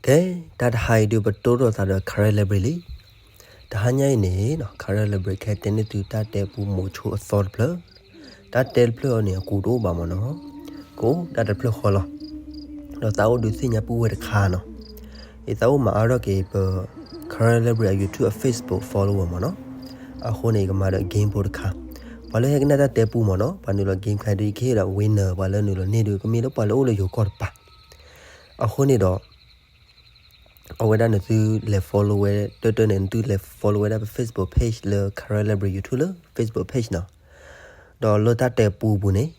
ကဲ, တၢ်တဟါအံၤဒုး ပတိၢ်ထီၣ်သးဒီး Karen Library လံ. တဟါညါအံၤန့ၣ် Karen Library ခဲတဲန့ၢ်သုတၢ်တဲပူမိၤဆိအသီတဖျၢၣ်. တၢ်တဲတဖျၢၣ်အံၤန့ၣ် အကူတအိၣ်ဘၣ်မၢ်နီၤ, ကအိၣ်ဒၣ်တဖျၢၣ်ဃီလီၤ. ဒီးသးအိၣ်ဒုးသ့ၣ်ညါပုၢ်ဝဲၢ်တခါနီၤ, အသးအိၣ်မၤအါထီၣ်က့ၤပ Karen Library အ YouTube အ Facebook follower မၢ်နီၤ. အဃိန့ၣ် ယကမၤဒီး game ဖိတခါ, ပှၤလၢဟဲကနၣ်တၢ်တဲပူမၢ်နီၤ, ပှၤနုာ်လီၤ game ခါဒုး ယကဟ့ၣ်ဒီး winner ပှၤလၢနုာ်လီၤန့ၢ်ဒုး ကမ့ၢ်လၢပှၤလၢအိၣ်လၢယိၤကီၢ်တပၤ. အဃိန့ၣ်ဒီး အဝဲဒၣ်နသုလဲၤ follow ဝဲ တၢ်တၢ်န့ၣ် နသုလဲၤ follow ဝဲဒၣ်ပ Facebook page လၢ Karen Library YouTube လၢ Facebook page နီၤ. ဒီးလၢတၢ်တဲပူအပူၤန့ၣ်,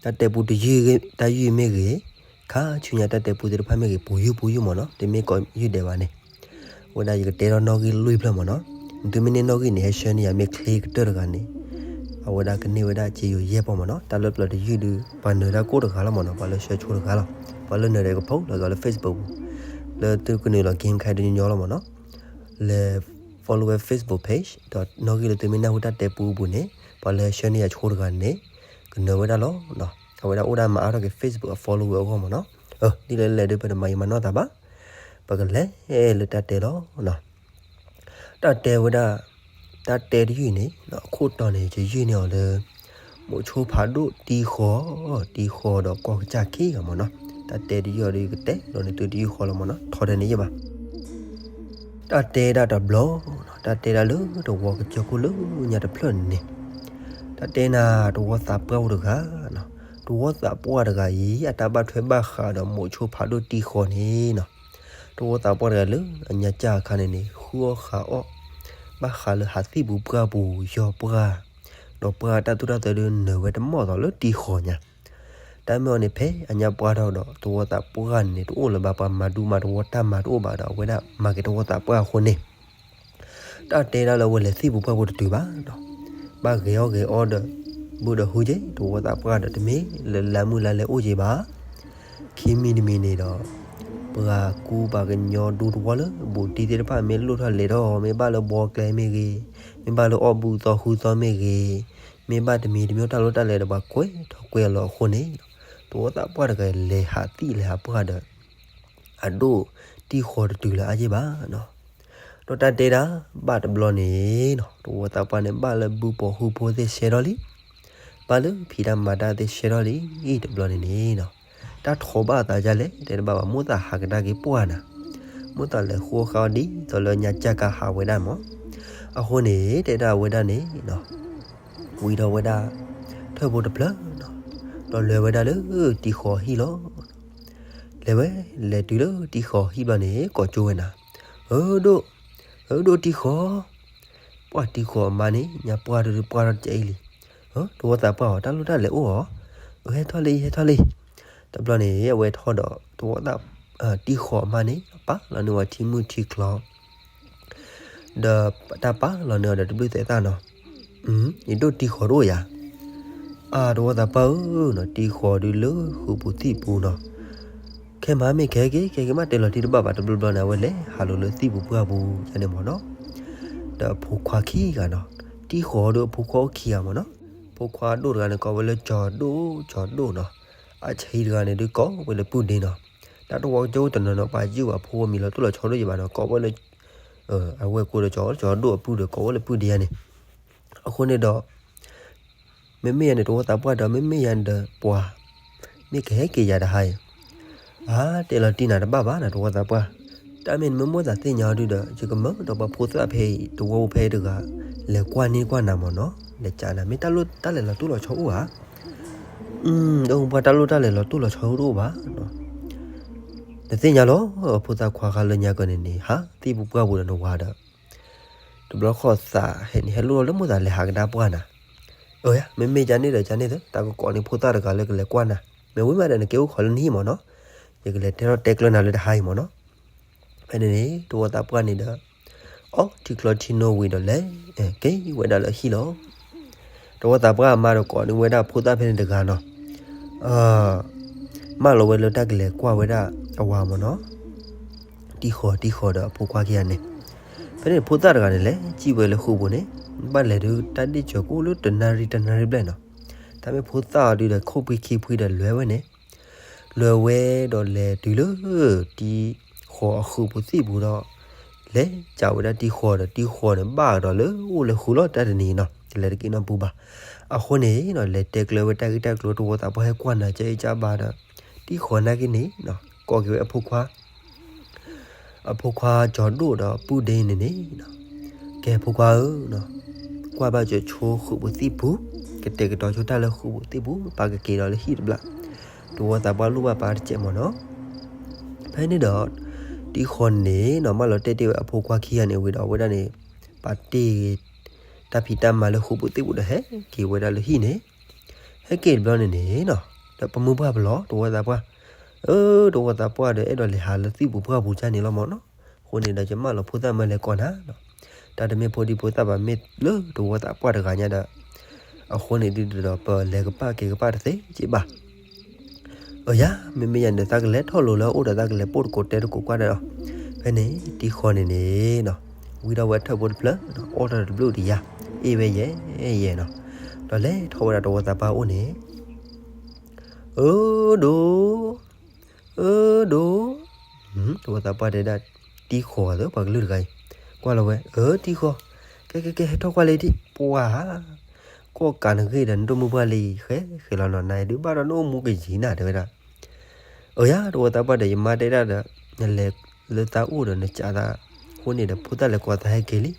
တၢ်တဲပူတယုၢ်, တၢ်ယုၢ်မ့ၢ်ဂ့ၤ, ခါဆူညါတၢ်တဲပူသ့ၣ်တဖၣ်မ့ၢ်ဂ့ၤ, ပူၤယုၢ်ပူၤယုၢ်မၢ်နီၤ, တမ့ၢ်ကိးယုၢ်ဒဲးဘၣ်န့ၣ်, အဝဲဒၣ်ယကတဲထီၣ်နီၣ်ဂံၢ်လွံၢ်ဖျၢၣ်မၢ်နီၤ. နသုမ့ၢ်န့ၢ်နီၣ်ဂံၢ်န့ၣ် ဟဲဆှၢန့ၢ်ယၤ မ့ၢ်ချ့ကတၢၢ်တဂၤန့ၣ်, အဝဲဒၣ်ကန့ၢ်ဝဲဒၣ်စ့ယိၤယဲၢ်ပီၢ်မၢ်နီၤ. တၢ်လၢပျၢၤတယုၢ်ဒုး ပှၤနၢၤတၢ်ကိၣ်တဂၤလီၤမၢ်နီၤ, ပှၤလၢဆှၢဆိတဂၤလီၤ. ပှၤလၢနၢၤဒီးကဖိးလီၤက့ၤလၢ Facebook ပူၤ, လၢသုကနုာ်လီၤ game ခါဒုးညီညီလီၤမၢ်နီၤ. လဲၤ follow ဝဲ Facebook page ဒီးနီၣ်ဂံၢ်လၢသုမ့ၢ်နၢ်ဟူတၢ်တဲပူအပူၤန့ၣ်, ပှၤလၢဆှၢန့ၢ်ယၤဆိတဂၤန့ၣ် ကနၢၤဝဲဒၣ်လီၤ. အဝဲဒၣ်အိၣ်ဒၣ်မၤအါထီၣ်က့ၤ Facebook အ follower အဂီၢ်မၢ်နီၤ. ဒ်လဲၣ်လဲၣ်ဒုး ပတမၤယံာ်မၤနီၢ်သးဘၣ်, ပကလဲၤလၢတၢ်တဲလီၤ. တၢ်တဲဝဲဒၣ်, တၢ်တဲတယုၢ်န့ၣ် အခိၣ်တီန့ၣ် ယယုၢ်န့ၢ်အီၤလၢ မိၤဆိဖးဒိၣ်တံဃီၤ, တံဃီၤဒီးကီၢ်ကစၢ်ခံဂၤမၢ်နီၤ. တၢ်တဲတယုၢ်အံၤဒုး ယကတဲလီၤန့ၢ်သုတယုၢ်ဃီလီၤမၢ်နီၤ, ထီထဲန့ၣ်ယဘၣ်. တၢ်တဲဒၣ်တဘျီ, တၢ်တဲဒၣ်လၢတဝီကစၢၢ်ခိၣ်လၢညါတဖျၢၣ်န့ၣ်, တၢ်တဲနၤ တဝီသးပှၢ်ဖိတဂၤ, တဝီသးပှၢ်တဂၤအံၤ အတၢ်ဘၣ်ထွဲဘၣ်ဃးဒီးမိၤဆိဖးဒိၣ်တံဃီၤန့ၣ်နီၤ. တဝီသးပှၢ်တဂၤလၢအညါစၢ်အခါန့ၣ်န့ၣ် ဃုအီၣ်ဃုအီၣ် ဘၣ်ဃးလၢဟးသံၣ်ပူၤပှၢ်ပူၤ ယီၤပှၢ်, ဒီးပှၢ်တၢ်သူၣ်တၢ်သၢဒုးနၢၤဝဲတမီၢ်သိးလၢတံဃီၤညါ. တၢ်မ့ၢ်အီၤန့ၣ် ဖဲအညါပှၢ်ထီၣ်ဒီး တဝီသးပှၢ်န့ၣ်န့ၣ် တအိၣ်လၢၤဘၣ်ပှၤမၤဒူမၤတဝီတၢ်မၤတအိၣ်ဘၣ်ဒီး အဝဲဒၣ်မၤက့ၤတဝီသးပှၢ်အဃိန့ၣ် တၢ်တဲဒၣ်လၢအဝဲလဲၤသံၣ်ပူၤပှၢ်ပူၤတတုၤဘၣ်နီၤ. ဘၣ်ဂဲၤအီၣ်ဂဲၤအီဒီး ဘုဒီးဟုက့ၤ တဝီသးပှၢ်ဒီး တမ့ၢ်လၢလါမုၢ်လါလဲအိၣ်က့ၤဘၣ်. ခံမံၤတမံၤန့ၣ်ဒီး ပှၤကူပှၤကညီဒူသဝီလၢဘူးတံၢ်သ့ၣ်တဖၣ် မ့ၢ်လိၣ်ထီၣ်လဲၤထီၣ် မ့ၢ်ဘၣ်လၢဘီကျဲမ့ၢ်ဂ့ၤ, မ့ၢ်ဘၣ်လၢအီၣ်ဘုသီဃုသီမ့ၢ်ဂ့ၤ, မ့ၢ်ဘၣ်တမံၤတမံၤတၢ်လိၣ်တၢ်လဲၤဒီး ပှၤကွဲးထီၣ်ကွဲးလီၤအဃိန့ၣ်, တဝီသးပှၢ်တဂၤလဲၤဟးသံၣ်လဲၤဟးပှၢ်ဒီး အဒိၣ်တံဃီၤတတုၤလၢအါယ့ၢ်ဘၣ်နီၤ. ဒီးတၢ်တဲဒၣ်ဘၣ်တဘျီန့ၣ်နီၤ တဝီသးပှၢ်န့ၣ် ဘၣ်လၢဘုပိာ်ဟုဖိသ့ၣ်ဆှဲထီၣ်လံ, ဘၣ်လၢဖံးတၢ်မၤတၢ်သ့ၣ်ဆှဲထီၣ်လံ, တဘျီန့ၣ်န့ၣ်နီၤ တၢ်ထိးဘၣ်အသးဒ်လဲၣ် တဲတဘၣ်ဘၣ် မိၣ်သးဟးကဒါက့ၤပှၢ်နၤ, မိၣ်သးလဲၤဃုအီၣ်ဃုအီၣ်ဒ်သိးလၢညါစၢ်ကဟးဝဲဒၣ်မး. အဃိန့ၣ် တဲဒၣ်ဝဲဒၣ်န့ၣ်နီၤ ဝံၤဒီးဝဲဒၣ် ထၢၣ်ဖိတဖျၢၣ်နီၤ ဒီးလဲၤဝဲဒၣ်လၢတံဃီၤဟံၣ်လီၤ. လဲၤဝဲ လဲၤတုၤလၢတံဃီၤဟံၣ်ဘျီန့ၣ် ကိးကၠိဝဲနၤ, အၢဒိၣ်, အၢဒိၣ်တံဃီၤ, ပှၢ်တံဃီၤအမါန့ၣ် ညါပှၢ်ဒုးပှၢ်ထီၣ်တကဲအံၤလံ. တဝီသးပှၢ်အီၤ တၢ်လိၣ်တၢ်လဲၤအိၣ်ဧါ. အဟဲထီၣ်လံ ဟဲထီၣ်လံ. တဘျီန့ၣ် အဝဲထီၣ်ဒီး တဝီသး တံဃီၤအမါန့ၣ် ပာ်လီၤန့ၢ်ဝဲထံမုၢ်ထံချီ ဒီးတၢ်ပာ်လီၤန့ၢ်အီၤဒီးတဘျုးသဲးသၣ်နီၤ, ယဒိၣ်တံဃီၤတအိၣ်ယၤ. အါ တဝီသးပှၢ်ဧၢနီၤ တံဃီၤဒုးလၢဃုာ်ပူၤသံၣ်ပူၤနီၤ, ခဲမးမ့ၢ်ကဟဲက့ၤ ကဟဲက့ၤ မ့ၢ်တဲလီၤတံၢ်တဘၣ်ဘၣ် တဘျီဘျီန့ၣ် အဝဲလဲၤဟးလိၤလၢသံၣ်ပူၤပှၢ်ပူၤယါန့ၣ်မၢ်နီၤ. ဒီးအဖိခွါခံဂၤနီၤ, တံဃီၤဒုးအဖိခွါအိၣ်ခံဂၤမၢ်နီၤ, ဖိခွါဒိၣ်တဂၤန့ၣ် ကိးဝဲလၢကၠီၤဒိၣ် ကၠီၤဒိၣ်နီၤ, အဆံးတဂၤန့ၣ်ဒုးကိးဝဲလၢပုၢ်ဒ့နီၤ. တၢ်တဝီကၠိတနီၤနီၤ ပှၤယုၢ်ဘၣ်ဖိဝဲမံၤလီၤတိၢ်လီၤဆီဒိၣ်ယဘၣ်နီၤ ကိးဝဲလၢ အဝဲၢ်ကိဒီးကၠီၤ ကၠီၤဒိၣ်အပုၢ်ဒီး ကိးဝဲလၢပုၢ်ဒ့ယါန့ၣ်. အဃိန့ၣ်ဒီး မ့မ့ၢ်ယၤန့ၣ် တဝီသးပှၢ်ဒီး မ့မ့ၢ်ယၤန့ၣ်ဒီး ပှၤ မ့ၢ်ကဟဲက့ၤယၤတဟါအံၤ, အါ တဲလီၤတံၢ်နၤတဘၣ်ဘၣ်နၤ တဝီသးပှၢ်, တၢ်မ့ၢ်နမ့ၢ်မိၣ်သးသ့ၣ်ညါအီၤဒုဒီး ယကမၢဒီးပှၤဖိသၣ်ဖဲအံၤ တဝီဖိဖဲအံၤတဂၤ လဲၤကွၢ်န့ၢ်ကွၢ်နၤမၢ်နီၤ, လဲၤကးနၤ မ့ၢ်တၢ်လိၣ်တၢ်လဲၤလီၤတိၢ်လီၤဆီအိၣ်ဧါ. ဒီးပှၤတၢ်လိၣ်တၢ်လဲၤလီၤတိၢ်လီၤဆီအိၣ်တအိၣ်ဘၣ်နီၤ. နသ့ၣ်ညါလီၤ ဖိသၣ်ခွါဃါလၢညါကီၢ်န့ၣ်န့ၣ် ဟးသံၣ်ပူၤပှၢ်ပူၤဒီးနဝၤဒီး တဘျီဃီသးဟဲန့ၣ် ဟဲလိၣ်လီၤလၢမိၣ်သးလဲၤဟးကဒါပှၢ်နၤ, အၢ မ့မ့ၢ်ကန့ၣ်ဒီးကန့ၣ်သၢ တၢ်ကကိးန့ၢ်ဖိသၣ်တဂၤလၢကလဲၤကွၢ်နၤ, မ့ၢ်ဝံၤမးဒီးနကဲအိၣ်ခိးလၢနဟံၣ်မၢ်နီၤ, ယကလဲၤတဲထီၣ်တဲကျၢၤနၤလၢတဟါအံၤမၢ်နီၤ. ဖဲန့ၣ်န့ၣ် တဝီသးပှၢ်န့ၣ်ဒီး အီထံချီထံနိဝံၤဒီးလဲၤ က့ၤဝဲဒၣ်လၢဟံၣ်လီၤ. တဝီသးပှၢ်အမါဒီးကိးန့ၢ်ဝဲဒၣ်ဖိသၣ်ဖဲန့ၣ်တဂၤနီၤ, မၢလီၤဝဲလၢတၢ်ကလဲၤကွၢ်ဝဲဒၣ်အဝၤမၢ်နီၤ, တံၢ်ဃီၤတံၢ်ဃီၤဒီးအဖိခွါခံဂၤန့ၣ်, ဖဲန့ၣ်ဖိသၣ်တဂၤန့ၣ် လဲၤစံၣ်ဝဲလၢဃိာ်ပူၤန့ၣ်, ဘၣ်လဲၤဒုးတၢ်ဒ့ၣ်စၢၤကအိၣ်လၢတနၣ်ရံၣ်တနၣ်ရံၣ်ဘျဲၣ်နီၤ, တၢ်မ့ၢ်ဖိသၣ်အီၤဒုးဒီးခိၣ်ဖှံခံဖှံဒီးလဲၤဝဲန့ၣ်, လဲၤဝဲဒီးလဲၤတုၤလၢ တံၢ်ဃီၤ ဃီၤအဃုာ်ပူၤသ့ၣ်ပူၤဒီး လဲၤကးဝဲဒၣ်တံၢ်ဃီၤဒီး တံၢ်ဃီၤန့ၣ် ဘၣ်ကဒီးလၢအိၣ်လၢဃုာ်လီၤ တၢ်တနံၤနီၤ တလဲၤတက့ၤနီတပူၤဘၣ်. အဃိန့ၣ်နီၤ လဲၤတဲကျၢၤဝဲတၢ်ဂ့ၢ်တၢ်ကျိၤ တဝီသးပှၢ်ဟဲကွၢ်နၤ ကအ့ၣ်ကအဘါဒီး တံၢ်ဃီၤနာ်က့န့ၣ်နီၤ ကိးက့ၤဝဲအဖိခွါ အဖိခွါကၠီၤဒိၣ်ဒီးပုၢ်ဒ့န့ၣ်န့ၣ်နီၤ, ကဲဖိခွါဧၢနီၤ, ကွၢ်ဘၣ်ကၠီၤဆိဃုာ်ပူၤသ့ၣ်ပူၤ, ကတဲာ်ကတီၤဆိတၢ်လၢဃုာ်ပူၤသ့ၣ်ပူၤ ပာ်ကက့ၤဒီးလၢဟံၣ်တဘျီ, တဝီသးပှၢ်လိၣ်ဘၣ်ပာ်တစဲးမ့ၢ်နီၤ. ဖဲန့ၣ်ဒီး တံၢ်ဃီၤန့ၣ်နီၤ မၢလီၤတဲာ်တ့ၢ်ဝဲအဖိခွါခံဂၤန့ၣ်ဝံၤဒီး အဝဲဒၣ်န့ၣ် ပာ်တ့ၢ် တၢ်ဖံးတၢ်မၤလၢဃုာ်ပူၤသ့ၣ်ပူၤဒီး ဟဲက့ၤဝဲဒၣ်လၢဟံၣ်န့ၣ်, ဟဲက့ၤတဘျီန့ၣ်န့ၣ်နီၤ, ဒီးပမုၢ်ပှၢ်ပလီၢ် တဝီသးပှၢ်, အၢ တဝီသးပှၢ်ဒီး အဲၣ်ဒိးလဲၤဟးလၢသံၣ်ပူၤပှၢ်ပူၤကၢ်န့ၣ်လီၤမ့ၢ်နီၤ. အဃိန့ၣ်ဒီး ယမၢလီၤဖိသၣ်မၢလဲၤကိးနၤနီၤ, တၢ်တမ့ၢ်ဖိဒံဖိသၣ်ဘၣ် မ့ၢ်လၢတဝီသးပှၢ်တဂၤညါဒီး, အဃိန့ၣ်ဒုးဒီး ပလဲၤကပၤက့ၤကပၤတသ့က့ဘၣ်. အၢ ယၤ မ့မ့ၢ်ယၤန့ၣ် သးကလဲၤထီၣ်လိၤလၢအအိၣ်ဒီး သးကလဲၤပိၢ်တကိးတဲတကိးကွၢ်ဒီး, ဖဲန့ၣ် တံၢ်ဃီၤန့ၣ်န့ၣ်နီၤ, ဝံထီၣ်ဝဲထၢၣ်ဖိတဖျၢၣ်, အီၣ်ထီၣ်တဘျုးတယၤ, အ့ၣ်ဝဲယဲၢ်ယဲၢ်နီၤ, ဒီးလဲၤထီၣ်ဝဲဒၣ်တဝီသးပှၢ်အိၣ်န့ၣ်, အၢဒိၣ်, အၢဒိၣ်, တဝီသးပှၢ်တဲဒၣ်, တံၢ်ဃီၤသၢ ပှၤကလုၢ်တဂၤအံၤ, ကွၢ်လီၤဝဲ အၢ တံၢ်ဃီၤ, ကဲကဲကဲ ဟဲထီၣ်ကွၢ်လၢတံၢ်, ပှၤဧၢ, ကိးကးနဂ့ၢ်ဒီး နဒိၣ်မုၢ်ပှၢ်လံ ဃဲဃဲလီၤနီၤ, နဒုးဘၣ်ဒီးနအိၣ်မူကယံၤနၤ တဲဝဲဒၣ်. အၢ ယၤ တဝီသးပှၢ်ဒီး ယမါတဲဒၣ်ဒီး, နလဲၤလၢသးအိၣ်ဒီး နကးသး, အဃိန့ၣ်ဒီး ဖိသၣ်လဲၤကိးသးဟဲက့ၤလံ.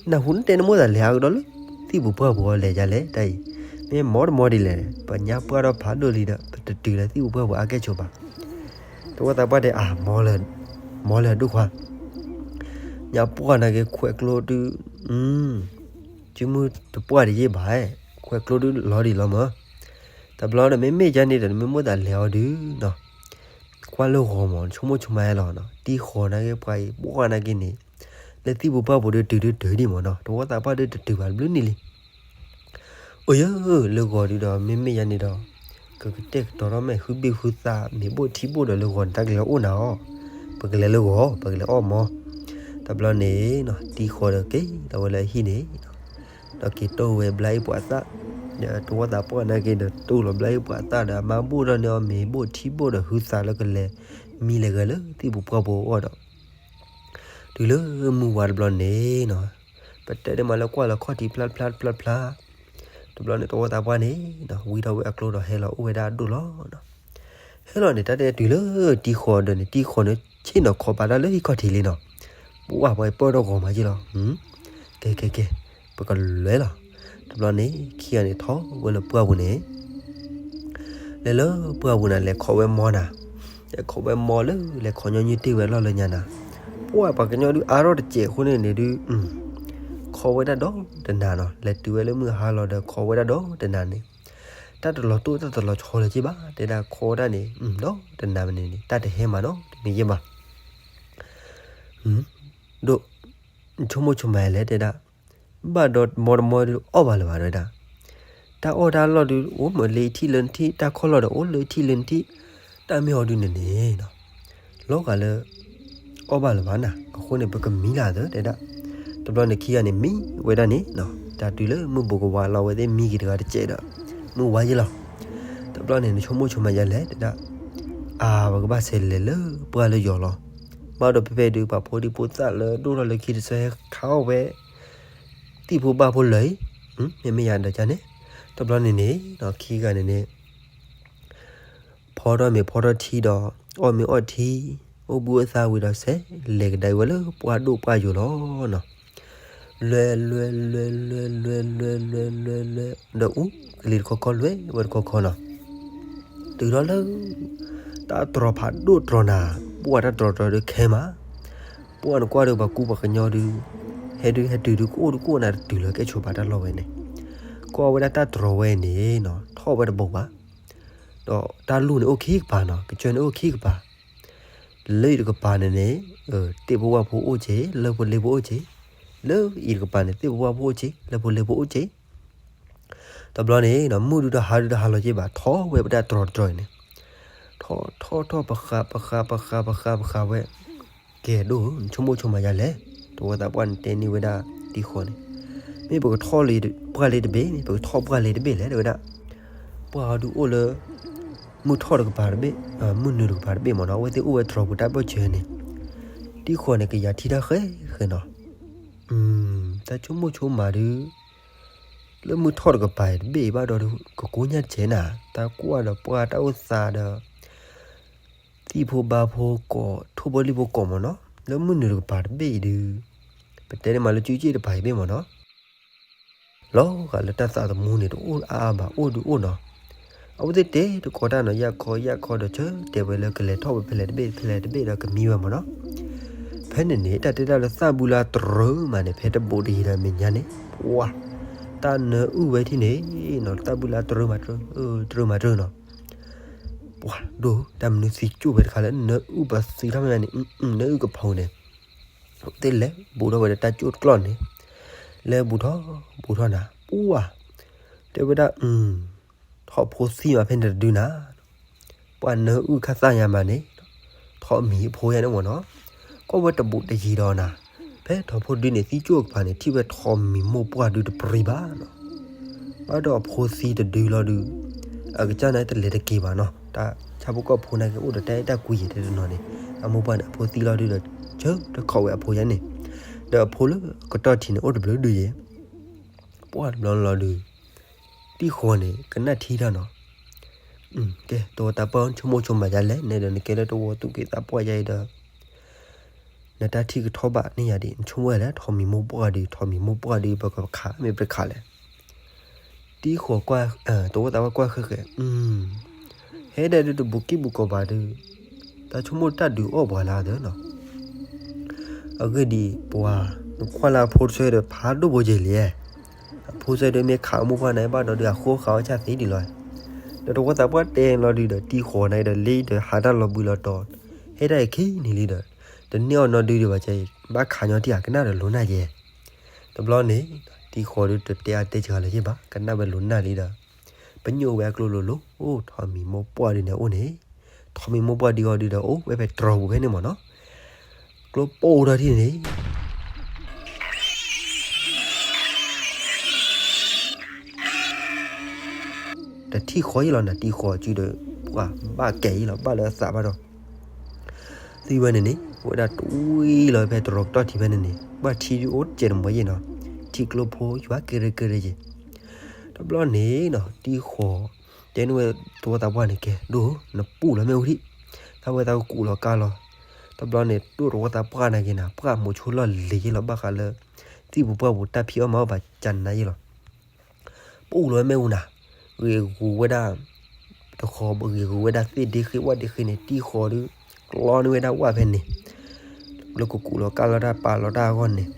နၢ်ဟူနတဲနမိၢ်သးလဲၤဟးကဒီးလၢ သံၣ်ပူၤပှၢ်ပူၤအီၤလဲၤယၤလဲၣ် တၢ်အံၤ, မ့ၢ်မီတမီဒ်လဲၣ်, ပညါပှၢ်ထီၣ်ဖးဒိၣ်လံဒီး ပတတုၤလၢသံၣ်ပူၤပှၢ်ပူၤအါကဲၣ်ဆိးဘၣ်. တဝီသးပှၢ်တဲအါ, မီလၢ, မီလၢအဒိၣ်ခွါ, ညါပှၢ်နာ်က့ခွဲးကျိဒုး, စုမုၢ်တပှၢ်တယံာ်ဘၣ်, ခွဲးကျိဒုးလီၤဒံးလီၤမး. တဘျီဒီး မ့မ့ၢ်ယၤန့ၣ်ဒီး နမ့ၢ်မိၢ်သးလဲၤအီၤဒုးနီၤ, ကွၢ်လၢဂီၤမး နဆိကမိၣ်ဆိကမးလီၤနီၤ, တံၢ်ဃီၤနာ်က့ပှၤအံၤ ပှၢ်နာ်က့န့ၣ်, လၢသံၣ်ပူၤပှၢ်ပူၤဒုးတုၤဒုးတုၤဒံးမးနီၤ, တဝီသးပှၢ်ဒုးတတုၤဘၣ်တဘျုးနံၣ်လံ. အိၣ်ယၢ လၢဂီၤဒုးဒီး မ့မ့ၢ်ယၤန့ၣ်ဒီး, ကကတဲာ်ကတီၤထီၣ်မ့ၢ် ဟုဘ့ၣ်ဟုသး မ့ၤဘိၣ်ထံဘိၣ်ဒီး လၢဂီၤန့ၣ် တၢ်ကလဲၤအိၣ်နၤအီၤ, ပကလဲၤလၢဂီၤ ပကလဲၤအီၣ်မီ. တဘျီန့ၣ်နီၤ တံၢ်ဃီၤဒီးက့ၤလီၤဝဲလၢအဟံၣ်န့ၣ်, ဒီးက့ၤတိၢ်ဝဲဘျါအ့ၣ်ပှၤသၣ်, ဒီးတဝီသးပှၢ်နာ်က့ဒီး တိၢ်လီၤဘျါအ့ၣ်ပှၤသၣ်ဒီး အမါဘိၣ်ထီၣ်န့ၢ်အီၤမ့ၤဘိၣ်ထံဘိၣ်ဒီး ဟုသးလၢကလဲၤမံလၢဂၤလၢသံၣ်ပူၤပှၢ်ပူၤအဂီၢ်ဒီး တုၤလၢမုၢ်ဝါတဘျီန့ၣ်နီၤ, ပတဲဒ်မးလၢကွၢ်လၢခီၣ်ထံးဖျါတဖျါတဖျါတဖျါ, တဘျီန့ၣ် တဝီသးပှၢ်န့ၣ်နီၤ ဝံထီၣ်ဝဲအကျိဒီးဟဲလီၤအိၣ်ဝဲဒၣ်အဒိၣ်လီၤနီၤ. ဟဲလီၤန့ၣ် တၢ်တဲတုၤလၢတံၢ်ဃီၤဒီးန့ၣ် တံၢ်ဃီၤန့ၣ် ဆ့ၣ်နီၤခီပာ်တၢ်လၢဟံၣ်ခီၣ်ထံးလံနီၤ, ပှၢ်ပှၤပၢၢ်ထီၣ်ဂီၤမးက့လီၤ. ကဲကဲကဲ, ပကလဲၤလီၤ. တဘျီန့ၣ် ခံဂၤန့ၣ်ထီၣ်ဝဲလၢပှၢ်ပူၤန့ၣ် လဲၤလၢပှၢ်ပူၤနၤ လဲၤခိးဝဲမီနၤ, လဲၤခိးဝဲမီလၢ လဲၤခိးညီနုၢ်တ့ၢ်ဝဲလီၢ်လၢညါနၤ, ပှၢ်ပှၤကညီဒုးအါထီၣ်တစဲးအဃိန့ၣ်န့ၣ်ဒုး ခိးဝဲဒၣ်ဒီးတနၤနီၤ, လဲၤတုၤဝဲလၢမုၢ်ဟါလီၤဒီးခိးဝဲဒၣ်ဒီးတနၤန့ၣ်, တၢ်တလီၤတိၢ်တၢ်တလီၤဆီလၢၤက့ဘၣ်, တဲဒၣ်ခိးဝဲဒၣ်န့ၣ် ဒီးတနၤန့ၣ်န့ၣ် တၢ်တဟဲမးနီတမံၤက့ဘၣ်. ဒိၣ်, ဆိကမိၣ်ဆိကမးလဲၣ်တဲဒၣ်, ဘၣ်ဒီးမီတမီဒုးအီၣ်ဘၣ်လၢၤဘၣ်တဲဒၣ်, တၢ်အီၣ်တၢ်လီၢ်ဒုး အိၣ်မးလၢထံၣ်လၢနထံၣ်, တၢ်ခီၣ်လီၢ်ဒီးအိၣ်လၢထံၣ်လၢနထံၣ်, တၢ်မ့ၢ်အီၤဒုးန့ၣ်န့ၣ်နီၤ လီၤဂာ်လၢ အီၣ်ဘၣ်လၢၤဘၣ်နၤ, အဃိန့ၣ် ပကမံလၢ်သၢတဲဒၣ်. တဘျီန့ၣ်ခံဂၤန့ၣ်မံဝဲဒၣ်န့ၣ်နီၤ, တၢ်တုၤလၢမုၢ်ဘူးကဝါလီၤဝဲသ့ၣ်မံက့ၤတဂၤတစဲးဒီး မုၢ်ဝါယ့လီၤ. တဘျီန့ၣ် နဆိကမိၣ်ဆိကမးယၤလဲၣ်တဲဒၣ်, အါ ပကဘၣ်ဆဲးလဲၤလၢပှၢ်လၢယီၤလီၤ. ဘၣ်ဒီးဖဲဖဲဒုး ပှၤဖိဒံဖိသၣ်လၢဒိၣ်ထီၣ်လၢခံတဆၢဟဲခးအီၣ်ဝဲ သံၣ်ဖိဘၣ်ဖိလၢာ်အံၤ, မ့မ့ၢ်ယၤဒီးကန့ၣ်, တဘျီန့ၣ်န့ၣ် ခံဂၤန့ၣ်န့ၣ် ဖီထီၣ်မ့ၤဖီထီၣ်ထံဒီး အီၣ်မ့ၤအီၣ်ထံ, အိၣ်ဘှံးအိၣ်သါဝံၤဒီး ဆဲးလဲၤကဒါအံၤဝဲလၢပှၢ်ဒိၣ်ပှၢ်ယိာ်လီၤနီၤ. လွဲလွဲလွဲလွဲလွဲလွဲလွဲလွဲလွဲ ဒီးအူကလံၤတခီခီလွဲဝဲတခီခီနီၤ. တုၤထီၣ်လၢ တၢ်တြီၤဖးဒိၣ်တြီၤနၤ, ပှၢ်တၢ်တြီၤတြီၤဒုးခဲမး, ပှၢ်နကွၢ်ဒီးပှၤကူပှၤကညီဒုး ဟဲဒုးဟဲတုၤဒုး ကအိၣ်ဒုးကအိၣ်နၤတတုၤလၢကဲၣ်ဆိးဘၣ်တၢ်လီၢ်ဝဲန့ၣ်, ကွၢ်ဝဲဒၣ်တၢ်တြီၤဝဲန့ၣ်နီၤ ထီၣ်ဝဲတဘိးဘၣ်. ဒီးတၢ်လူၢ်န့ၣ်အိၣ်ခံကပၤနီၤ, ကစၢၢ်န့ၣ်အိၣ်ခံကပၤ, လၢအံၤတကပၤန့ၣ်န့ၣ် သ့ၣ်ဖိဝၣ်ဖိအိၣ်က့ၤ လၢဖိလ့ဖိအိၣ်က့ၤ, လၢအံၤတကပၤန့ၣ် သ့ၣ်ဖိဝၣ်ဖိအိၣ်က့ၤ လၢဖိလ့ဖိအိၣ်က့ၤ. တဘျီန့ၣ် မုၢ်ဒုးတဟါဒုးတဟါလီၤက့ဘၣ် ထီၣ်ဝဲပတၢ်တြီၤတြီၤအံၤန့ၣ်, ထီၣ်ထီၣ်ထီၣ်ပဃးပဃးပဃးပဃးပဃးဝဲ, ကဲဒိၣ်ဧၢ နဆိကမိၣ်ဆိကမးယၤလဲၣ်, တဝီသးပှၢ်န့ၣ်တဲန့ၢ်ဝဲဒၣ်တံၢ်ဃီန့ၣ်, မ့ၢ်ပကထီၣ်လၢပှၢ်လ့တဘ့ၣ်န့ၣ် ပကထီၣ်ပှၢ်လ့တဘ့ၣ်လဲၣ် တဲဝဲဒၣ်. ပှၢ်အီၤဒုးအိၣ်လၢ မုၢ်ထီၣ်တကပၤတဘ့ၣ်, မုၢ်နုာ်တကပၤတဘ့ၣ်မ့ၢ်နီၤ, အဝဲသ့ၣ်အိၣ်ဝဲတြီၤပူၤတၢ်ဘၢၣ်စၢၤန့ၣ်, တံၢ်ဃီၤန့ၣ် ကယၤထံတၢ်ဃဲဃဲနီၤ, တၢ်ဆိကမိၣ်ဆိကမးဒုး လၢမုၢ်ထီၣ်တကပၤတဘ့ၣ်အံၤဘၣ်ဒီး ကကိးညၣ်တစဲးနၤ, တၢ်ကွၢ်ဒီးပှၢ်တၢ်အိၣ်သးဒီး သံၣ်ဖိဘါဖိကိး ထိၣ်ဖိလံၣ်ဖိကိးမ့ၢ်နီၤ, လၢမုၢ်နုာ်တကပၤတဘ့ၣ်အံၤဒုး ပတဲန့ၣ်မးလၢကၠူကၠ့ၣ်တပၤအံၤဘ့ၣ်မ့ၢ်နီၤ လီၤဂာ်လၢတၢ်သးသမူန့ၣ် တအိၣ်အါအါဘၣ် အိၣ်ဒုးအိၣ်နီၤ, အဝဲသ့ၣ်တဲတကိးတၢ်နီၤ ယၢ်ခီယၢ်ခီဒီး ဆၢတဲာ်ဝဲလၢကလဲၤထီၣ်ဝဲဖဲလဲၣ်တဘ့ၣ် ဖဲလဲၣ်တဘ့ၣ်ဒီးကမံဝဲမ့ၢ်နီၤ, ဖဲန့ၣ်န့ၣ် တၢ်တဲတၢ်လၢသၣ်ဘုလၢတရၢမးန့ၣ် ဖဲတဘူးတယံၤဒီးမဲာ်ညါန့ၣ် ပှၤ တၢ်နၢအုၣ်ဝဲထံၣ်န့ၣ်နီၤ သၣ်ဘုလၢတရၢမးတရၢ တရၢမးတရၢနီၤ ပှၤဒိၣ် တၢ်မနုၤသံကၠိၣ်ဖဲတခါလၢ နၢအုၣ်ပသံထီၣ်မးန့ၣ် နၢအုၣ်ကဖီန့ၣ် သ့ၣ်လဲၤဘူးထီၣ်ဝဲဒီးတၢ်ကၠိၣ်တကျီၢ်န့ၣ် လဲၤဘူးထီၣ်ဘူးထီၣ်နၤ ပှၤ တဲဝဲဒၣ် ထီၣ်ဖိသံမးဖဲန့ၣ်တဒုနၤ ပှၤနၢအုၣ်ခါသၣ်ညါမးန့ၣ် ထီၣ်မံၤအဖိယါန့ၣ်မ့ၢ်နီၤ, ကွၢ်ဝဲတဘူးတယံၤဒီးနၤ, ဖဲထီၣ်ဖိဒုန့ၣ် သံကၠိၣ်အကပၤန့ၣ် ထံၣ်ဝဲထီၣ်မံၤမိၢ်ပှၢ်ဒုတပြံဘၣ်နီၤ, ဘၣ်ဒီးအဖိသံတဒုလီၤဒုး အကစၢ်န့ၣ်တလဲၤတက့ၤဘၣ်နီၤ, တၢ်ဆၣ်ဖိကီၢ်ဖိနာ်က့ အိၣ်ဒီးတၢ်အဲၣ်တၢ်ကွံယဲၢ်တဲတနီၤန့ၣ်, အမိၢ်ပှၢ်န့ၣ် အဖိသံလီၤဒုးဒီး ဆၢတခီဝဲအဖိယါန့ၣ်, ဒီးအဖိလၢကတီၢ်ထံန့ၣ် အိၣ်တဘျုးဒုယဲၢ် ပှၢ်တဘျီလီၤဒုး တံၢ်ဃီၤန့ၣ် ကနၣ်ထံတၢ်နီၤ, ကဲ တဝီသးပှၢ် ဆိကမိၣ်ဆိကမးယါလဲၣ် နဲဒီးနကဲလၢတဝီသူၣ်က့သးပှၢ်ယါအံၤဒီး နတၢ်ထံၣ်ကထီၣ်ဘၣ်န့ၢ်ယၤဒံး နဆိကမိၣ်ဝဲလဲၣ် ထီၣ်မံၤမိၢ်ပှၢ်ဒုး ထီၣ်မံၤမိၢ်ပှၢ်ဒုး ပကခးမ့ၢ်ပတခးလဲၣ်, တံၢ်ဃီၤကွၢ် တဝီသးပှၢ်ကွၢ်ဃဲဃဲ ဟဲဒၣ်ဒုးတဘူးကံၢ်ဘူးကီၤဘၣ်ဒုး တၢ်ဆိကမိၣ်တၢ်ဒုးအီၣ်ပှၤလၢအသၢနီၤ အဂ့ၢ်ဒ်အံၤ ပှၤ နကွၢ်လၢအဖိတဆၢဒီး ဖးဒိၣ်ဖိယဲၢ်လံ, အဖိတဆၢဒီးမ့ၢ်ခးအမိၢ်ပှၢ်န့ၣ် ဘၣ်ဒီးဒုးအဃိဃာ်အီၣ်ဆၣ်သ့ဒံးလီၤ, ဒီးတဝီသးပှၢ်တဲလီၤဒုးဒီး တံၢ်ဃီၤန့ၣ်ဒီး လ့ဒီးဟးတၢ်လီၤဘှံးလီၤတီၤ, ဟဲတၢ်အံၤခံနံၤလံဒီး တန့ၢ်အီၤနီဒုဒံးဘၣ်ကဲအံၤ ဘၣ်ခးညီတံၢ်ဧါ ကနၣ်ဒီးလိၤနၢ်ယဲၢ်, တဘျီန့ၣ် တံၢ်ဃီၤဒုးတတဲအါတဲစှၤလၢၤယဲၢ်ဘၣ် ကနၣ်ဝဲလိၤနၢ်လံဒီး ပညိၣ်ဝဲအကျိလိၤလိၤ အိၣ်ထီၣ်မံၤမိၢ်ပှၢ်ဒုးန့ၣ်အိၣ်န့ၣ်, ထီၣ်မံၤမိၢ်ပှၢ်ဒုးအီၤဒုးဒီး အိၣ်ဝဲဖဲတြီၤပူၤဖဲန့ၣ်မ့ၢ်နီၤ, ကျိပိၢ်ထီၣ်ထံၣ်န့ၣ် တထံၣ်ဃီယံလီၤနၤ တံၢ်ဃီၤစုဒီး ပှၤဘၣ်ကဲအံၤလီၤ ဘၣ်လၢအသးဘၣ်ဒီး သံဝဲန့ၣ်န့ၣ် ဝဲဒၣ်တွံၢ်လီၤဖဲတြီၤကတီၢ်ထံဖဲန့ၣ်န့ၣ် ဘၣ်ထံဒုးအိၣ်တစဲးတမှဲၤယံနီၤ, ထံကျိဖိယွၤကဲရၢကဲရၢယံ, တဘျီန့ၣ်နီၤ တံၢ်ဃီၤ တဲန့ၢ်ဝဲတဝီသးပှၢ်န့ၣ် ကဲဒိၣ် နပူၢ်လီၤမ့ၣ်အူထံၣ်, သးဝဲသးကကူးလီၤကါလီၤ, တဘျီန့ၣ် ဒိၣ်တဝီသးပှၢ်နာ်က့ၤနၤ ပှၢ်မိၤဆိလီၢ်လံၤယံလီၤ ဘၣ်ဃးလၢ သံၣ်ပူၤပှၢ်ပူၤတၢ်ဖံးအီၣ်မၤအီၣ်ဘၣ်ကနၤယံလီၤ ပူၣ်လီၤဝဲမ့ၣ်အူနၤ, ဂ့ၤဂူာ်ဝဲဒၣ်, တခီဂ့ၤဂူာ်ဝဲဒၣ်သ့ၣ်ဒ့ဃ့ဝၣ်ဒ့ဃ့န့ၣ် တံၢ်ဃီၤဒုး, ကျီန့ၢ်ဝဲဒၣ်ဝၣ်ဖဲန့ၣ်, လၢကကူးလီၤကါလီၤတၢ်ပာ်လီၤတၢ်အဂီၢ်န့ၣ်,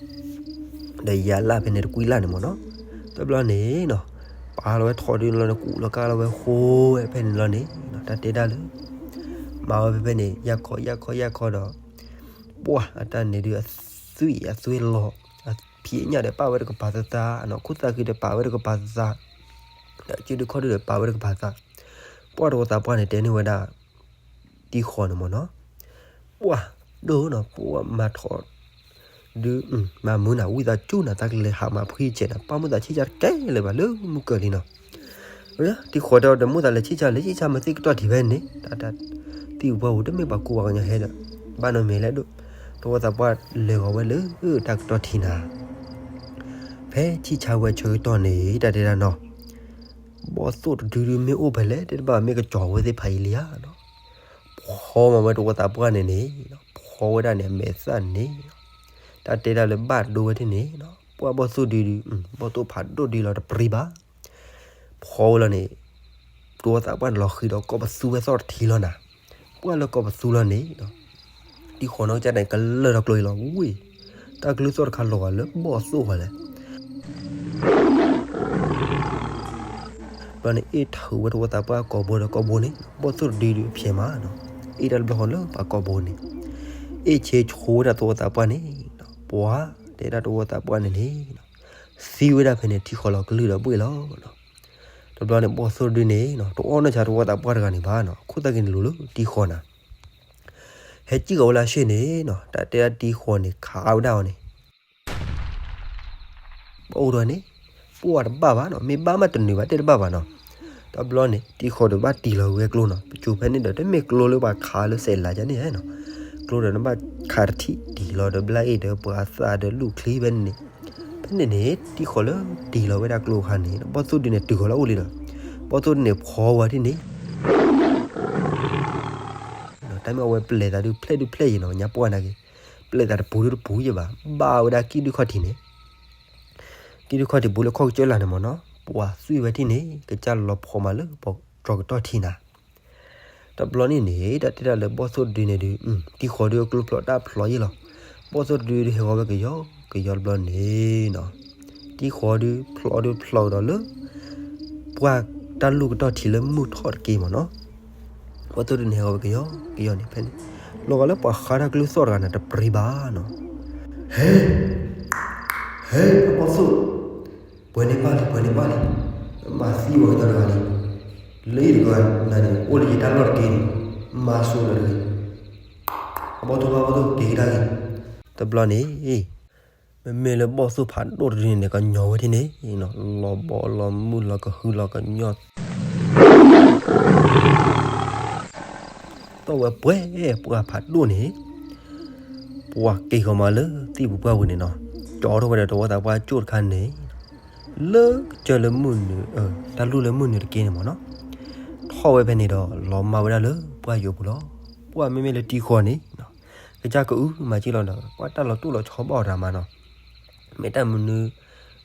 ဒီးယၤလၢ်ဖဲန့ၣ်တကွံလၢ်န့ၣ်မ့ၢ်နီၤ, တဘျီန့ၣ်နီၤ, ပာ်လီၤဝဲထီၣ်ဒုးလီၤန့ၣ် ကူးလီၤကါလီၤဝဲဃိဝဲဖဲန့ၣ်လီၤန့ၣ်, တၢ်တဲဒၣ်လၢ မၤဝဲဖဲဖဲန့ၣ် ယၢ်ခီယၢ်ခီယၢ်ခီဒီး, ပှၢ်အတၢ်န့ၣ်ဒုးအသွံၣ်အသွဲလီၤ, အဖံးအညၣ်ဒီးပာ်ဝဲတကပၤသၢသၢ, ခိၣ်သၣ်ဃံဒီးပာ်ဝဲတကပၤသၢသၢ, ဒီးစုဒုခီၣ်ဒုဒီးပာ်ဝဲတကပၤသၢ, ပှၢ်တဝီသးပှၢ်န့ၣ်တဲန့ၢ်ဝဲဒၣ်, တံၢ်ဃီၤန့ၣ်မ့ၢ်နီၤ, ပှၢ်ဒိၣ်နီၤ ပှၢ်မၤထီၣ် ဒုး, မၤမုာ်နၤ ဝံသးစူၤနၤ တၢ်ကလဲၤဟးမၤဖှံကဲးနၤ ပၢ်မိၣ်သးဆံၣ်ဆါတကဲလၢၤဘၣ်လၢမုၢ်ကၢၤလံနီၤ, တံၢ်ဃီၤတဲအီၤဒီး မိၣ်သးလဲၤဆံၣ်ဆါ လဲၤဆံၣ်ဆါမၤသ့ၣ်ကတီၢ်ထံဖဲန့ၣ်, တၢ်တၢ်, သံၣ်ပူၤပှၢ်ပူၤတမ့ၢ်ပှၤကူပှၤကညီဟဲဒီး, ဘၣ်နီၢ်မဲာ်လဲၣ်ဒိၣ်, တဝီသးပှၢ်လဲၤဂီၤဝဲလၢတၢ်ကတီၢ်ထံနၤ ဖဲဆံၣ်ဆါဝဲဆၢကတီၢ်န့ၣ် တၢ်တဲဒၣ်နီၤ, ဘီၣ်သိၣ်တဒုဒုမ့ၢ်အိၣ်ဖဲလဲၣ် တဲတဘၣ်မ့ၢ်ကစီၤဝဲသ့ၣ်ဖးယံာ်လံဧါနီၤ, ဖီမၤဝဲတဝီသးပှၢ်န့ၣ်န့ၣ်, ဖီဝဲဒၣ်န့ၣ် အမဲာ်သၣ်န့ၣ်, တၢ်တဲဒၣ်လၢဘၣ်ဒိဝဲဒၣ်န့ၣ်, ပှၢ်ဘီၣ်သိၣ်ဒုဒု, ဘီၣ်သိၣ်ဖးဒိၣ်ဒုလီၤတပြံဘၣ် ဖီဝဲလီၤန့ၣ်, တဝီသးပှၢ်န့ၣ်လီၤဃံၤဒီးကီၢ်ပသူဝဲသီၣ်တထံလီၤနၤ, ပှၢ်လၢကီၢ်ပသူလီၤန့ၣ်, တံၢ်ဃီၤနီၢ်ကစၢ်န့ၣ် ကလၢၢ်ထီၣ်ကျိအံၤလီၤဝံၤ, တၢ်ကလုၢ်သီၣ်တခါလီၤဂာ်လၢဘီၣ်သိၣ်ဃီလဲၣ်, ဘျီန့ၣ်အ့ၣ်ထုးဝဲတဝီသးပှၢ်ကိာ်ဘိဒီးကိာ်ဘိန့ၣ် ဘီၣ်သိၣ်တဒုဒုဖျဲးမးနီၤ, အ့ၣ်တၢ်တဘျီဃီလၢပှၤကိာ်ဘိန့ၣ်, အ့ၣ်ဆ့ဆိဝဲဒၣ်တဝီသးပှၢ်န့ၣ်, ပှၤတဲဒၣ်တဝီသးပှၢ်န့ၣ်န့ၣ်, သံဝဲဒၣ်ဖဲန့ၣ် ထံဃီလီၤကလုၢ်ဒီးဘှ့ၣ်လီၤနီၤ, တဘျီန့ၣ် ဘီၣ်သိၣ်တဒုန့ၣ် တအီၣ်နီၢ်ဆါတဝီသးပှၢ်တဂၤန့ၣ်ဘၣ်နီၤ, ခိၣ်သၣ်က့ၤန့ၣ်လိၤလၢတံၢ်ဃီၤနၤ, ဟဲစံၣ်ကီးဝဲလၢအဆ့ၣ်န့ၣ်နီၤ, တၢ်တဲဒၣ်တံၢ်ဃီၤန့ၣ် ခးအါဝဲဒၣ်အီၤန့ၣ် ပအိၣ်ဒီးန့ၣ်, ပှၢ်တဘၣ်ဘၣ်နီၤ, မ့ၢ်ဘၣ်မးတနုာ်ဘၣ်တဲတဘၣ်ဘၣ်နီၤ, တဘျီန့ၣ် တံၢ်ဃီၤဒီးဘၣ်တံၢ်လီၤဝဲကျိနီၤ, ပစိၤဖဲန့ၣ်ဒီး တမ့ၢ်ကျိလၢပှၤခးလၢစဲးလးကန့ၣ်နီၤ, ကျိဒီးနဘၣ်ခးတထံၣ်တံၢ်လီၤဒီး ဘျါအ့ၣ်ဒီးပှၤသးဒီးလူၢ်ချံဖဲန့ၣ်န့ၣ်, ဖဲန့ၣ်န့ၣ် တံၢ်ဃီၤလၢတံၢ်လီၤဝဲဒၣ်ကျိအခါန့ၣ် ဘီၣ်သိၣ်ဒုန့ၣ်တုၤဃီၤလၢအအိၣ်လံဒီး ဘီၣ်သိၣ်ဒုန့ၣ်ဖီဝဲဒၣ်န့ၣ် တၢ်မ့ၢ်အဝဲပျဲသးဒုးဖျဲၣ်ဒုးဖျဲၣ်ယဲၢ်နီၤ ညါပှၢ်နာ်က့ၤ, ပျဲသးတပူၤဒုတပူၤယဲၢ်ဘၣ်, ဘၣ်ဝဲဒၣ်ကံၣ်ဒုခီၣ်ထံးန့ၣ်, ကံၣ်ဒုခီၣ်ထံးဘူးလၢခီၣ်ကစၢၢ်လၢ်န့ၣ်မ့ၢ်နီၤ, ပှၤသွံၣ်ဝဲထံၣ်န့ၣ် ကစၢ်လီၤဖီမးလၢပှၤတြီၤကတီၢ်ထံနၤ တဘျီန့ၣ်န့ၣ် တၢ်တဲဒၣ်လၢဘီၣ်သိၣ်ဒုန့ၣ်ဒုး တံၢ်ဃီၤဒုးအကျိဖျိးတၢ်ဖျိးယဲၢ်လီၤ, ဘီၣ်သိၣ်ဒုဒုးဟဲဃီၤဝဲကယီကယီတဘျီန့ၣ်နီၤ, တံၢ်ဃီၤဒုးဖျိးဒုးဖျိးကဒီးလၢ ပှၢ်တၢ်လူၢ်ကတီၢ်ထံလၢမုၢ်ထီၣ်တက့ၢ်မ့ၢ်နီၤ, ဘီၣ်သိၣ်ဒုန့ၣ်ဟဲဃီၤဝဲကယီကယီန့ၣ် ဖဲန့ၣ် လီၤဂာ်လၢပှၤဃါတၢ်ကျုသီၣ်တဂၤန့ၣ်တပြံဘၣ်နီၤ, ဟဲ ဟဲ ဘီၣ်သိၣ် ပှဲၤန့ၢ်ဘၣ်လံ ပှဲၤန့ၢ်ဘၣ်လံ, မၤသံဝဲကညီတဂၤလံ, လၢယတဂၤနၤန့ၣ် အိၣ်လၢယတၢ်လီၢ်တက့ၢ်န့ၣ်, မၤစိၤလၢတဂ့ၤ, အဘီၣ်သိၣ်ဘၣ်ဘီၣ်သိၣ်က့ၤကဒါက့ၤ, တဘျီန့ၣ် မ့မ့ၢ်လၢဘီၣ်သိၣ်ဖးဒိၣ်တဒုန့ၣ်န့ၣ် ကညီဝဲထံန့ၣ်, လီၤဘီလီၤမုၢ်လီၤကဟုလီၤကညီ သီၣ်ဝဲပှဲၤပှၢ်ဖးဒိၣ်န့ၣ်, ပှၢ်က့ၤဃီၤမးလၢသ့ၣ်ပူၤပှၢ်ပူၤန့ၣ်နီၤ, ကၠီထီၣ်ဝဲဒီးတဝီသးပှၢ်ကၠိၣ်တခါန့ၣ်, လၢကစၢၢ်လၢမုၢ်နုာ်, တၢ်လူၢ်လၢမုၢ်နုာ်တက့ၢ်န့ၣ်မ့ၢ်နီၤ, ထီၣ်ဝဲဖဲန့ၣ်ဒီး လီၤမၢ်ဝဲဒၣ်လၢပှၢ်ယိာ်ပူၤလီၤ, ပှၢ်မ့မ့ၢ်လၢတံၢ်ဃီၤန့ၣ်, ကစၢ်ကအုမၤက့ၢ်လီၤဒီး ပှၢ်တၢ်လီၤတိၢ်လီၤဆီဘၣ်အီၤတဂၤမးနီၤ, မ့ၢ်တၢ်မနုၤ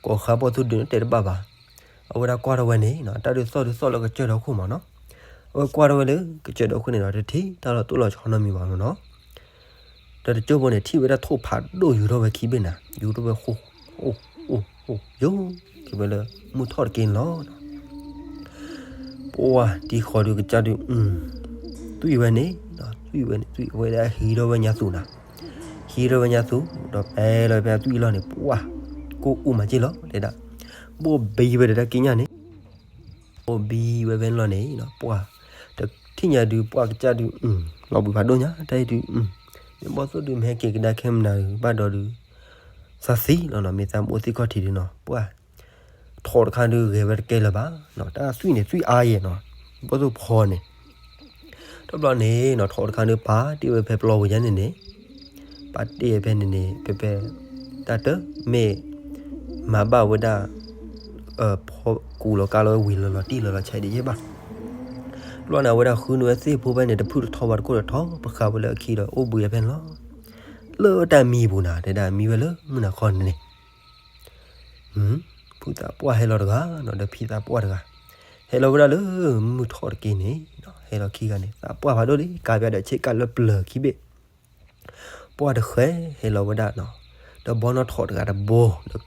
ကိးဃါဘီၣ်သိၣ်ဒုန့ၣ်တဲတဘၣ်ဘၣ်, အဝဲဒၣ်ကွၢ်ထီၣ်ဝဲန့ၣ်နီၤ တၢ်ဒုးသီၣ်ဒုးသီၣ်လၢကစၢၢ်ဒီခိၣ်မ့ၢ်နီၤ, အဝဲကွၢ်ထီၣ်ဝဲလၢကစၢၢ်ဒီခိၣ်န့ၣ်ဒီး တထံၣ်တၢ်လီၤတိၢ်လီၤဆီနီတမံၤဘၣ်မ့ၢ်နီၤ, ဒီးတကၠိဖိန့ၣ် ထံၣ်ဝဲဒၣ်ထိၣ်ဖးဒိၣ်ယူၤထီၣ်ဝဲခံဘ့ၣ်နၤ ယူၤထီၣ်ဝဲဃိ အိၣ်အိၣ်အိၣ် ယူၤက့ၤဝဲလၢမုၢ်ထီၣ်တက့ၢ်န့ၣ်လီၤ. ပှၢ်တံၢ်ဃီၤဒုးကစၢ်ဒုး သွံၣ်ဝဲန့ၣ်, သွံၣ်ဝဲန့ၣ် သွံၣ်ဝဲဒၣ်ဟံးထီၣ်ဝဲညါသူၣ်နၤ, ဟံးထီၣ်ဝဲညါသူၣ် ဒီးပဲလီၤဖဲသွံၣ်လီၢ်န့ၣ် ပှၢ် ကိၣ်အူမၤက့ၢ်လီၤ တဲဒၣ်, ဘိၣ်ဘံဝဲဒီးတၢ်ကံးညာ်န့ၣ် ဘိၣ်ဘံဝဲဖဲန့ၣ်လီၤန့ၣ် ပှၢ် တထံၣ်ညါဒုး ပှၢ်ကစၢ်ဒုး လီၤဘှံးဖးဒိၣ်ညါ တၢ်အံၤဒုး မ့ၢ်ဘီၣ်သိၣ်ဒုးမ့ၢ်ဟဲက့ၤကဒါခဲမနၤဘၣ်ဒီးဒုး သးသံလီၤနီၤ မ့ၢ်သးမ့ၢ်အိၣ်သ့ၣ်ခီၣ်ထံးဒုးနီၤ ပှၢ် ထိးတခါဒုးဂဲၤဝဲတကဲလၢၤဘၣ်နီၤ တၢ်သွံၣ်န့ၣ်သွံၣ်အါယဲၢ်နီၤ ဘီၣ်သိၣ်ဖီန့ၣ် တဘျီန့ၣ်နီၤ ထိးတခါဒုး ပာ်တ့ၢ်ဝဲဖဲပျီပူၤယါန့ၣ်န့ၣ် ပာ်တ့ၢ်ဝဲဖဲန့ၣ်န့ၣ် ဖဲဖဲ တၢ်တမ့ၢ် မၤဘၣ်ဝဲဒၣ် ဖီကူးလီၤကါလီၤဝံၤလီၤလီၤတံၢ်လီၤလီၤဆဲးဒံးယဲၢ်ဘၣ်. တဘျီန့ၣ် အဝဲဒၣ်ဃုန့ၢ်ဝဲသ့ၣ်ဖိဖဲန့ၣ် တဖုၣ်တထီဘၣ်တကိၢ်တထီ ပဃာ်ဝဲလၢအခံဒီး အိၣ်ဘှံးဝဲဖဲန့ၣ်လီၤ. လၢတၢ်မံပူၤနၤ တဲဒၣ်မံဝဲလၢမုၢ်နၤခီန့ၣ်န့ၣ် ဖုသးပှၢ်ဟဲလီၤတဂၤနီၤ ဒီးဖံသးပှၢ်တဂၤ ဟဲလီၤဝဲဒၣ်လၢမုၢ်ထီၣ်တက့ၢ်န့ၣ် ဟဲလီၤခံဂၤန့ၣ် သးပှၢ်ဖးဒိၣ်လံ ကါပၠးဒီးဆ့ကၤလၢပျၢၤခံဘ့ၣ် ပှၢ်တဃဲဟဲလီၤဝဲဒၣ်နီၤ ဒီးဘီနီၣ်ထိးတဂၤတဘိ လၢ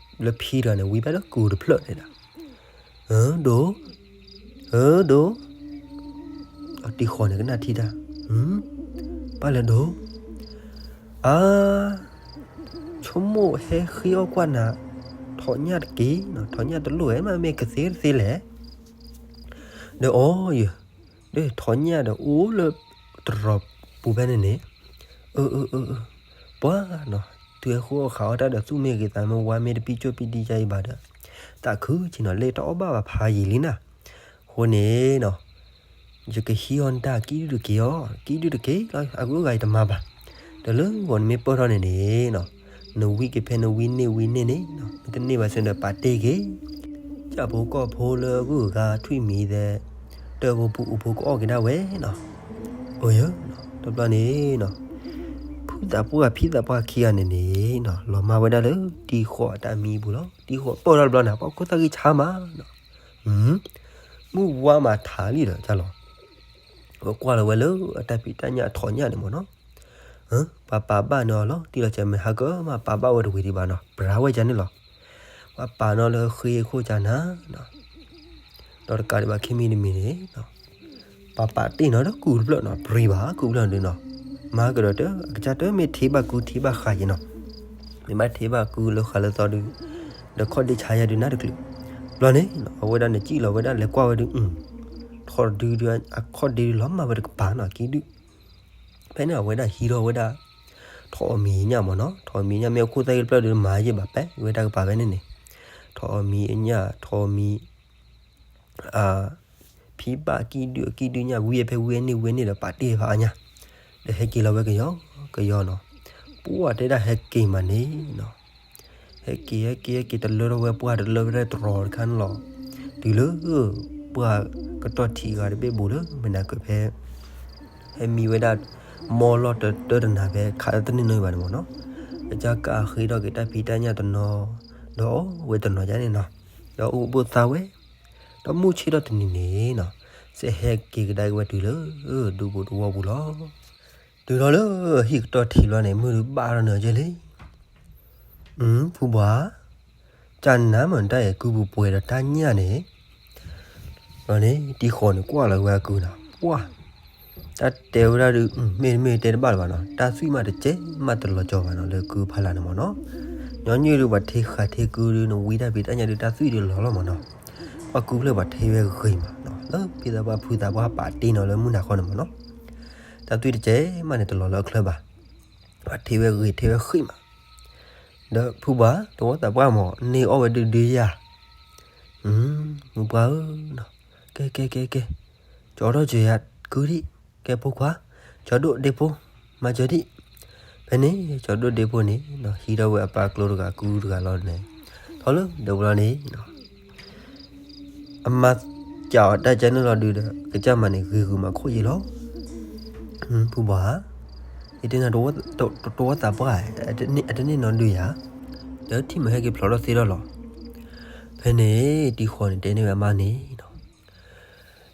ဖံတဂၤန့ၣ် ဝံဖဲလၢကူးတဖျၢၣ်န့ၣ်ဒၣ် အၢ ဒိၣ် အၢ ဒိၣ် အတံၢ်ဃီန့ၣ်ကနၣ်ထံတၢ် ဘၣ်လဲၣ်ဒိၣ် အါ ဆိကမိၣ်ဟဲဃ့အီၣ်ကွၢ်နၤ ထိးညၣ်တက့ၢ်နီၤ ထိးညၣ်တလိၣ်ဝဲမး မ့ၢ်ကသ့တသ့လဲၣ် ဒီးအီယ ဒီးထိးညၣ်ဒီးအိၣ်လၢတရီးပူၤဖဲန့ၣ်န့ၣ် အၢ အၢ အၢ အၢ ပှၤနီၤ တုၤဟဲဃုအီၣ်ဃာ်အီၣ်တၢ်ဒီးသူၣ်မ့ၢ်ဂ့ၤသးမ့ၢ်ဝါမ့ၢ်တပံၣ်ကၠိၣ်ပံၣ်ဒံယါအံၤဘၣ်ဒီး သးခုဆ့ၣ်နီၤ လ့တၢ်အီၣ်ဘၣ်ဘၣ်ဖးယံာ်လံနၤ အဃိန့ၣ်နီၤ ယကဟံးအီၣ်နတၢ်ကံၣ်ဒုတက့ၢ်အီၤ ကံၣ်ဒုတက့ၢ်လီၤ အဂုၤအဂၤယတမၤဘၣ် ဒီးလၢဂီၤနမ့ၢ်ပၢၢ်ထီၣ်န့ၣ်န့ၣ်နီၤ နဝံက့ၤဖဲနဝံန့ၢ်ဝံန့ၢ်န့ၣ်နီၤ မ့ၢ်တန့ၢ်ဘၣ်စ့ၢ်ဒီးပာ်တ့ၢ်က့ၤ ကၢ်ဖိကီၢ်ဖိလၢအဂုၤအဂၤထွံၣ်မံၤသဲး တၢ်ဖိပူၤအူဖိကအီၣ်က့ၤဒၣ်ဝဲနီၤ အိၣ်ယၢ တဘျီန့ၣ်နီၤ ဖုသးပှၢ်ဖံသးပှၢ်ခံဂၤန့ၣ်န့ၣ်နီၤ လီၤမၢ်ဝဲဒၣ်လၢတံၢ်ဃီအတၢ်မံပူၤလီၤ တံၢ်ဃီပၢၢ်ထီၣ်တဘျီန့ၣ် ပှၤခိၣ်သၣ်ဂံၢ်ဆါမးနီၤ မုၢ်ဝါမးထးလံဒီး ကၢ်လီၤ အဝဲကွၢ်လီၤဝဲလၢအတၢ်ဖံးတၢ်ညၣ်အထိးညၣ်န့ၣ်မ့ၢ်နီၤ ပှၤပာ်ဘၣ်န့ၢ်အီၤလီၤ တံၢ်လီၤစဲးမ့ၢ်ဟးကမၤပာ်ဘၣ်ဝဲတဝံၤဒံးဘၣ်နီၤ ပြၤဝဲကန့ၣ်လီၤ ပှၤပာ်န့ၢ်လၢဃ့အခိၣ်ကနၤ ဒီးတကးဒံးဘၣ်ခံမံၤတမံၤန့ၣ် ပှၤပာ်တ့ၢ်နီၤဒီးကူးတဖျၢၣ်နီၤ ပြံဘၣ်ကူးဖျၢၣ်ဒုးနီၤ မၤကဒီးတၢ် အကစၢ်တမ့ၢ်ထံဘၣ်ကူးထံဘၣ်ဃာ်ယဲနီၤ မ့ၢ်ဘၣ်ထံဘၣ်ကူးလၢဃာ်လၢသီဒုး ဒီးခီၣ်ဒ့ဆါယၤဒုးနၢ်တချုး ဘျီန့ၣ် အဝဲဒၣ်န့ၣ်စံၣ်လီၤဝဲဒၣ်လဲၤကွၢ်ဝဲဒုး ထိးဒုးဒုး အခီၣ်ဒ့ဒုးလီၤမၢ်ဝဲတကပၤနီၤ ကံၣ်ဒုး ဖဲန့ၣ်အဝဲဒၣ်ဟံးထီၣ်ဝဲဒၣ် ထိးအမံၤညၣ်မ့ၢ်နီၤ ထိးအမံၤညၣ်မ့ၢ်အခိၣ်သၣ်ဂံၢ်တဖျၢၣ်ဒုးမၤယဲၢ်ဘၣ်ပဲ ဝဲတၢ်ကပၤဖဲန့ၣ်န့ၣ် ထိးအမံၤအညၣ် ထိးအမံၤ ဖံဘၣ်ကံၣ်ဒုးအကံၣ်ဒုးညၣ် ဝံဖဲဝံန့ၢ်ဝံန့ၢ်ဒီးပာ်တ့ၢ်ဖးအါညၣ် ဒီးဟဲက့ၤလီၤဝဲကယီကယီနီၤ, ပှၢ်တဲဒၣ်ဟဲက့ၤမးန့ၣ်နီၤ, ဟဲက့ၤ ဟဲက့ၤ ဟဲက့ၤတလၢထီၣ်ဝဲပှၢ် တလၢဝဲဒၣ်တရီတခါန့ၣ်လီၤ. တုၤလၢ ပှၢ်ကတီၢ်ထံးဂၤတဘ့ၣ်ဘူးလၢမနၤကၢၤဖဲ ဟဲမံဝဲဒၣ် မီလီၢ်တတၢတနၤဖဲခးတၢ်တန့ၢ်နီဘၣ်န့ၣ်မ့ၢ်နီၤ, ကစၢ်ကးဃ့ထီၣ်က့ၤတၢ်ဖံးတၢ်ညၣ်တနီၤ, ဒီးအီၣ်ဝဲတနီၤယါန့ၣ်နီၤ, ဒီးအိၣ်ဘိၣ်သါဝဲ, ဒီးမုၢ်ဆ့ၣ်ထီၣ်တနံၤန့ၣ်နီၤ, စဲးဟဲက့ၤကဒါက့ၤဝဲတုၤလၢ ဒူပူၤတဝီပူၤလီၤ. တုၤထီၣ်လၢဟံၣ်ကတီၢ်ထံးဘျီန့ၣ် မုၢ်ဒုးဘၣ်ထီၣ်နၢၤက့ၤလံ. ဖုဘှါ, ကၢ်နၤမ့ၢ်တၢ်အဲၤကုပူၤပှဲၤဒီးတၢ်ညၣ်န့ၣ် ဘျီန့ၣ် တံၤဃီၤန့ၣ်ကွၢ်လီၤဝဲအကုနီၤ, ပှၢ်, တၢ်တဲဝဲဒၣ်ဒုး မ့ၢ်တမ့ၢ်တဲတဘၣ်လၢၤဘၣ်နီၤ, တၢ်သွံၣ်မးတကဲမးတလီၤကီဘၣ်နီၤ လၢကုဖီလာ်န့ၣ်မ့ၢ်နီၤ, ညီနုၢ်ဒုးပှၤထ့ဃာ်ထ့ကုဒုး နဝံတၢ်ဖံးတၢ်ညၣ်ဒုး တၢ်သွံၣ်ဒုးလီၤလီၤမ့ၢ်နီၤ, ပှၤကုဖျၢၣ်ပှၤထ့ဝဲဂ့ၤမးနီၤ, လၢဖံသးပှၢ်ဖုသးပှၢ်ပာ်တ့ၢ်နီၤလၢမုၢ်နၤဃီန့ၣ်မ့ၢ်နီၤ, တၢ်သွံၣ်တကဲမးန့ၣ်တလီၤလၢအချၢဘၣ်, ပှၤထ့ဝဲဂ့ၤထ့ဝဲဃ့ၢ်မး, ဒီးဖုဘှါ တဝီသးပှၢ်မ့ၢ်န့ၢ်အီၣ်ဝဲဒုဒုယၤ မုၢ်ပှၢ်ဧၢ, ကဲကဲကဲကဲ, ကၠီထီၣ်စၢၤယၤကုဒံး, ကဲဖိခွါ, ကၠီဒိၣ်ဒ့ဖိ, မၤစၢၤဒံး, ဖဲန့ၣ် ကၠီဒိၣ်ဒ့ဖိန့ၣ် ဟံးထီၣ်ဝဲအပၢ်ကျိတဂၤကုတဂၤလီၤန့ၣ်, ထီၣ်လၢဒီးဘျီန့ၣ် အမါစံးအီၤတၢ်ကဲန့ၣ်လီၤဒုဒီး ကစၢ်မၤန့ၣ်ဂ့ၤဂုာ်မးခိၣ်ယံာ်လီၤ. ဖုဘှါ, ယတဲနၤ တဝီသးပှၢ် အတန့ၢ်နီဒုယၤ, ဒီးထံၣ်မးဟဲက့ၤဖျိးထီၣ်သ့ထီၣ်လီၤ. ဖဲန့ၣ် တံၤဃီၤန့ၣ်တဲန့ၢ်ဝဲအမါန့ၣ်နီၤ,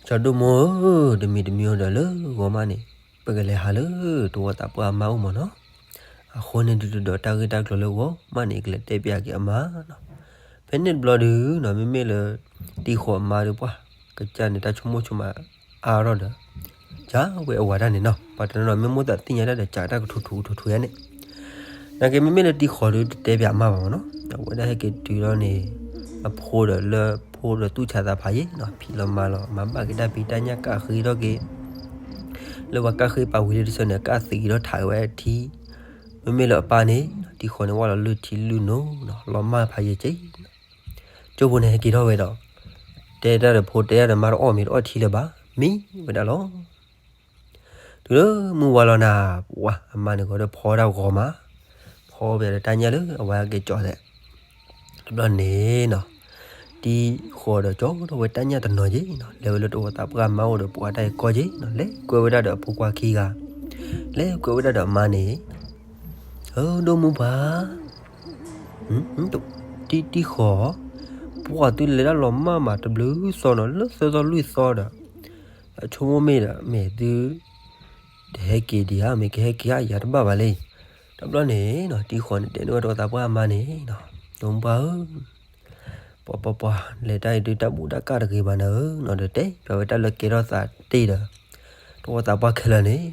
ကၠီဒိၣ်မိၢ်ဧၢ, တမံၤတမံၤဒီးလၢဂီၤမးန့ၣ် ပကလဲၤဟးလၢတဝီသးပှၢ်အမါအိၣ်မ့ၢ်နီၤ, အဃိန့ၣ်ဒုးဒီးတၢ်ဂ့ၢ်တၢ်ကျိၤလၢဂီၤမးန့ၣ် ကလဲၤတဲပျးက့ၤအမါနီၤ. ဖဲန့ၣ်တဘျီဒုးနီၤ မ့မ့ၢ်လၢ တံၤဃီၤအမါဒုးပှၢ် ကစၢ်န့ၣ် တၢ်ဆိကမိၣ်ဆိကမးအါထီၣ်ဒီး ကဝဲအဝၤတၢ်န့ၣ်နီၤ ပှၤတနီၤနီၤ မ့ၢ်မိၣ်သးသ့ၣ်ညါတၢ်ဒီး ကးတၢ်ကထူထူကထူထူယါန့ၣ်, နာ်က့မ့မ့ၢ်လၢတံၤဃီၤဒုးတတဲပျးအမါဘၣ်မ့ၢ်နီၤ, အဝဲဒၣ်ဟဲက့ၤတုၤလီၤန့ၣ် အဖိဒီးသူၣ်ဆးသးဖးယံာ်နီၤ ဖံးလီၤမၤလီၤ မၤဘၣ်က့ၤတၢ်ဖံးတၢ်ညၣ်ကးဃ့ထီၣ်က့ၤ လၢပှၤကးဃ့ပာ်ဝံၤလံတဆၢန့ၣ် ကးသံးက့ၤထီၣ်ထးက့ၤဝဲထံ, မ့မ့ၢ်လၢအပၢ်န့ၣ် တံၤဃီၤန့ၣ်ဝဲလီၤလၢထံလုၢ်နိနီၤ လီၤမၢ်ဖးယံာ်က့ၤ ကၠိဖိန့ၣ်ဟဲက့ၤထီၣ်ဝဲဒီး တဲတၢ်ဒီးဖိတဲတၢ်ဒီးမါတအီၣ်မ့ၤတအီၣ်ထံလၢၤဘၣ် မံဝဲဒၣ်လီၤ. တုၤလၢမုၢ်ဝါလီၤနၤ ပှၤအမါန့ၣ်ကီးဒီးဖီတၢ်ဂီၤမး, ဖီပှဲၤဒီးတၢ်ညၣ်လၢအဝဲက့ၤကၠီသဲး, တဘျီန့ၣ်နီၤ, တံၤဃီၤဒီးကၠီထီၣ်ဝဲတၢ်ညၣ်တနီၤက့ၤနီၤ လဲၤဝဲလၢတဝီသးပှၢ်အမါအိၣ်ဒီးပှၤတၢ်အံၤကီက့ၤနီၤ လဲၤကွဲဝဲဒၣ်ဒီးအဖိခွါခံဂၤ, လဲၤကွဲဝဲဒၣ်ဒီးအမါန့ၣ် အၢ ဒိၣ်မုၢ်ပှၤ တံၤဃီၤ, ပှၤသုလဲၤတၢ်လီၤမၢ်မးတဘျုးသီနီၤ လၢသၢသီလွံၢ်သီဒီး အဆိကမိၣ်မ့ၢ်ဒီး မ့ၢ်သု တဟဲက့ၤဒံးဧါ မ့ၢ်ကဟဲက့ၤဧါ ယၤတဘၣ်ဘၣ်လံ. တဘျီန့ၣ်နီၤ တံၤဃီၤန့ၣ်တဲန့ၢ်ဝဲတဝီသးပှၢ်အမါန့ၣ်နီၤ ဒိၣ်မုၢ်ပှၤဧၢ ပှၤပှၤပှၤ လဲၤတၢ်အံၤဒုးတၢ်ဘူၣ်တၢ်ကၢ်တဂ့ၤဘၣ်နၤဧၢနီၤ ဒီးတဲပျးဝဲတၢ်လၢကဲထီၣ်သးတ့ၢ်ဒီး တဝီသးပှၢ်ခဲလၢာ်န့ၣ်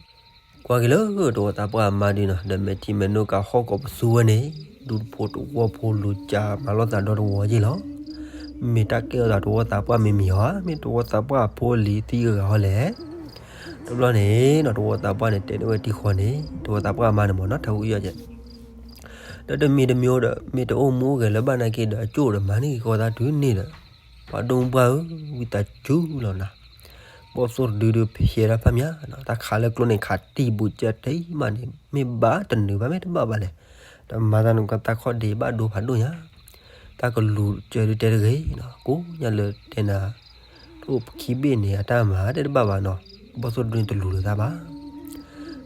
ကွၢ်က့ၤလၢတဝီသးပှၢ်အမါဒုးနီၤ ဒီးမဲာ်ထံမဲာ်နိကးဟီၣ်ကိးပသူဝဲန့ၣ် ဒူတဖိတဝီဖိလူၤကးမၤလိာ်သးဒီတဝီက့ၤလီၤ. မ့ၢ်တၢ်ကဲထီၣ်သးတဝီသးပှၢ်မ့ၢ်မ့ၢ်ဧါ မ့ၢ်တဝီသးပှၢ်အဖိအလံၤသံအဂၤဟီလဲၣ်. တဘျီန့ၣ်နီၤ တဝီသးပှၢ်န့ၣ်တဲန့ၢ်ဝဲတံၤဃီၤန့ၣ် တဝီသးပှၢ်အမါန့ၣ်မ့ၢ်နီၤ ထးဝံယီၢ်ကဲ ဒီးတမံၤတမံၤဒီး မ့ၢ်တအိၣ်မူအိၣ်ဂဲၤလၢၤဘၣ်နာ်က့ဒီး အကၠိၣ်ဒီးမၤန့ၢ်က့ၤဃီသးတုၤန့ၣ်ဒီး ပှၤဒိၣ်မုၢ်ပှၢ်ဧၢ ဝံသးစူၤလီၤနၤ, ဘီၣ်သိၣ်တဒုဒုးဖျဲးတၢ်ဖးမးနီၤ တၢ်ခးလၢကျိန့ၣ် ခးတံၢ်ဘူးကၢတံၢ်မးန့ၣ် မ့ၢ်ဘၣ်တနုာ်ဘၣ် မ့ၢ်တဘၣ်ဘၣ်လဲၣ်, ဒီးမၤသးနကတၢ်ခီၣ်ဒ့ဘၣ်ဒိဖးဒိၣ်ညါ, တၢ်ကလူၤကၢဒုးတဲတဂ့ၤနီၤ ကိးညါလၢတဲနၤ တအိၣ်ခံဘ့ၣ်န့ၣ် အတၢ်မၤတဲတဘၣ်ဘၣ်နီၤ, ဘီၣ်သိၣ်တဒုန့ၣ်တလူၤလၢၤသးဘၣ်.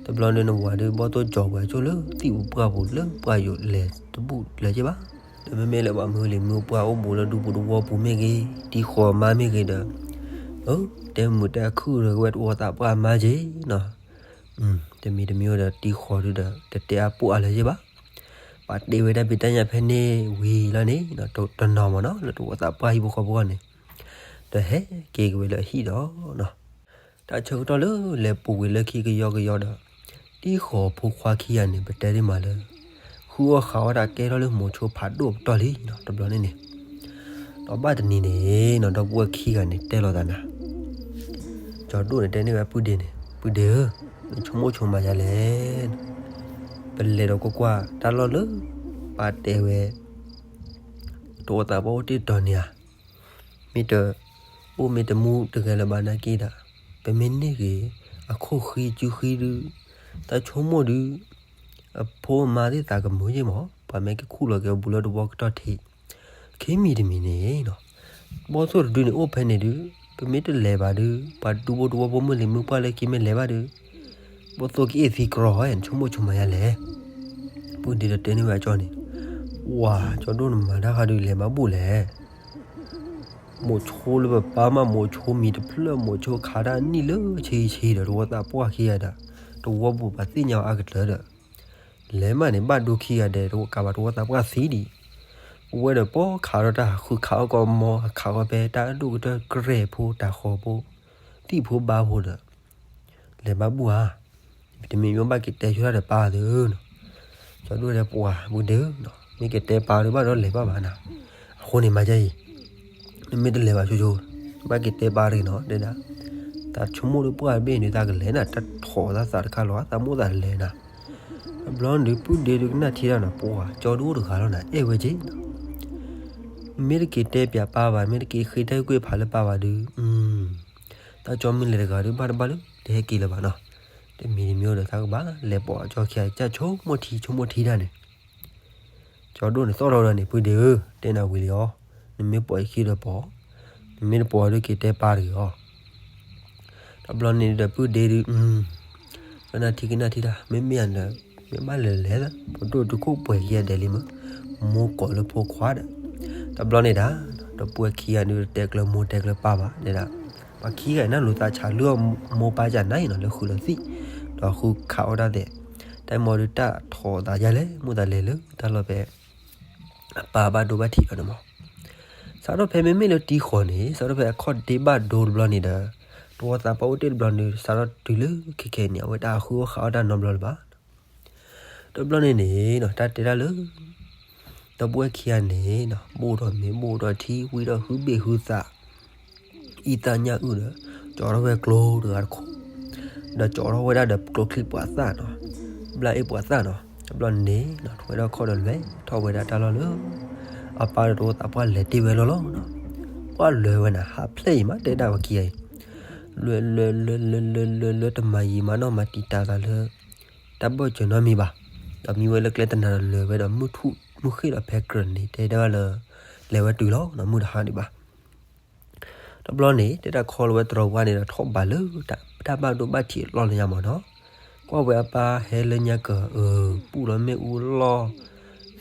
တဘျီန့ၣ်နဝၤဒုး ဘီၣ်သိၣ်ကၠီၤပှၤကၠိလၢသံၣ်ပူၤပှၢ်ပူၤလၢပှၢ်ယိာ်လဲၤတဘူၣ်လၢၤက့ၤဘၣ်. ဒီးမ့မ့ၢ်လၢပှၤမုၢ်လံၤမုၢ်ပှၢ်အိၣ်ဘူးလၢဒူပူၤတဝီပူၤမ့ၢ်ဂ့ၤ, တံၤဃီၤမါမ့ၢ်ဂ့ၤဒီး, အၢ တဲမုာ်တဲအခုၣ်ဒီးကဝဲတဝီသးပှၢ်မါက့ၤနီၤ, တမံၤတမံၤဒီးတံၤဃီၤဒုးဒီး တတဲအါပိၢ်အါလၢၤက့ၤဘၣ်. ပှၤတဲဝဲတၢ်ဖံးတၢ်ညၣ်ဖဲန့ၣ်ဝံၤလီၤန့ၣ် တနီၤမ့ၢ်နီၤ လၢတဝီသးပှၢ်ဟံၣ်ဖိဃီဖိဂီၢ်န့ၣ် ဒီးဟဲက့ၤက့ၤဝဲလၢအဟံၣ်ဒီးနီၤ, တၢ်ဆၢကတီၢ်လၢလဲၤပူၤကွံာ်လၢခံကယီကယီဒီး, တံၤဃီၤဖိခွါခံဂၤန့ၣ် ပတဲဒ်မးလၢ ဃုအီၣ်ဃုအီတၢ်ကဲထီၣ်လၢမိၤဆိဖးဒိၣ်ပတီၢ်လံနီၤ တဘျီန့ၣ်န့ၣ်, ဒီးဘၣ်တနံၤန့ၣ်နီၤ ဒီပုၢ်ဝဲၢ်ခံဂၤန့ၣ်တဲလိာ်သးနၤ ကၠီၤဒိၣ်န့ၣ်တဲန့ၢ်ဝဲပုၢ်ဒ့န့ၣ် ပုၢ်ဒ့ဧၢ, နဆိကမိၣ်ဆိကမးယၤလဲၣ်, ပလဲၤဒီးကွၢ်ကွၢ်တၢ်လီၢ်လၢ ပာ်တဲဝဲ တဝီသးပှၢ်အိၣ်တ့ၢ်တီၤန့ၣ်ဧါ, မ့ၢ်တအိၣ်မ့ၢ်တမူတဂဲၤလၢၤဘၣ်နာ်က့ဒီး, ပမ့ၢ်န့ၢ်ဂ့ၤ အခိၣ်ဃံစုဃံဒုး တၢ်ဆိကမိၣ်ဒုး အဖိအမါသ့ၣ်သးကမုာ်ယ့ၢ်မး, ပှၤမ့ၢ်ကခူၣ်လီၤက့ၤအဘူးလၢတဝီကတီၢ်ထံး, ခံမံၤတမံၤန့ၣ်နီၤ, ဘီၣ်သိၣ်တဒုန့ၣ်အိၣ်ဖဲန့ၣ်ဒုး, ပမ့ၢ်တလဲၤဘၣ်ဒုး ပှၤဒူဖိတဝီဖိမုၢ်လံၤမုၢ်ပှၢ်လၢခံမ့ၢ်လဲၤဘၣ်ဒုး, ဘီၣ်သိၣ်ကအ့ၣ်သံကြီဟဲ နဆိကမိၣ်ဆိမးယါလဲၣ်. ပုၢ်ဒ့ဒီးတဲန့ၢ်ဝဲအကၠီန့ၣ်, ဝၤ ကၠီဒိၣ်နမၤတၢ်ဃးဒုးလဲၤမၤဘူၣ်လဲၣ် မိးဆိလၢပပၢ်မး မိးဆိမံၤတဖျၢၣ် မိးဆိခးတၢ်နံၣ်လၢဆံဆံဒီး တဝီသးပှၢ်ခံဂၤဒီး တဝီပူၤပှၤသ့ၣ်ညါအါကတၢၢ်ဒီး လဲၤမးန့ၣ် ဘၣ်ဒိခံဂၤဒဲး တဝီကးဘၣ်တဝီသးပှၢ်သံဒံး, အဝဲဒီးပီခးထီၣ်တၢ် ဃုခးအီၣ်ကီးမီ ခးအီၣ်ဖဲတၢ်အဒိၣ်ကတၢၢ်ကြဲၢ်ဖိတၤဃီၤဖိ သံၣ်ဖိဘါဖိဒီး လဲၤဘၣ်ဘူၣ်ဧါ, တမံၤမ့ၢ်ဘၣ်က့ၤတဲဆိတၢ်ဒီးပၢ်သုနီၤ, ကၠီဒိၣ်တဲပှၤပုၢ်ဒ့ဧၢ, မ့ၢ်က့ၤတဲပၢ်ဒီးဘၣ်ဒီးလဲၤဘၣ်ဘၣ်နၤ, အဃိန့ၣ်မၤယါအံၤ နမ့ၢ်တလဲၤဘၣ်ဆိဆိ, ဘၣ်က့ၤတဲပၢ်တဂ့ၤနီၤ တဲဒၣ်, တၢ်ဆိကမိၣ်လၢပှၢ်တဘ့ၣ်န့ၣ် တၢ်ကလဲၤနၤ တၢ်ထီၣ်သးသးတခါလီၤ သးမိၣ်သးလဲၤနၤ, တဘျီန့ၣ်ဒုး ပုၢ်ဒ့ဒုးကနၣ်ထံတၢ်နီၤ ပှၤကၠီဒိၣ်တဂၤလီၤနၤ အဲၣ်ဝဲက့ၤနီၤ, မ့ၢ်တက့ၤတဲပၠးပၢ်ဘၣ် မ့ၢ်တက့ၤဃ့တၢ်ကွ့ၢ်ဖးလၢပၢ်ဘၣ်ဒုး, တၢ်ကၠီမ့ၢ်လဲၤတဂၤဒုး ဘၣ်တဘၣ်လၢ တဟဲက့ၤလၢၤဘၣ်နီၤ, တမံၤတမံၤဒီးတၢ်ကဘၣ်လဲၤပိာ်ကၠီခံဂၤ ကၢ်ဆိကမိၣ်ထံဆိကမိၣ်ထံတၢ်န့ၣ် ကၠီဒိၣ်န့ၣ်သီၣ်ထီၣ်ဝဲဒၣ်န့ၣ် ပုၢ်ဒ့ဧၢ, တဲနၤဝံၤလံအီၤ, နမ့ၢ်ပိာ်ယခံဒီးပိာ်, နမ့ၢ်တပိာ်ဒုးက့ၤတဲပၢ်တဂ့ၤအီၤ, တဘျီန့ၣ်ဒီးပုၢ်ဒ့ဒုး, ကနၣ်ထံကနၣ်ထံတၢ် မ့မ့ၢ်ယၤဒီး, မ့ၢ်ဘၣ်လဲၤလဲၤလၢ ပဒိၣ်တခိၣ်ပှဲၤခံဂၤဒဲးလံမး, မိၢ်ကိးလၢဖိခွါဒီး, တဘျီန့ၣ်ဒၣ်, ဒီပုၢ်ဝဲၢ်ခံဂၤဒုးတဲကျၢၤမိၢ်တဲကျၢၤပၢ်ဘၣ်ဒဲဒၣ်, ပှၤခံဂၤအံၤနၢ်လိာ်သးဆးလၢအမိၢ်ပၢ်ကနၤအံၤနီၤ လၢဃုာ်လီၤသံၣ်, ဒီးဃုခးအီၣ်တၢ်သဲး, တၢ်မီဒုးတၢ်ထီၣ်သးယါလဲၣ် မိၣ်သးလဲၤလၢတၢ်လီၢ်ဖဲ အပၢ်ဘၣ်ဒိဘၣ်ထံးလီၤန့ၣ်မး, စးထီၣ်ဖဲမ့မ့ၢ်လၢတံဃီၤန့ၣ် စးထီၣ်ဖဲအခီၣ်ဒ့ဘၣ်ဒိတဘျီန့ၣ်ဒီး, တဝီသးပှၢ်အိၣ်တ့ၢ်တဘျီန့ၣ် စးထီၣ်တုၤလၢခဲခဲန့ၣ် အဝဲတၢ်ဃုအီၣ်ဃးအီၣ်တၢ်နီတဘျီလၢၤဘၣ်, တဘျီန့ၣ်န့ၣ်နီၤ တၢ်တဲဒၣ်လၢ ဒီပုၢ်ဝဲၢ်ခံဂၤန့ၣ်နီၤ ဘိၣ်ဒီးမ့ၤဘိၣ်ဒီးထံ ဝံဒီးဟုဘ့ၣ်ဟုသး အံသၣ်ညၣ်အုၣ်ဒီး ကၠီထီၣ်ဝဲကျိတဂၤတခိၣ်, ဒီးကၠီထီၣ်ဝဲဒၣ်ဒီးကျိချံပှၤသၣ်နီၤ, ဘျၣ်အ့ၣ်ပှၤသၣ်နီၤ, တဘျီန့ၣ်နီၤ ထီၣ်ဝဲဒၣ်ခီၣ်ဒီးလဲၤထီၣ်ဝဲဒၣ်တၢ်လီၢ်လၢ အပၢ်ဒီးတဝီသးပှၢ်လဲၤတ့ၢ်ဝဲလီၤလီၤနီၤ, ပှၢ်လဲၤဝဲနၤ ဟးဖျဲၣ်အံၤမး တဲဒၣ်ပှၤခံဂၤအံၤ, လဲၤလဲၤလဲၤလဲၤလဲၤလဲၤလဲၤတမၤယံာ်မးနီၤ မၤတံာ်တာ်သးလၢ တၢ်ဘၢၣ်စၢၤနီတမံၤဘၣ်, ဒီးမံဝဲလၢကျဲတနၤဒီးလဲၤဝဲဒီးမုၢ်ထူၣ်မုၢ်ဃ့ၢ်ဒီးဖဲကြၢးန့ၣ် တဲဒၣ်လၢ လဲၤဝဲတုၤလီၤနီၤ မုၢ်တဟါဒံးဘၣ် တဘျီန့ၣ် တဲဒၣ်ခီလီၤဝဲတရီပှၢ်န့ၣ်ဒီးထီၣ်ဘးလၢ တၢ်ဘၣ်ဒိဘၣ်ထံးအလီၢ်လၢညါမးနီၤ, ကွၢ်ဝဲအပၢ်ဟဲလၢညါကၢၤအၢ ပူၣ်လီၤမ့ၣ်အူလီၢ်,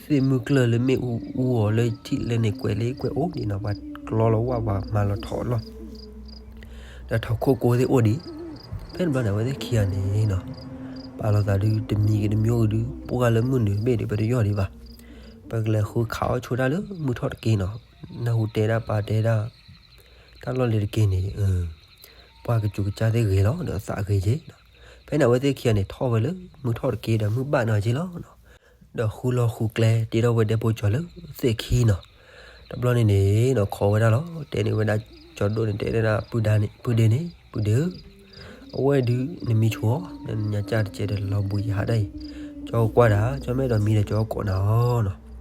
သ့ၣ်မုၢ်ကျၢၢ်လၢမ့ၣ်အူအူအီၤလၢထံၣ်လၢန့ၣ်ကွဲးလ့ကွဲးအိၣ်ဒံးနီၤ ပှၤကျီလီၤဝၣ်ပှၤမၤလီၤထီၣ်လီၢ် ဒီးထီၣ်ခိၣ်ကိသ့ၣ်အိၣ်ဒံး, ဖဲန့ၣ်တဘျီန့ၣ် အဝဲသ့ၣ်ခံဂၤန့ၣ်နီၤ, ပာ်လီၤသးဒုး တမံၤဂ့ၤတမံၤဂ့ၤဒုး ပှၢ်လၢမုၢ်နုာ်တဘ့ၣ်ဒီး ပတယီၢ်ဒံးဘၣ်, ပကလဲၤဃုခးအီၣ်ဆိတၢ်လၢမုၢ်ထီၣ်တက့ၢ်နီၤ, နၢ်ဟူတဲဒၣ်ပၢ်တဲဒၣ်, တၢ်လီၢ်လံၤတက့ၢ်န့ၣ်, ပှၢ်ကစူၤကစၢ်သ့ၣ်ဂ့ၤလီၤ ဒီးသးဂ့ၤက့ၤနီၤ, ဖဲန့ၣ် အဝဲသ့ၣ်ခံဂၤန့ၣ် ထီၣ်ဝဲလၢမုၢ်ထီၣ်တက့ၢ်ဒီးမုၢ်ဘၣ်နီၤက့ၤလီၤနီၤ ဒီးဃုလီၤဃုကျဲ တ့ထီၣ်ဝဲဒဲဖိကၠီၤလၢသ့ၣ်ခံနီၤ, တဘျီန့ၣ်န့ၣ်နီၤ ခိးဝဲဒၣ်လီၤ တဲန့ၢ်ဝဲဒၣ် ကၠီဒိၣ်န့ၣ် တဲဒၣ် ပုၢ်ဒ့န့ၣ် ပုၢ်ဒ့ဧၢ, အဝဲဒုးနမံဆိဧါ, နညါကၢ်တကဲဒီးလီၤဘှံးယဟးဒၣ်အံၤ, ကၠီကွၢ်တၢ် ကၠီမ့ၢ်ဒီးမံဒီးကၠီကိးနၤအီၤနီၤ,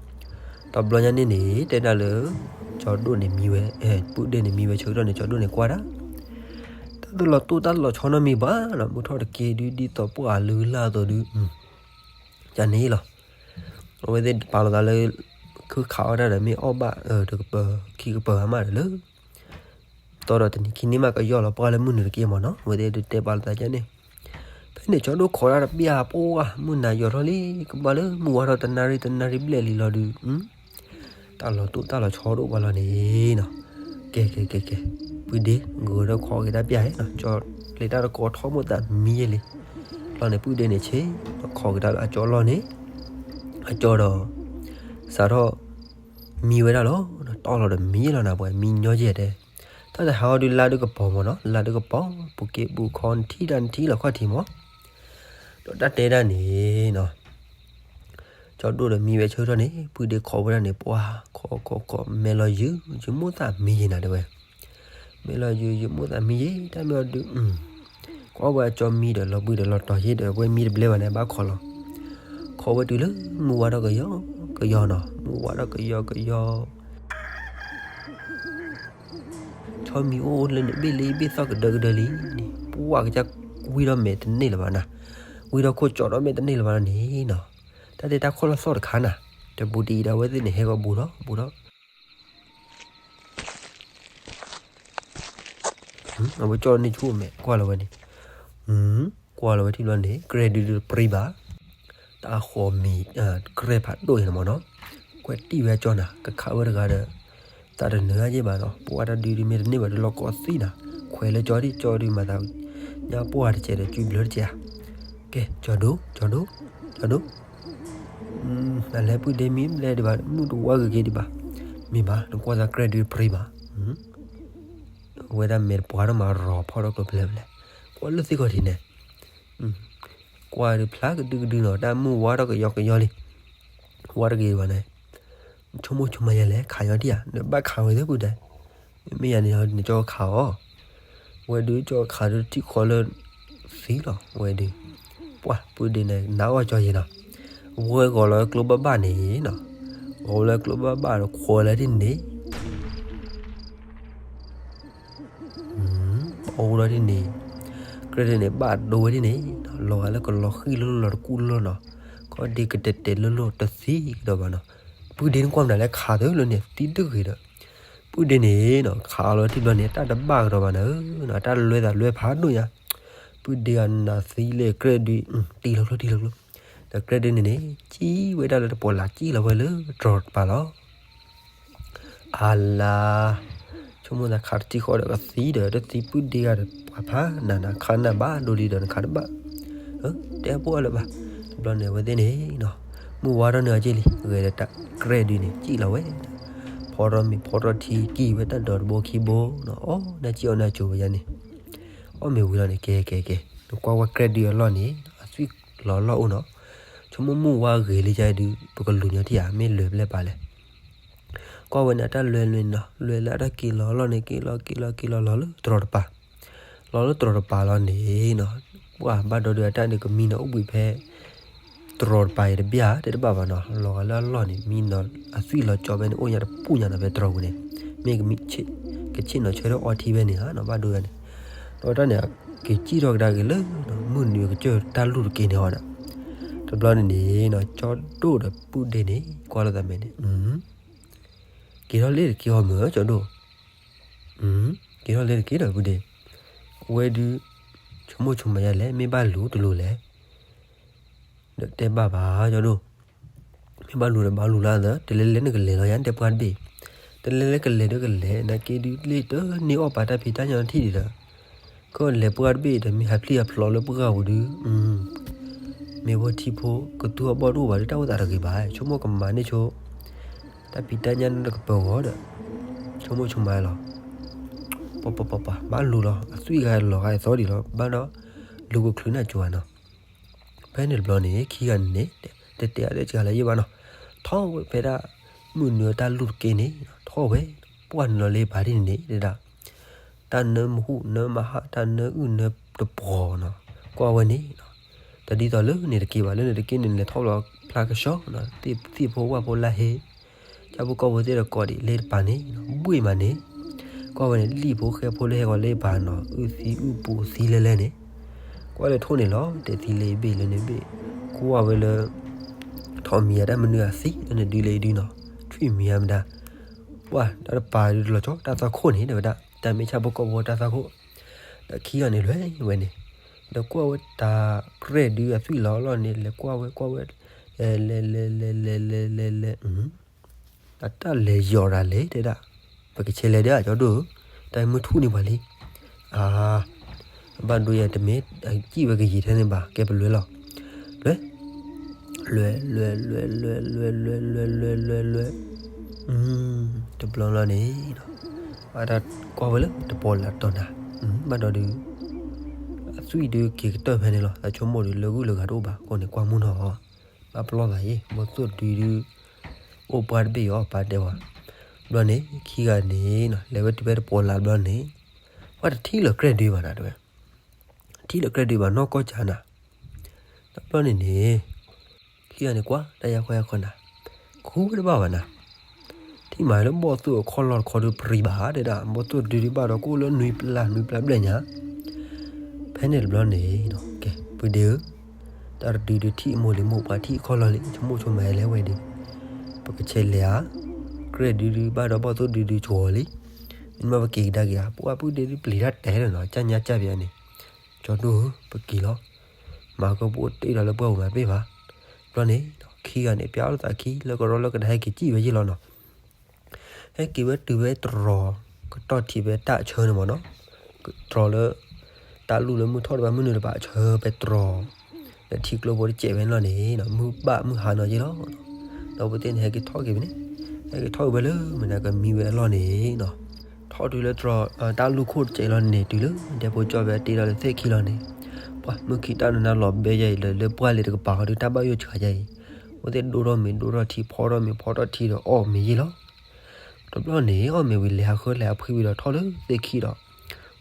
တဘျီညါန့ၣ်န့ၣ် တဲဒၣ်လၢ ကၠီဒိၣ်န့ၣ်မံဝဲ ပုၢ်ဒ့န့ၣ်မံဝဲဆၢကတီၢ်န့ၣ် ကၠီဒိၣ်န့ၣ်ကွၢ်တၢ် တၢ်တလီၤတိၢ်တၢ်လီၤဆီနီတမံၤဘၣ်နီၤ, မုၢ်ထီၣ်တက့ၢ်ဒုး ဒ်သိးပှၢ်အလုၢ်အလၢ်အသိးဒုး, ကန့ၣ်လီၤ. အဝဲသ့ၣ်ပာ်လီၤသးလၢ ခုခးအီၣ်တၢ်ဒီးမ့ၢ်အီၣ်ဘၣ်တကပၤခံကပၤမးဒီးလၢ တီဒီးတနံၤခံနံၤမးကယီၢ်လီၤပှၢ်လၢမုၢ်နုာ်တက့ၢ်မးနီၤ, အဝဲသ့ၣ်ဒုးတဲပာ်လီၤသးကန့ၣ်, ဖဲန့ၣ်ကၠီဒိၣ်ခိးတၢ်တဘၣ်ပှၢ် မုၢ်နၤယီၤထီၣ်လံ ကဘၣ်လၢမုၢ်ဝါထီၣ်တနၣ်ရံၣ်တနၣ်ရံၣ်ဘျဲၣ်လံလီၤဒုး တၢ်လီၤတိၢ်တၢ်လီၤဆီဒိၣ်ပှၤလီၤန့ၣ်နီၤ, ကဲကဲကဲကဲ, ပုၢ်ဒ့ ဂုၤထီၣ်ခိးက့ၤတၢ်ပျၢ်ဟဲနီၤ, ကၠီလ့တၢ်တကိးထီၣ်မိၣ်သးမံယဲလံ, လီၤန့ၣ် ပုၢ်ဒ့န့ၣ်ဆ့ ခိးက့ၤတၢ်လၢအကၠီလီၢ်န့ၣ်, အကၠီဒီး စးထီၣ် မံဝဲဒၣ်လီၤ, တီၢ်လီၤဒီးမံလီၤနၤပှဲၤ မံညီယဲၢ်တဲ, တၢ်တဟးအီၤဒုးလါဒုးကပီၤမးနီၤ, လါဒုးကပီၤ ပက့ၤဘူးခီနထံၣ်တၢ်နထံၣ်လီၤခီၣ်ထံးမး ဒီးတၢ်တဲဒၣ်န့ၣ်နီၤ, ကၠီဒိၣ်ဒီးမံဝဲဆၢကတီၢ်န့ၣ် ပုၢ်ဒ့ခိးဝဲဒၣ်န့ၣ် ပှၤခိးခိးခိး မဲာ်လီၤယုာ် ယမိၢ်သးမံယဲၢ်နၤတဲဝဲ, မဲာ်လီၤယုာ် ယမိၢ်သးမံယဲၢ် တၢ်မ့ၢ်အီၤဒုး ကွၢ်ဝဲအကၠီမံဒီးလီၤဘှံးဒီးလီၤတီၤယဲၢ်ဒီး ဝဲမံတဘျဲဘၣ်န့ၣ် ဘၣ်ခိးလီၤ, ခိးဝဲတုၤလၢမုၢ်ဝါထီၣ်ကယီကယီနီၤ, မုၢ်ဝါထီၣ်ကယီကယီ ဆီမံအိၣ်လၢန့ၣ်ဘ့ၣ်လ့ဘ့ၣ်သီၣ်ကဒၢကဒၢလံန့ၣ် ပှၢ်ကစၢ်ဝံထီၣ်မဲာ်တန့ၢ်လၢၤဘၣ်နၤ, ဝံၤဒီးခိၣ်ကၠီဒီးမ့ၢ်တန့ၢ်လၢၤဘၣ်လီၤန့ၣ်နီၤ, တၢ်တဲတၢ်ခိၣ်လီၤသီၣ်တခါနၤ, တဘူးတံၤဒီးအဝဲသ့ၣ်န့ၣ် ဟဲဂီၤဘူးထီၣ်ဘူးထီၣ် အဝဲကၠီန့ၣ်ဆိမဲာ်ကွၢ်လီၤဝဲန့ၣ်, ကွၢ်လီၤဝဲထံၣ်ဘျီန့ၣ် ကြဲၢ်ဒုတပြံဘၣ်, တၢ်ဃီမံၤ ကြဲၢ်ဖးဒိၣ်အံၤန့ၣ်မ့ၢ်နီၤ, ကွဲးတံၢ်ဝဲကၠီနၤ ကခးဝဲတဂၤဒီး သးတနၢၤအါယ့ၢ်ဘၣ်နီၤ, ပှၤတၢ်ဒုးဒုးမ့ၢ်တန့ၢ်ဘၣ်ဒီးလီၤကီသံနၤ, ခွဲးလၢကၠီဒံး ကၠီဒုးမၤသး ညါပှၢ်တကဲးဒီး ကုဘျၢတကဲးဧါ, ကဲ ကၠီဒိၣ် ကၠီဒိၣ် ကၠီဒိၣ် နလဲၤပုၢ်ဒ့မံဘျဲၣ်ဒံးဘၣ် မုၢ်တဝါဂ့ၤဂ့ၤဒံးဘၣ်, မ့ၢ်ဘၣ် နကွၢ်သးကြဲၢ်ဒုးပြံဘၣ်, အဝဲဒၣ်မဲာ်တပှၤထီၣ်မးရီၤဖီၣ်ထီၣ်ကျိၤဖျဲးဖျဲး, ကွၢ်လၢသ့ၣ်ခီၣ်ထံးန့ၣ်, ကွၢ်ဒုးဖျါကဒုကဒုနီၤ တၢ်မုၢ်ဝါထီၣ်ကယီကယီလံ, ဝါတဂ့ၤဒံးဘၣ်န့ၣ်, ဆိကမိၣ်ဆိကမးယဲလဲၣ် ခးညီဒံးဧါ နဘၣ်ခးဝဲသ့ၣ်ပုၢ်ဒဲး, မ့ၢ်ယၤန့ၣ် နကၠီခးအီၤ, ဝဲဒုးကၠီခးဒုးတံၢ်ဃီလၢ သံလီၤ ဝဲဒုး, ပှၢ်ပုၢ်ဒ့န့ၣ် နးအီၣ်ကၠီယဲနီၤ, ဝဲဂီၤလီၤကျိဘၣ်ဘၣ်န့ၣ်နီၤ, ဂီၤလီၤကျိဘၣ်ဘၣ်ဒီးခွဲးလၢဒ်န့ၣ် အအိၣ်ဒီးဒ်န့ၣ်, ကြဲၢ်ဒ်န့ၣ် ဘၣ်ဒိဝဲဒ်န့ၣ်, လီၤဂာ်လၢကလီၤဃံၣ်လိလိၤလီၤတကူၣ်လိလိၤနီၤ, ခီဒ့ကတဲာ်တဲာ်လိလိၤတသံကဒီးဘၣ်နီၤ, ပုၢ်ဒ့န့ၣ်ကွၢ်မနုၤလဲၣ်ခးသၢလၢန့ၣ် သံတဂ့ၤဒီး, ပုၢ်ဒ့န့ၣ်နီၤ ခးအီၤလီၤထံၣ်ဘျီန့ၣ် တၢ်တဘၣ်ကဒီးဘၣ်နၤဧၢ, တၢ်လွဲသးလွဲဖးဒိၣ်ညါ, ပုၢ်ဒ့အနးသံလၢကြဲၢ်ဒုး, တံၢ်လီၤကျိ တံၢ်လီၤကျိ, ဒီးကြဲၢ်ဒုးန့ၣ်န့ၣ် ကံဝဲဒၣ်လၢတပီၤလၢ်ကံလီၤဝဲလၢတြီၤတပၤလီၤ အလါ, ဆိကမိၣ်သးခးတထံၣ်ဃီဒီးကသံဒီး တသံပုၢ်ဒ့ဂၤဒီးပှၤဖးနၤနၤ ခးနၢ်ဘၣ်ဒိလံဒီးနခးတဘၣ်, တဲပှၢ်လၢၤဘၣ်, တဘျီန့ၣ်အဝဲသ့ၣ်န့ၣ်, မုၢ်ဝါထီၣ်န့ၢ်အီၤက့လံ ဂဲၤဒီးတၢ်ကြဲၢ်ဒုးန့ၣ် ကံၣ်လီၤဝဲ, ဖီထီၣ်မ့ၤဖီထီၣ်ထံကံၣ်ဝဲတၢ်ဒီးတဘိခံဘိ, အီၣ်နၢ်ကံၣ်အီၣ်နၢ်ကၠိဝဲယါန့ၣ်, အီၣ်မ့ၤဝံၤလီၤန့ၣ် ကဲကဲကဲ, နကွၢ်ဝဲကြဲၢ်ဒုးအလီၢ်န့ၣ် အသွံၣ်လီၤလီၢ်အိၣ်နီၤ, ဆိကမိၣ်မုၢ်ဝါဂ့ၤလံယါဒုး ပကလူၤညီထံၣ်ဧါ မ့ၢ်လွဲၢ်ပျဲၢ်ပာ်လဲၣ် ကွၢ်ဝဲန့ၣ် အတၢ်လွဲလွဲန့ၣ်နီၤ လွဲလၢအတၢ်က့ၤလီၤအလီၢ်န့ၣ် က့ၤလီၤက့ၤလီၤက့ၤလီၤလီၤလၢတြီၤတပၤ, လီၤလၢတြီၤတပၤလီၤန့ၣ်နီၤ, ပှၢ်ဘၣ်ဒီဒုးအတၢ်န့ၣ်ကမံနီၤ အိၣ်ဘှံးဖဲ တြီၤတပၤအံၤတဘၣ်ဧါ တဲတဘၣ်ဘၣ်နီၤ လီၤဂာ်လၢအလီၢ်န့ၣ် မံနီၤ အသွံၣ်လီၤကၠီဖဲန့ၣ် အိၣ်ညါတပူၤညါနီၤ ဖဲတြီၤပူၤန့ၣ်, မ့ၢ်ကမံ ကဆ့ၣ်နီၤဆၢထၢၣ်အီထံဖဲန့ၣ်ဧါနီၤ ဘၣ်ဒိဒုးန့ၣ်, ဒီးတၢ်န့ၣ် က့ၤကံၣ်ထီၣ်ကဒါက့ၤလၢ မုၢ်နုာ်ကစၢၢ်တၢ်လူၢ်တက့ၢ်န့ၣ်အီၤဒီး, တဘျီန့ၣ်န့ၣ်နီၤ ကၠီဒိၣ်ဒီးပုၢ်ဒ့န့ၣ် ကွၢ်လိာ်သးမဲာ်န့ၣ် က့ၤထီၣ်လၢတက့ၢ်အီၤမုၢ် ကၠီဒိၣ်, က့ၤထီၣ်လၢတက့ၢ်ဒီးပုၢ်ဒ့, အဝဲဒုး ဆိကမိၣ်ဆိကမးယါလဲၣ် မ့ၢ်ဘၣ်လူၤတလူၤလဲၣ်, ဒီးတဲဘၣ်ဘၣ် ကၠီဒိၣ်, မ့ၢ်ဘၣ်လူၤဒီးဘၣ်လူၤလၢသၢ တလဲၤလဲၤနကလဲၤလီၤယါ တဲပှၢ်တဘ့ၣ်, တလဲၤလဲၤကလဲၤဒီးကလဲၤ နာ်က့ဒုးလ့ၣ်တန့ၢ်အီၣ်ပာ်တၢ်ဖံးတၢ်ညၣ်ထံၣ်ဒံးဒီး ကလဲၤပှၢ်တဘ့ၣ်ဒီး မ့ၢ်ဟးဖျံးဟးဖျိးလၢပှၢ်ပူၤဒုး, မ့ၢ်ဝဲထံဖိကသူအဘီၣ်တအိၣ်ဘၣ်ဒီး တၢ်အိၣ်သးတဂ့ၤဘၣ်, ဆိကမိၣ်ကမၤန့ၢ်ဆိ တၢ်ဖံးတၢ်ညၣ်န့ၣ်ကပၢၤဂီၤဒီး, ဆိကမိၣ်ဆိကမးလီၤ, ပှၤပှၤပှၤပှၤ ဘၣ်လူၤလီၤ အသွံၣ်ဂၤလီၤဂာ်အသီဒံးလီၤ ဘၣ်ဒီး လူၤကချုးနၢ်ကၠိဧါနီၤ, ဖဲန့ၣ်တဘျီန့ၣ် ခံဂၤန့ၣ်န့ၣ် တတဲအါတဲစှၤလၢၤယံၣ်ဘၣ်နီၤ, ထီၣ်ဝဲဖဲဒၣ် မုၢ်နုာ်တၢ်လူၢ်တက့ၢ်န့ၣ် ထီၣ်ဝဲ ပှၢ်နုာ်လီၤလၢပၤဒ်န့ၣ်န့ၣ် တဲဒၣ် တၢ်နၢမူဟူၣ်နၢမဟါ တၢ်နၢအုၣ်နၢတပှီၤနီၤ, ကွၢ်ဝဲန့ၣ် တဒ်သိးလၢန့ၣ်တက့ၢ်ဘၣ် လၢန့ၣ်တက့ၢ်န့ၣ် လဲၤထီၣ်လီၤဖျါကဆှီနီၤ, သ့ၣ်ဖိဝၣ်ဖိလၢဟ့ ဆၣ်ဖိကီၢ်ဖိသ့ၣ်တကိးဒံးလၢတပၤန့ၣ် ဘှ့ၣ်မးန့ၣ်, ကွၢ်ဝဲန့ၣ် လံၣ်ဖိဃဲဖိလၢဟဲဂီၤလၢပၤနီၤ အုၣ်သံအုၣ်ပူၤသံလဲလဲန့ၣ်, ကွၢ်လၢထိၣ်န့ၣ်လီၤ တဲသံလၢအဘ့ၣ်လၢန့ၣ်ဘ့ၣ်, ကွၢ်ဝဲလၢ ထီၣ်မံၤအတၢ်မနုၤအသံလၢန့ၣ်ဒုးလၢအံၤဒုနီၤ, ထွံၣ်မံၤအမတၤ, ပှၢ်တၢ်တပၤဒုးလီၤကၠီ တၢ်သီခိၣ်န့ၣ် တဲဝဲဒၣ် တၢ်မ့ၢ်ဆၣ်ဖိကီၢ်ဖိတၢ်သီခိၣ်, ဒီးခံဂၤန့ၣ်လွဲၢ်ဝဲန့ၣ်, ဒီးကွၢ်ဝဲတၢ်ကြဲၢ်ဒုးအသွံၣ်လီၤလီၢ်န့ၣ် လဲၤကွၢ်ဝဲကွၢ်ဝဲ, လဲၤလဲၤလဲၤလဲၤလဲၤလဲၤလဲၤလဲၤ အတၢ်လဲၤယီၤဒၣ်လဲၣ်တဲဒၣ်, ပကဆဲးလဲၤဒၣ်ကၠီဒိၣ်, တၢ်မုၢ်ထူၣ်န့ၢ်ပှၤလံ, အါ, ဘၣ်ဒိယဲတမ့ၢ် ကံၣ်ဝဲကယံာ်ထဲန့ၣ်ဘၣ် ကဲပလွဲလီၤ, လွဲ, လွဲ, လွဲ, လွဲ, လွဲ, လွဲ, လွဲ, လွဲ, လွဲ, လွဲ, လွဲ, တဘျီလီၤန့ၣ်, ဘၣ်တၢ်ကွၢ်ဝဲလၢတပီၤလၢ်တီၤနၤ, ဘၣ်ဒီးဒုး အသွံၣ်ဒုးက့ၤကတၢၢ်ဖဲန့ၣ်လီၤ, အဆိကမိၣ်ဒုးလၢဂုၢ်လၢဂၤတအိၣ်ဘၣ် ကိးန့ၣ်ကွၢ်မုၢ်နီၤ, ဘၣ်ပလီၢ်သးယံၤ ဘီသိၣ်ဒုးဒုး, အိၣ်ပှၢ်တဘ့ၣ်အီၤပၢ်တဲဝဲ, ဘျီန့ၣ် ခံဂၤန့ၣ် လဲၤဝဲတုၤဖဲတပီၤလၢ်ဘျီန့ၣ်, ပှၤတထံၣ်လၢၤကြဲၢ်ဒုးဘၣ်နၤတဲဝဲ, ထံၣ်လၢၤကြဲၢ်ဒုးဘၣ်နီၢ်ကီၢ်ကၢနၤ, တဘျီန့ၣ်န့ၣ် ခံဂၤန့ၣ်ကွၢ်တၢ်ယါခီယါခီနၤ, ခူဝဲတဘၣ်ဘၣ်နၤ, ထံၣ်မးလၢဘီၣ်သိၣ်အခီၣ်လီၢ်တခီဒုးပြံဘၣ်တဲဒၣ် ဘီၣ်သိၣ်ဒုးဒုးဘၣ်ဒီးကအိၣ်လၢနွံပျၢ်နွံပျၢ်ဘျဲၣ်ညါ, ဖဲန့ၣ်တဘျီန့ၣ်, ကဲ ပုၢ်ဒ့ဧၢ, တၢ်တဒုဒုထံၣ်အမိၢ်လံၤမိၢ်ပှၢ်ထံၣ်အခီၣ်လီၢ်လံ ဆိကမိၣ်ဆိကမးလဲၤဝဲဒုး, ပကဆဲးလဲၤဧါ, ကြဲၢ်ဒုဒုဘၣ်ဒီးဘီၣ်သိၣ်ဒုဒုကဝီၤလံ, မ့မ့ၢ်ပက့ၤကဒါက့ၤဧါ, ပှၢ်ပုၢ်ဒ့ဒုပျံၤတၢ်တဲလၢနီၤ ကၢ်ညါကၢ်ပယီၤန့ၣ်, ကၠီဒိၣ်ဧၢ ပက့ၤလီၤ, မၤကပအိၣ်တ့ၢ်ဒီးလၢပှၢ်ပူၤမးတဘ့ၣ်ဘၣ်, ဘျီန့ၣ်, ခံဂၤန့ၣ် ပျၢ်လိာ်သးခံ လၢကရီလၢကဒါဟဲက့ၤကံၣ်ဝဲယ့ၢ်လီၤနီၤ ဟဲက့ၤဝဲတုၤဝဲတြီၤ, ကတီၢ်ထံးဖဲတၢ်အဆၢန့ၣ်မ့ၢ်နီၤ, တြီၤလၢ, တၢ်လူၢ်လၢမုၢ်ထီၣ်တဘၣ်မုၢ်နုာ်တဘၣ်အဆၢဖဲတြီၤ, လၢထံကျိဖိတစဲးဖဲန့ၣ်လီၤန့ၣ်, မုၢ်ဘၣ်မုၢ်ဟါနီၤယ့ၢ်လီၤ, ဒီးပသ့ၣ်န့ၣ်ဟဲက့ၤထီၣ်က့ၤဖဲန့ၣ်, ဟဲက့ၤထီၣ်က့ၤဝဲလၢမနၤကမံဝဲအလီၢ်န့ၣ်နီၤ, ထီၣ်တုၤလၢတြီၤ, တၢ်လူၢ်ခိၣ်တစဲးလီၤန့ၣ် တုၤလၢဒဲဖိကၠီဖဲတ့ထီၣ်လၢသ့ၣ်ခံလီၤန့ၣ်, ပှၤမုၢ်ခံတၢ်နနါလီၤဘဲယဲအံၤလၢ လၢပှၢ်လ့ၤတကပၤဃီဒုးတၢ်ဘၣ်ယိၣ်ဆှးယဲအံၤ, အဝဲသ့ၣ်ဒိၣ်ထီၣ်မ့ၤဒိၣ်ထီၣ်ထံဖီထီၣ်မ့ၤဖီထီၣ်ထံဒီးအီၣ်မ့ၤယ့ၢ်လီၤ, တဘျီန့ၣ် အီၣ်မ့ၤဝံၤလဲၤဟးဃၢလဲၤဟးဖှံဝံၤဒီးထီၣ်လၢသ့ၣ်ခံဒီး,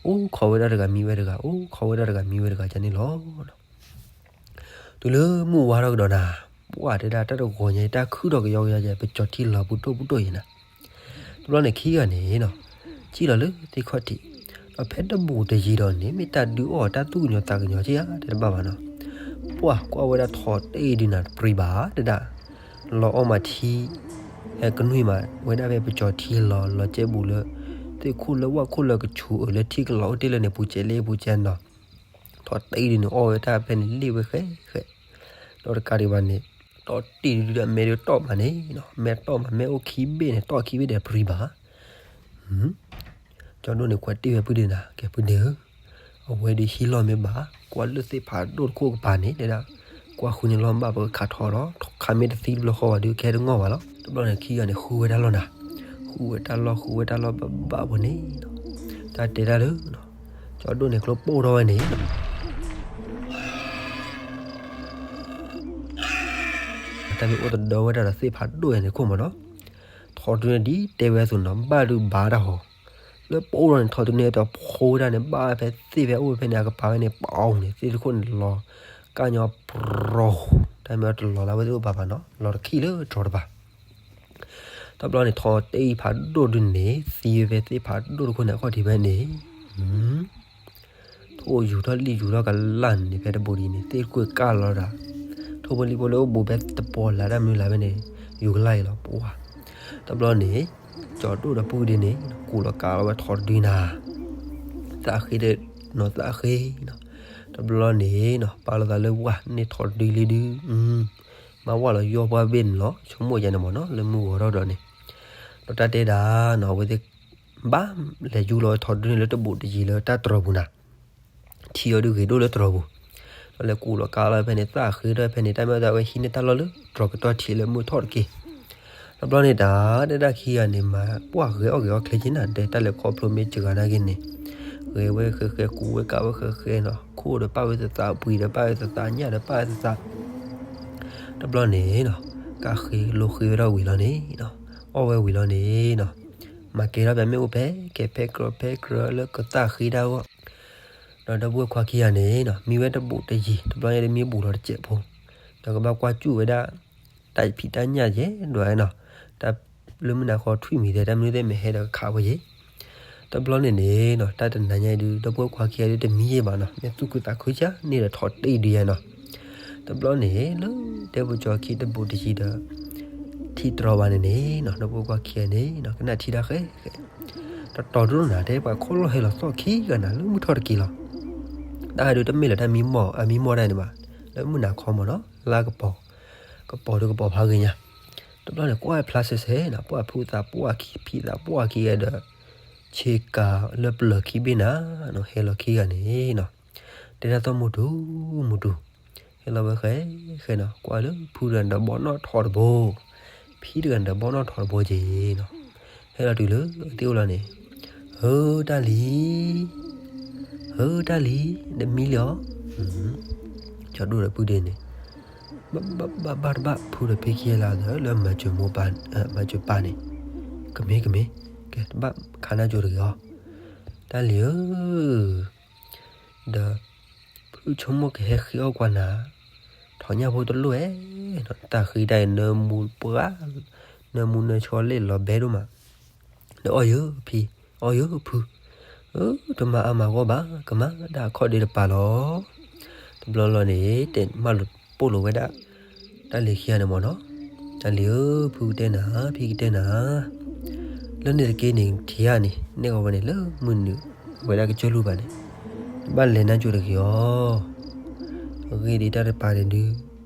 အိၣ်ခိးဝဲဒၣ်တဂၤမံဝဲတဂၤ အိၣ်ခိးဝဲဒၣ်တဂၤမံဝဲတဂၤန့ၣ်လီၤ. တုၤလၢမုၢ်ဝါထီၣ်ကဒီးနၤ, ပှၢ်တဲဒၣ်တၢ်တဂီၤညါအံၤ တၢ်ခုၣ်ထီၣ်ကယီကယီယဲ ပကၠီၤထံလီၤပူၤဒိၣ်ပူၤဒိၣ်ယဲနၤ, တဘျီန့ၣ်ခံဂၤန့ၣ်နီၤ, စံၣ်လီၤလၢသ့ၣ်ခီၣ်ထံး, ဒီးဖဲတဘူးတယံၤဒီးန့ၣ် မ့ၢ်တၢ်ဒုးအီၣ်တၢ်သူၣ်ကညီၤသးကညီၤက့ဧါ တဲတဘၣ်ဘၣ်နီၤ, ပှၢ်ကွၢ်ဝဲဒၣ်ထီးတ့ၢ်ဒုးနၤတပြံၤဘၣ်တဲဒၣ်, လီၤအီၣ်မးထံ ဟဲကနွံမးဝဲဒၣ်ဖဲပကၠီၤထံလီၤ လီၤကဲဘူးလၢ, သ့ၣ်ခိၣ်လၢဝၣ်ခိၣ်လၢကဆူးအၢလၢထံကလီၤအိၣ်တ့ၢ်လၢန့ၣ် ပူၤကဲလ့ပူၤကဲနီၤ, ထီးတ့ၢ်ဒုးန့ၣ် အီၣ်ဝဲတၢ်ဖဲန့ၣ်လ့ၣ်ဝဲဃဲဃဲ, ဒီးတကးဒံးဘၣ်န့ၣ်, ထီးတ့ၢ်ဒုးဒီးအမဲဒုးတီၢ်မးန့ၣ်, မဲတီၢ်မး မဲအိၣ်ခံဘ့ၣ်န့ၣ် တီၢ်ခံဘ့ၣ်ဒီးပြံၤဘၣ် ကၠီဒိၣ်န့ၣ် ကွၢ်တ့ၢ်ဝဲပုၢ်ဒ့နၤ ကဲပုၢ်ဒ့ဧၢ, အဝဲဒုးဟံးလီၢ်မ့ၢ်ဘၣ် ကွၢ်လၢသ့ၣ်ဖးဒိၣ်တခိၣ်ကပၤန့ၣ် တဲဒၣ်, ကွၢ်ဃုန့ၣ်လီၢ်မ့ၢ်ဘၣ် ပကခးထီၣ်ဒီး ခးမ့ၢ်တသံတဘျီဃီဘၣ်ဒုး ကဟဲတငီၢ်ဘၣ်လီၤ. တဘျီန့ၣ် ခံဂၤန့ၣ် ဃုဝဲတၢ်လီၢ်နၤ, ဃုဝဲတၢ်လီၢ် ဃုဝဲတၢ်လီၢ်ဘၣ်ဘၣ်ဝဲန့ၣ်, တၢ်တဲတၢ်လၢ ကၠီဒိၣ်န့ၣ် ကျိပိၢ်ထီၣ်ဝဲန့ၣ် တၢ်မ့ၢ်အိၣ်တဒၢဝဲဒၣ်ဒီးသ့ၣ်ဖးဒိၣ်ယဲန့ၣ်ခိၣ်မးနီၤ, ထီးတုၤန့ၣ်ဒ်တဲဝဲအသိးနီၤ ဘၣ်ဒုးဘၣ်တၢ်ဟီ, လၢပအိၣ်ထီၣ်န့ၣ် ထီးတုၤန့ၣ်တဖိဝဲဒၣ်န့ၣ် ဘၣ်ဖဲသ့ၣ်ဖဲအိၣ်ဖဲန့ၣ် အကပၤဝဲန့ၣ် ပအီၤန့ၣ် သ့ၣ်တခိၣ်န့ၣ်လီၤ, ကၢ်ညီပရီ, တၢ်မ့ၢ်တလီၤလၢဝဲသ့ၣ်အိၣ်ဘၣ်ဘၣ်နီၤ လီၤတခံလၢတြီၤတပၤ တဘျီန့ၣ် ထီးတ့ၢ်ဖးဒိၣ်ဒုးန့ၣ် သံဝဲဖဲသ့ၣ်ဖးဒိၣ်တခိၣ်န့ၣ် အခီၣ်ထံးဖဲန့ၣ်, ထိၣ်ယူၤထီၣ်လံၣ်ယူၤထီၣ်ကလၢ်န့ၣ် ဖဲတဘူးဒံးန့ၣ် သ့ၣ်တခိၣ်ကၢ်လီၤဒၣ်, ထိၣ်ဖိလံၣ်ဖိလၢအိၣ်ဘူးဖဲတပီၤလၢ်တၢ်မနုၤလၢ်ဖဲန့ၣ် ယူၤကလၢ်အံၤလီၤ ပှၤ, တဘျီန့ၣ်, ကၠီဒိၣ်ဒီးပုၢ်ဒ့န့ၣ် ကူးလီၤကးလီၤဝဲထီးတဒုနၤ, သးဃ့ဒီးနီၤ သးဃ့နီၤ, တဘျီန့ၣ်နီၤ ပာ်လီၤသးလၢဝဲန့ၣ်ထီးတဒုလံဒုး မၤဝဲလီၤယီၢ်ပှၢ်ဘ့ၣ်န့ၣ်လီၤ ဆိကမိၣ်ယဲန့ၣ်မ့ၢ်နီၤ လၢမုၢ်ဂီၤထီၣ်ဒီးန့ၣ်, ဒီးတၢ်တဲဒၣ်နီၤ အဝဲသ့ၣ် ဘၣ်လဲၤယူၤလီၤဝဲထီးတဒုန့ၣ်လၢတဘူးတယံၤလၢတၢ်တြီၤပူၤနၤ, ထံအီၤဒုးဂ့ၤဒိၣ်လၢတြီၤပူၤ, ဒီးလဲၤကူးလီၤကးလီၤဖဲန့ၣ် သးဃ့ဒီးဖဲန့ၣ် တၢ်မ့ၢ်အသးဝဲဟံးန့ၢ်တၢ်လီၢ်လၢတြီၤကတီၢ်ထံးလၢမုၢ်ထီၣ်တက့ၢ် တဘျီန့ၣ်တၢ် တဲဒၣ်ခံဂၤန့ၣ် မၤပှၢ်ဂဲၤအီၣ်ဂဲၤအီချ့က့နၤ တဲတၢ်လဲၤခီဖျိမ့ၢ်စှၤနာ်က့န့ၣ်, ဂဲၤဝဲဃဲဃဲ ကူးဝဲကးဝဲဃဲဃဲနီၤ ခိၣ်ဒီးပာ်ဝဲသသး ပှံၤဒီးပာ်ဝဲသသး ညၣ်ဒီးပာ်ဝဲသသး, တဘျီန့ၣ်နီၤ ကၢ်ဃ့လိဃ့ဝဲဒၣ်ဝံၤလီၤန့ၣ်နီၤ, အီၣ်ဝဲဝံၤလီၤန့ၣ်နီၤ, မၤကဲထီၣ်ပှၤမ့ၣ်အူဖဲကဲဖဲကြၢးဖဲကြၢးလၢကသးဃ့တၢ်အဂီၢ် ဒီးဒီပုၢ်ဝဲၢ်ခွါခံဂၤန့ၣ်နီၤ မံဝဲတဘူးတယံၤ တဘျီညါဒ်မ့ၢ်ဘူးလီၤတစဲးဖိ, ဒီးကဘၣ်ကွၢ်စူၢ်ဝဲဒၣ် တၢ်ဖံးတၢ်ညၣ်ယဲၢ်ဒွးနီၤ, တၢ်လၢမုၢ်နၤခီထွံၣ်မံၤသဲး တၢ်မနုၤသ့ၣ်မ့ၢ်ဟဲဒီးကခးဝဲယဲၢ်, တဘျီန့ၣ်န့ၣ်နီၤ တၢ်တနၤညါဒုး ဒီပုၢ်ဝဲၢ်ခွါခံဂၤဒုးတမံယဲၢ်ဘၣ်နီၤ မ့ၢ်သူၣ်ခုသးခုကန့ၢ်ဒီးထီးတ့ၢ်ဒုးယဲၢ်နီၤ, တဘျီန့ၣ် လၢတဲပကၠီခံတဘူးတယံၤဒီး ထံတြီၤဘၣ်န့ၣ်န့ၣ်နီၤ ဒီပုၢ်ဝဲၢ်ခွါခံဂၤန့ၣ်နီၤ ကနၣ်ထံတၢ်ဃဲဃဲ တတီၤဒိၣ်နၤ တဲပှၤခီၣ်လီၢ်ဟဲလီၤသီၣ်ခံဂၤနၤ လၢမုၢ်ထီၣ်တက့ၢ်လီၤ. တၢ်ဒုးတမ့ၢ်လၢတၢ်မံမီၢ် အမံမီၢ်တၢ်န့ၣ်ဘၣ်, လၢမုၢ်နၤခီမ့ၢ်နီၤ လါကပီၤ, ကပီၤဒုးကပီၤဖးဂ့ၤညါ, တဘျီန့ၣ် ကွၢ်ဖျါဆဲးဆဲးနီၤ ပှၢ်ဖုသးပှၢ်ခံ ဖံသးပှၢ်ခံဂၤဒီး ဆ့ကၤလၢပျၢၤခံဘ့ၣ်နၤနီၤ ဟဲလီၤခံဂၤန့ၣ်နီၤ, တဲဒၣ်သီၣ်မူတူၤ မူတူၤ ဟဲလီၤဝဲဃဲဃဲနီၤ ကွၢ်လၢဖုတဂၤဒီးဘီနီၣ်ထီတဘိ, ဖံတဂၤဒီးဘီနီၣ်ထီတဘိက့ၤနီၤ, ဟဲလီၤတုၤလၢသ့ၣ်အိၣ်လီၤန့ၣ်, ဧၢတၢ်လံၤ, ဧၢတၢ်လံၤ, နမံလံဧါ, ကၠီဒိၣ်ဒီးပုၢ်ဒ့န့ၣ်, ဘၣ်ဘၣ်ဘၣ်တဘၣ် ဖုဒီးဖံခံဂၤလၢအသးလၢမၤစၢၤမိၢ်ပၢ်, မၤစၢၤပၢ်န့ၣ်, ကမ့ၢ်ကမ့ၢ်, ကဲတဘၣ်ခါနၢ်ကၠိတဂ့ၤအီၤ, တၢ်လံၤဧၢ ဒီး ဖုဆိကမိၣ်ကဟဲဃ့အီၣ်ကွၢ်နၤ, ထီၣ်ညၣ်ဖိတလိၣ်ဧဲ, တၢ်ဃ့တၢ်အံၤ နၢမူပှၢ်, နၢမူနၢဆှီလ့ၣ်လီၤဘဲဒိၣ်မး, ဒီးအီၣ်ယၢဖံ, အီၣ်ယၢဖု, တမၤအါမၤဂီၢ်ဘၣ် ကမၤဒၣ်အခီၣ်ဒ့တပၤလီၤ. တဘျီလီၤန့ၣ် တဲမၢလိာ် ပိာ်လိာ်ဝဲဒၣ် တၢ်လံၤခံဂၤန့ၣ်မ့ၢ်နီၤ, တၢ်လံၤဧၢ, ဖုကတဲနၤ, ဖံကတဲနၤ, လၢန့ၣ်တက့ၢ်န့ၣ် ထံဂၤန့ၣ် နဲၣ်ဂီၤဝဲန့ၣ်လၢမုၢ်နုာ် ဝဲဒၣ်ကစၢၢ်လူၢ်ဘၣ်န့ၣ်, ဘၣ်လဲၤနါကၠိတဂ့ၤအီၤ, အဂ့ၢ်ဒ်တၢ်တပၤန့ၣ်ဒုး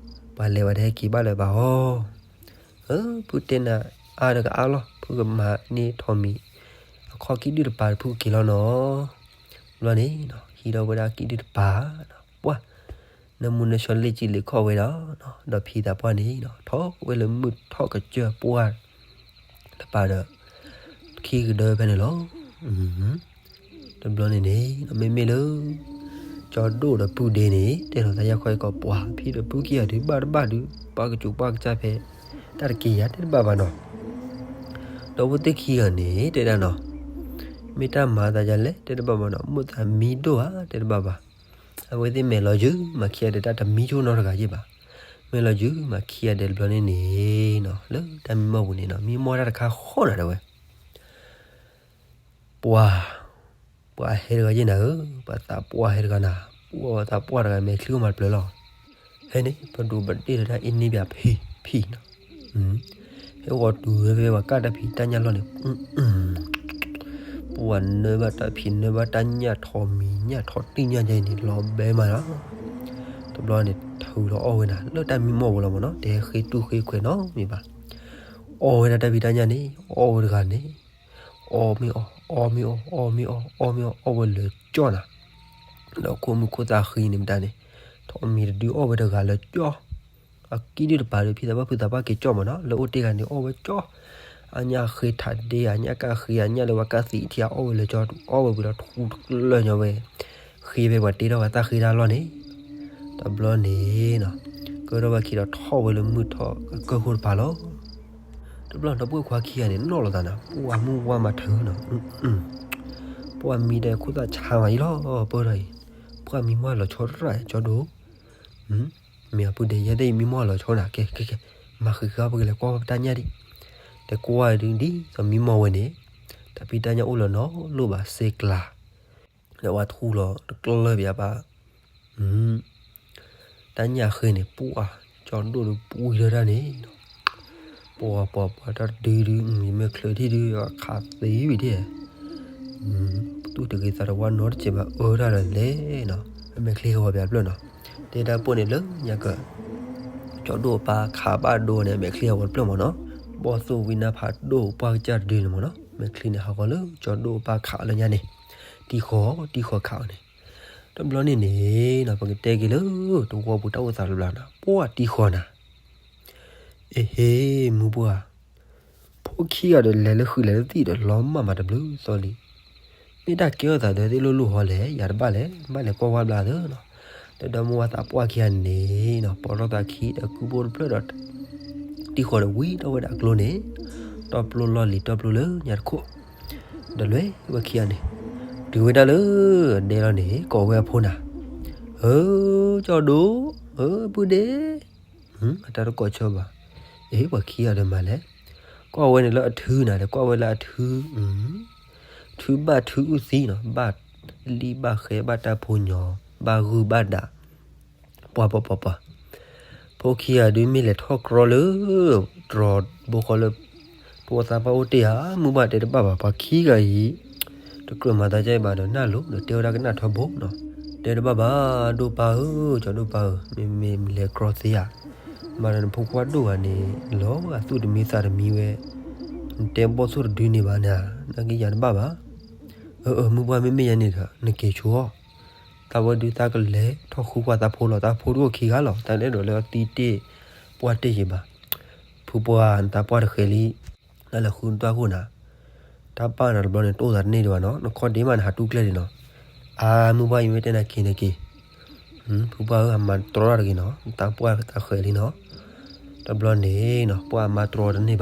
ပှၤလဲၤဝဲတဟဲက့ၤဘၣ်လၢၤဘၣ်အီၤ, ဖုတဲနၤအါဒီးကအါလီၤ, ဖုကမၤန့ၢ်ထိးမံၤ အခီၣ်ကံၣ်ဒုၣ်တပၤ ဖုကက့ၤလီၤနီၤ, ဘျီန့ၣ် ဟံးထီၣ်ဝဲဒၣ်ကံၣ်ဒုၣ်တပၤ ပှၢ် နမူနဆှီလ့ၣ်ကံၣ်လ့ၣ်ခီၣ်ဝဲဒၣ်, ဒီးဖံသးပှၢ်န့ၣ် ထီၣ်ဝဲလၢမုၢ်ထီၣ်ကစၢၢ်ပှၢ်တပၤဒီး ခံကဒၢဖဲန့ၣ်လီၤ. တဘျီန့ၣ်န့ၣ် မ့မ့ၢ်လၢ ကၠီဒိၣ်ဒီးပုၢ်ဒ့န့ၣ် တဲလီၤသးယၢ်ခီၣ်အံၤကီး ပှၤဖံဒီးဖုခံဂၤဒုး ဘၣ်တဘၣ်ဒုး ပှၤကစူးပှၤကစၢ်ဖဲ တၢ်တက့ၢ်ယၤတဲတဘၣ်ဘၣ်နီၤ, ဒီးအဝဲသ့ၣ်ခံဂၤန့ၣ် တဲဒၣ်နီၤ, မ့ၢ်တၢ်မၤသးဒ်လဲၣ်တဲတဘၣ်ဘၣ်နီၤ, မိၢ်သးမံဒိၣ်ဧါတဲတဘၣ်ဘၣ်, အဝဲသ့ၣ်မဲာ်လီၤယုာ်မးခံဂၤဒီး တၢ်တမံဆိနီတဂၤယ့ၢ်ဘၣ်, မဲာ်လီၤယုာ်မးခံဂၤဒီးတဘျီန့ၣ်န့ၣ်နီၤ လၢတၢ်မံမီၢ်ပူၤန့ၣ်နီၤ မံမီၢ်တၢ်တခါဃီနၤတဲဝဲ ပှၤ, ပှၤဟဲတဂၤယ့ၢ်နၤဧၢ, ပှၤသးပှၢ်ဟဲတဂၤနၤ, ပှၤသးပှၢ်တဂၤမဲာ်ချံအိၣ်မးတဖျၢၣ်လီၤ. ဟဲန့ၣ် ပဒိးပဒ့ၣ်လၢတၢ်အ့န့ၣ်ဘၣ်ဖံဖံနီၤ, ဟဲဂီၤတုၤဝဲဖဲပှၤကၢ်တၢ်ဖံးတၢ်ညၣ်လီၢ်န့ၣ်, ပှၤနၢဘၣ်တၢ်ဖံးနၢဘၣ်တၢ်ညၣ်ထီၣ်မံၤညၣ်ထီၣ်တံၢ်ညၣ်ယဲန့ၣ် လီၤဘဲမးလီၤ. တဘျီန့ၣ် ထုးလီၤအီၣ်ဝဲနၤ လၢတၢ်မံမီၢ်ပူၤလီၤမ့ၢ်နီၤ, တဟဲဃ့တူၢ်ဃ့ခွဲးနီတမံၤဘၣ်. အီၣ်ဝဲဒၣ်တၢ်ဖံးတၢ်ညၣ်န့ၣ် အီၣ်ဝဲတဂၤန့ၣ် အီၣ်မ့ၢ်အီၣ် အီၣ်မ့ၢ်အီၣ် အီၣ်မ့ၢ်အီၣ် အီၣ်မ့ၢ်အီၣ် အီၣ်မ့ၢ်အီၣ် အီၣ်ဝဲလၢာ်ကၠီနၤ, ဒီးခိၣ်မုၣ်ခိၣ်သၣ်ဃံန့ၣ်မတၤန့ၣ် ထီၣ်မံၤတဒုအီၣ်ဝဲတဂၤလၢာ်ကၠီ, အကံၣ်ဒုၣ်တပၤဒီး ဖံသးပှၢ်ဖုသးပှၢ်က့ၤကၠီမ့ၢ်နီၤ, လၢအိၣ်တ့ၢ်ဂၤန့ၣ်အီၣ်ဝဲကၠီ, အညၣ်ဃ့ထးဒ့ အညၣ်ကၣ်ဃ့ အညၣ်လၢပှၤကၣ်သံးထံအီၣ်ဝဲလၢာ်ကၠီ အီၣ်ဝဲဝံၤဒီးထူတကျၢၢ်ညီဝဲ, ဃ့ဖဲပှၤတ့ထီၣ်ပှၤသၣ်ဃ့တၢ်လီၢ်န့ၣ် တဘျီန့ၣ်နီၤ, ကၢထီၣ်ဘၣ်ခံဒီးထီၣ်ဝဲလၢမုၢ်ထီၣ်ကၢၢ်ခိၣ်တပၤလီၤ. တဘျီဒီပုၢ်ဝဲၢ်ခွါခံဂၤန့ၣ် နီၣ်လီၤသးနၤ, ပှၤမုၢ်ဝါမၤထုးနီၤ, ပှၤမံဒီးခိၣ်သၣ်ဆါမးအံၤလီၤ, ပၢၢ်ထီၣ်အံၤ, ပှၤမံမီၢ်လီၤဆီတရၣ်ကၠီဒိၣ်, မ့ၢ်အပုၢ်ဒ့ယဲသ့ၣ်မံမီၢ်လီၤဆီနၤ, ကဲ ကဲ ကဲ, မၤဃံးဃာ်ပကလဲၤကွၢ်ဝဲပတၢ်ညၣ်ဒံး, တဲကွၢ်ဒုးဒ်သိးမံမီၢ်ဝဲန့ၣ်, တၢ်ဖံးတၢ်ညၣ်အိၣ်လၢၤနီတလိၣ်ဘၣ်စ့ကျါ ဒီးပှၤထူလီၤတကျၢၢ်ပယါပၢ်, တၢ်ညၣ်ဃ့န့ၣ် ပှၤကၠီဒိၣ်ဒီးပှံၤလၢတၢ်န့ၣ်, ပှၤပှၤပှၤတၢ်တဒုဒု ယမ့ၢ်ချုးထံၣ်ဒု ခးသံဝံၤဒၣ်, ပသူၣ်တဂ့ၤသးတဝါနီတစဲးဘၣ်အၢတၢ်လၢလဲၣ်နီၤ, အမဲာ်ချံဟဲဝဲပယါတဖျၢၣ်နီၤ, တဲတၢ်ပိၢ်န့ၣ်လၢညါက ကၠီဒိၣ်ပၢ်ခးဘၣ်ဒိန့ၣ် အမဲာ်ချံဟဲဝဲတဖျၢၣ်မ့ၢ်နီၤ, ဘီၣ်သိၣ်ဝံနၢ်ဖးဒိၣ်ပှၢ်ကစၢ်တဒုန့ၣ်မ့ၢ်နီၤ, မဲာ်ချံန့ၣ်ဟးဂီၤလၢကၠီဒိၣ်ပၢ်ခးလၢညါန့ၣ်, တံၢ်ဃီတံၢ်ဃီခးအီၤန့ၣ်, တဘျီန့ၣ်န့ၣ်နီၤ ပကတဲက့ၤလၢတဝီပူၤတၢ်အိၣ်သးတဘျီနီၤ, ပှၤတံၢ်ဃီနၤ အ့ဟ့ မုၢ်ပှၢ်, ဖိခံဂၤဒီးလဲၤလၢဃုာ်လဲၤလၢသံၣ်ဒီးလီၤမၢ်မးတဘျုးသီလံ, မ့ၢ်တၢ်ကဲထီၣ်သးဒီးသ့ၣ်လိၣ်လိၣ်ဟီလဲၣ်, ယၤတဘၣ်လဲၣ်, ဘၣ်လဲၤကွၢ်ဝါဘျါသၢနီၤ, ဒီးဒီမါဝၤသးပှၢ်ခံဂၤန့ၣ်နီၤ ပိာ်ထီၣ်သးခံဒီးကုၢ်ဘိတဖျၢၣ်ဒီး တံၢ်ဃီဒီးဝံထီၣ်ဝဲဒၣ်အကျိန့ၣ်, တီၢ်ပျိလီၢ်လံၤတီၢ်ပျိလၢညါတခိၣ်, ဒီးလဲၤဝဲခံဂၤန့ၣ်, တုၤဝဲဒၣ်လၢဒဲလီၤန့ၣ် ကိးဝဲအဖိနၤ, ဧၢ, ကၠီဒိၣ်, ဧၢ, ပုၢ်ဒ့ အတၢ်တကိးဆၢဘၣ်, အ့ ပှၤခံဂၤဒီးမၤလဲၣ်, ကွၢ်ဝဲန့ၣ်လၢအထုနၤဒီး ကွၢ်ဝဲလၢအထု, ထုဘၣ်ထုအုၣ်သံနီၤ, ဘၣ်လံၣ်ဘၣ်ဃဲဘၣ်တၢ်ဖိညီ, ဘၣ်ဂုၢ်ဘၣ်ဒး, ပှၤပှၤပှၤပှၤ, ဖိခံဂၤဒုးမ့ၢ်လဲၤထီၣ်ကြီလၢ တြီၤဘိဃီလၢ ပဝဲသးပှၢ်အိၣ်တ့ၢ်ဧါ, မုၢ်ဘၣ်တဲတဘၣ်ဘၣ်, ပှၤခံဂၤအံၤ တကြၢးမၤသးဒ်အံၤဘၣ်ဒီး နၢ်လိၤဒီးတဲဝဲဒၣ်ကနၣ်ထီဘိနီၤ, တဲတဘၣ်ဘၣ်, ဒိၣ်ပၢ်ဧၢ, ကၠီဒိၣ်ပၢ်ဧၢ, မ့မ့ၢ်လဲၤကြီသ့ဧါ, မၤဒီးနဖိခွါဒိၣ်ဂၤန့ၣ် လီၤအသူၣ်တမံသးတမံဝဲ, နတဲဘီၣ်သိၣ်တဒုန့ၣ်ဘၣ်နၤ, နာ်က့ယၤတဘၣ်ဘၣ်, အၢ အၢ မုၢ်ပှၢ်မ့မ့ၢ်ယၤန့ၣ်ဒီး နက့ၤဆိအီၤ, သးဝဲဒုးသးကလဲၤထီၣ်ဃုကွၢ်သးဖိလီၤ, သးဖိတအိၣ်ခံဂၤလီၤ, သးအဲၣ်ဒိးလၢအသံတ့ၢ်ပှၢ်တ့ၢ်ယံၤဘၣ်, ဖုပှၢ် နသးပှၢ်တဃဲၤလံ, နလဲၤဃုနတွၢ်ခိၣ်နၤ, တၢ်ပာ်နၤတဘျီန့ၣ် တအိၣ်သးတန့ၢ်ဒံးဘၣ်နီၤ, နခီၣ်ဒ့မးနဟးတူၢ်ကျဲဒံးနီၤ, အါ မုၢ်ပှၢ်အံၤမ့ၢ်တဲနၤက့ၤနက့ၤ, ဖုပှၢ်ဧၢ အမၤတြီတၢ်တဂ့ၤနီၤ, နသးပှၢ်သးဃဲၤလံနီၤ, တဘျီန့ၣ်နီၤ ပှၢ်အမါတြီတန့ၢ်ဘၣ်နီၤ,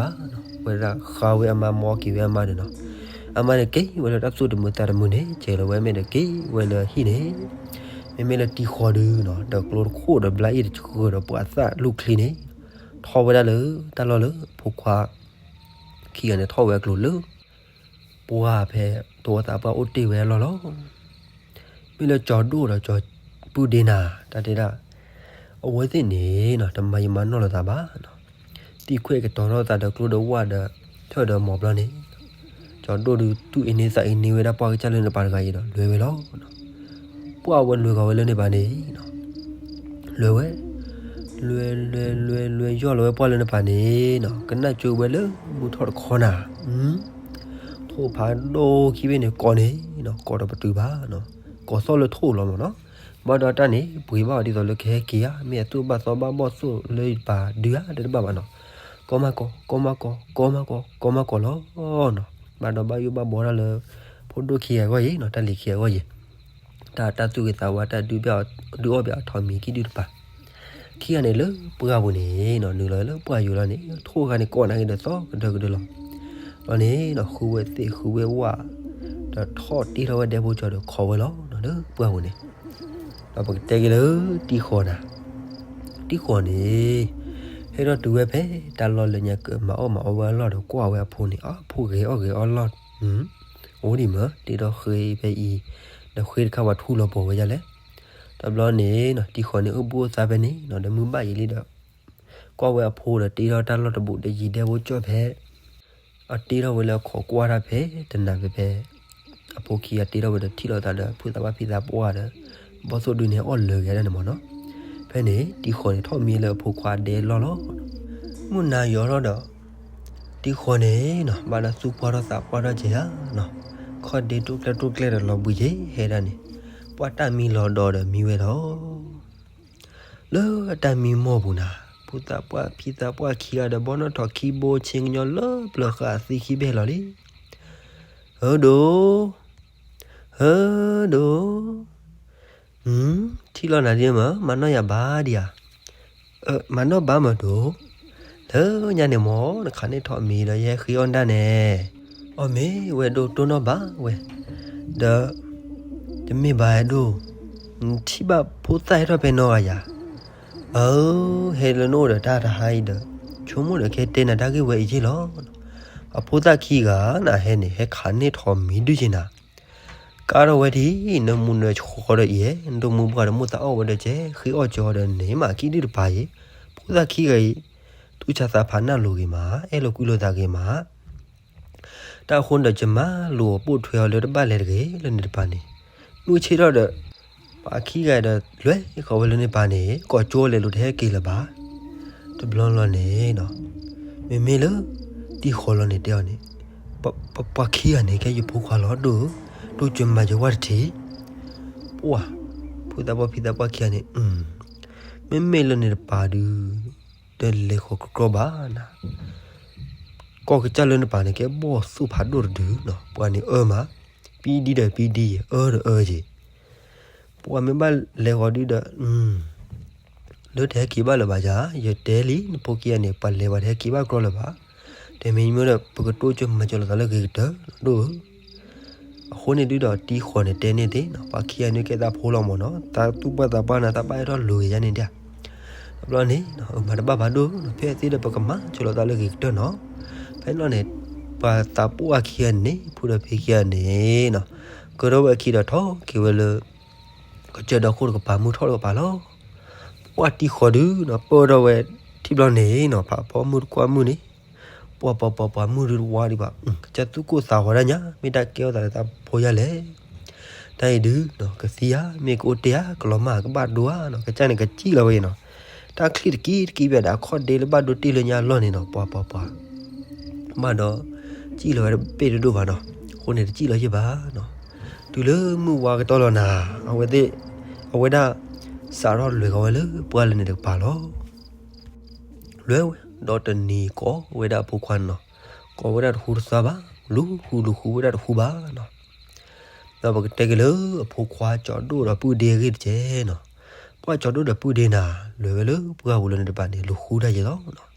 ဝဲဒၣ်ဃါဝဲအမါ မီက့ၤဝဲအမါန့ၣ်နီၤ, အမါန့ၣ်က့ၤဝဲလၢတၢ်သူၣ်တမုာ်သးတမုာ်န့ၣ် ကဲလီၤဝဲမ့ၢ်ဒီးက့ၤဝဲလၢဟံၣ်န့ၣ်, မ့မ့ၢ်လၢတံၤဃီၤဒုနီၤ ဒီးကျိတခိၣ်ဒီးဘျါအ့ၣ်တဆှၢဒီးပှၤသၣ်လူၢ်ချံန့ၣ်, ထီၣ်ဝဲဒၣ်လၢတၢ်လီၢ်လၢဖိခွါ ခံဂၤန့ၣ်ထီၣ်ဝဲအကျိၤလၢ ပှၢ်ဖဲသဝီသးပှၢ်အိၣ်တ့ၢ်ဝဲအလီၢ်လီၤ. မ့ၢ်လၢကၠီဒိၣ်ဒီးကၠီပုၢ်ဒ့နၤ တၢ်တဲဒၣ်, အဝဲသ့ၣ်န့ၣ်နီၤ တမၤယံာ်မၤနီၢ်လိာ်သးဘၣ်နီၤ. သံခွဲးကတီၤထီၣ်သးဒီးကျိဒီးဝၣ်ဒီး ထၢၣ်ဒီးမိၤပျီန့ၣ်, ကၠီဒိၣ်ဒုးတူၢ်အ့န့သးအ့န့ဝဲဒၣ်ပှၢ်ကစၢ်လၢန့ၣ်တပၤတဂၤအံၤဒီး လဲၤဝဲလီၤ. ပှၢ်ဝဲလဲၤဂီၤဝဲလၢန့ၣ်တပၤန့ၣ်နီၤ, လဲၤဝဲ, လဲၤလဲၤလဲၤလဲၤယီၢ်လီၤဝဲပှၢ်လၢန့ၣ်တပၤန့ၣ်နီၤ, ကနၣ်ကၠိဝဲလၢမုၢ်ထီၣ်တခီနၤ ထိၣ်ဖးဒိၣ်ခံဘ့ၣ်န့ၣ်ကိးန့ၣ်နီၤ, ကိးဒီးပတုာ်ဘၣ်နီၤ, ကိးသီၣ်လၢထိၣ်လီၤမၢ်နီၤ. ဘၣ်ဒီးတၢ်န့ၣ် ပှ့ၤဘၣ်အီၤဒ်သိးလၢကဟဲက့ၤဧါ, မ့ၢ်အသူၣ်ဘၣ်သီဘၣ်ဘီၣ်သိၣ်လၢယပၤဒုဧါ တဘၣ်ဘၣ်နီၤ. ကိးမၤကိး, ကိးမၤကိး, ကိးမၤကိး, ကိးမၤကိးလီၤနီၤ. ဘၣ်ဒီးဘၣ်ယိၣ်ဘၣ်ဘှီတၢ်လၢ ဖိဒိၣ်ခံဂၤအဂီၢ်အံၤနီၤ, တၢ်လံၤခံဂၤအဂီၢ်အံၤ, တၢ်တၢ်သူၣ်ဂ့ၤသးဝါ တၢ်ဒုးအီၣ်ဘၣ်အီၤထိးမံၤခံဒုတပၤ ခံဂၤန့ၣ်လၢပှၢ်ပူၤန့ၣ်နီၤ, နုာ်လီၤလၢပှၢ်ယိၤလီၤန့ၣ် ထိၣ်ဂၤန့ၣ်ကိးနၤက့ၤဒီးသီကဒၢကဒၢလီၤ. လီၤန့ၣ်နီၤ ဃုဝဲသ့ၣ်ဃုဝဲဝၣ် ဒီးထီၣ်တ့ထီၣ်ဝဲဒဲဖိကၠီဒီးခိးဝဲလီၤနီၤ လၢပှၢ်ပူၤန့ၣ်. ဒီးပကတဲက့ၤလၢတံၤဃီၤနၤ, တံၤဃီၤန့ၣ် ဟဲထီၣ်တုၤဝဲဖဲတၢ်လီၢ်လၢညါကမၤအီၣ်မၤအီဝဲအလီၢ်ဒီးကွၢ်ဝဲအဖိန့ၣ်, အဖိဂဲၤအီၣ်ဂဲၤအီလီၢ် အိၣ်ဒံးမး တ့ထီၣ်ဃ့ဖဲအံၤ, ဒီးဃ့တခါပှၤထူလီၤပှီၤဝဲဒ်လဲၣ်. တဘျီန့ၣ်နီၤ တံၤဃီၤန့ၣ် အိၣ်ဘှံးအိၣ်သါဖဲန့ၣ်နီၤ ဒီးမုၢ်ဘၣ်ယံာ်လံဒီး ကွၢ်ဝဲအဖိဒီးတ့ထီၣ်တၢ်လီၢ်တဘူးဒီးယံၤဒဲဖိကၠီၣ်ဖဲ အတ့ထီၣ်ဝဲလၢအခီၣ်ကွၢ်တၢ်ဖဲတနၤဖဲဖဲ အဖိခံဂၤတ့ထီၣ်ဝဲဒီးထံၣ်လိာ်သးဒီး ဖုသးပှၢ်ဖံသးပှၢ်ဒီး ဘီၣ်သိၣ်ဒုန့ၣ် ဟဲအီၣ်လၢာ်က့ၤဒၣ်န့ၣ်မးနီၤ. ဖဲန့ၣ် တံၤဃီၤန့ၣ် ထီၣ်မံလၢအဖိခွါဒဲလီၢ်လီၤ. မုၢ်နၤယီၤထီၣ်ဒီး တံၤဃီၤန့ၣ်နီၤ ဘၣ်ဒီးသူၣ်ပှၢ်ထီၣ်သးပှၢ်ထီၣ်က့ၤဧါနီၤ, ခီၣ်ဒ့တိၢ်ကျဲတိၢ်ကျဲဒီးလီၤဘှံးက့ၤဟဲဒၣ်န့ၣ်, ပှၢ်တၢ်မံလီၤဒီးဒီးမံဝဲလီၤ. လၢအတၢ်မံမီၢ်ပူၤနၤ, ဖုသးပှၢ်ဖံသးပှၢ်ခံဂၤဒီး ဘီနီၣ်ထိးခံဘိဆ့ကညီလၢပျၢၤဃာ်အသံခံဘ့ၣ်လီၤလံ. ဟၢဒိၣ်, ဟၢဒိၣ်, ထံၣ်လီၤနၤဒ်မး, မၤနီၣ်ယၤဘၣ်ဒံးဧါ. မၤနီၣ်ဘၣ်မးဒိၣ်, လၢညါန့ၣ်မး နခးန့ၢ်ထိးမံၤဒီး ယဟဲဃ့အီၣ်ဒၣ်နဲ, အီၣ်မ့ၢ်ဝဲဒိၣ်တိၢ်နီၣ်ဘၣ်ဝဲ, ဒီး တမ့ၢ်ဘၣ်ဒိၣ်, နထံၣ်ဘၣ်ဖိသၣ်ဟဲထီၣ်ဖဲနီၢ်ဂၤယၤ, အၢ ဟဲလၢနအိၣ်ဒီးတၢ်တဟါအံၤဒီး ဆိကမိၣ်ဒီးကဲတဲနၤတၢ်ဂ့ၢ်ဝဲအံၤယ့ၢ်လီၤ. အဖိသၣ်ခံဂၤနၤဟဲန့ၣ် ဟဲခးန့ၢ်ထိးမံၤဒုက့ၤနၤ, ကါထီၣ်ဝဲဒၣ် နမူနဆှီဒီးအံၤ, နဒိၣ်မူဘှၢ်ဒီးမိၢ်သးအီၣ်ဝဲဒီးကဲ ဃ့အီၣ်ကၠီဒီးန့ၣ်မး ခံဒုတပၤအံၤ, ဖိသၣ်ခံဂၤအံၤ သူၣ်ဆါသးဖးနၢ်လိၤဂ့ၤမး, အဲၣ်လိာ်ကွံလိာ်သးဂ့ၤမး တၢ်အဃိန့ၣ်ဒီး ယမၤလိာ်ပိာ်ထွဲအီၤလၢတဘၣ်လဲၤတဂ့ၤ လၢန့ၣ်တပၤန့ၣ်, မုၢ်ဆ့ၣ်ထီၣ်ဒီး ပှၤခံဂၤဒီးလွဲဃီၤဝဲလၢန့ၣ်ပၤန့ၣ် ကိးကၠိလဲၤလိာ်တဟဲက့ၤလၢၤဘၣ်. တဘျီလီၤန့ၣ်နီၤ, မ့မ့ၢ်လၢ တံၤဃီၤလီၤန့ၣ်တဲအီၤန့ၣ်, ပှၤခံဂၤန့ၣ် ကဲယဖိခွါလီၤဒိၣ်ဧၢ, တိၢ်ကၠိမၤကၠိဝဲတထံး, ပှၢ်, ဖုသးပှၢ်ဖံသးပှၢ်ခံဂၤန့ၣ် မ့မ့ၢ်လၢန့ၣ်တပၤဒုး တလဲၤဃီၤကကြီဘၣ်နၤ, ကီၢ်ကစၢ်လၢန့ၣ်ပၤန့ၣ် ကဲဘီၣ်သိၣ်ဖးဒိၣ်တဒုနီၤ, ပှၤန့ၣ်အၢမး, ပံဒံဒီးပံဒံယဲ အၢဒီးအၢယဲ, ပှၤမ့ၢ်ဘၣ်လဲၤဃီၤဒုးဒီး လၢတဟဲက့ၤဘၣ်လၢၤဘၣ်ယၤ, ယတဲလံ နဖိခံဂၤန့ၣ် ပှၤလဲၤဘၣ်တဟဲက့ၤဘၣ်ကြီလၢၤဘၣ်, တမံၤမ့ၢ်ဒီး ပကတိၢ်ကၠိမၤကၠိလိာ်သးလၢဂ့ၤကတၢၢ်ဒိၣ်ဧၢ. အဃိန့ၣ်ဒုးဒီးတံၤဃီၤန့ၣ်တဲန့ၢ်သ့ၣ်နီၤ, ပှၤခံဂၤန့ၣ်ကဲသးဖိလီၤမးနီၤ, သးသူၣ်ပှၢ်သးပှၢ်နၤ သးဘၣ်အဲၣ်ထီၣ်လိၤဂ့ၤယါန့ၣ်ဒၣ်, တဘျီန့ၣ် မၤတဘၣ်ဘၣ်ဒိၣ်နီၤ, ဖဲသ့ဒီးပကမၤကၠိလိာ်သးလၢဂ့ၤကတၢၢ်နီၤ. ဖဲန့ၣ်လီၤန့ၣ် ပှၤသးပှၢ်ခံဂၤန့ၣ် ဖုဒီးဖံခံဂၤန့ၣ်နီၤ, ကၢထီၣ်ဝဲအခံဒီးထီၣ်က့ၤဝဲလၢ ကစၢၢ်ဒီခိၣ်တကပၤ မုၢ်ထီၣ်တကပၤလီၤ. ပှၢ်တံၤဃီၤဒုးနီၤ ပၢၢ်ထီၣ်ဝဲထံၣ်ဘျီန့ၣ်နီၤ, ဖးဖီမုၢ်တကွၢ်မုၢ်န့ၣ်, ပှၤပှၤပှၤပှၤမုၢ်ဒုးတဝါဒံးဘၣ်, ကစၢ်သူၣ်ကိၢ်သးဂီၤဒၣ်ညါ မ့ၢ်တၢ်ကဲထီၣ်သးလၢသးဖိယါလဲၣ်. တၢ်အံၤဒုးနီၤ ကသံဧါ, မ့ၢ်ကအိၣ်တ့ၢ်ဧါ, ကလီၤမၢ် ကဘၣ်ဒိဧါနီၤ, ကစၢ်န့ၣ်ကစံၣ်လီၤဝဲအံၤနီၤ, တၢ်ချံၣ်တက့ၢ်တက့ၢ်ဘၣ်ဒီး အခီၣ်ဒ့လၢဘၣ်ဒိတ့ၢ်လၢညါအလီၢ်န့ၣ်နီၤ, ပှၤပှၤပှၤ ဘၣ်ဒီး စံၣ်လီၤဝဲတဘ့ၣ်တဒိၣ်ဘၣ်နီၤ, အဃိန့ၣ်တစံၣ်လီၤယံၢ်ဘၣ်နီၤ. တုၤလၢမုၢ်ဝါကတီၢ်လီၤနၤ, အဝဲသ့ၣ်, အဝဲဒၣ် စးထီၣ်လဲၤဃီၤဝဲလၢပှၢ်လၢန့ၣ်တကပၤလီၤ. လဲၤဝဲ, ဒီးတနံၤကိးဝဲဒၣ်အဖိခွါနီၤ, ကိးဝဲဒၣ်တဃူတသွါဘၣ်, လူၤဃူလူၤဃူဝဲဒၣ်တဃူဘၣ်နီၤ. ဒီးပကတဲက့ၤလၢအဖိခွါကၠီဒိၣ်ဒီးပုၢ်ဒ့အဂ့ၢ်တက့ၢ်နီၤ. ပှၢ်ကၠီဒိၣ်ဒီးပုၢ်ဒ့နၤ, လဲၤဝဲလၢပှၢ်ပူၤလၢန့ၣ်တကပၤန့ၣ် လူၤဃူတၢ်ယဲလီၤနီၤ.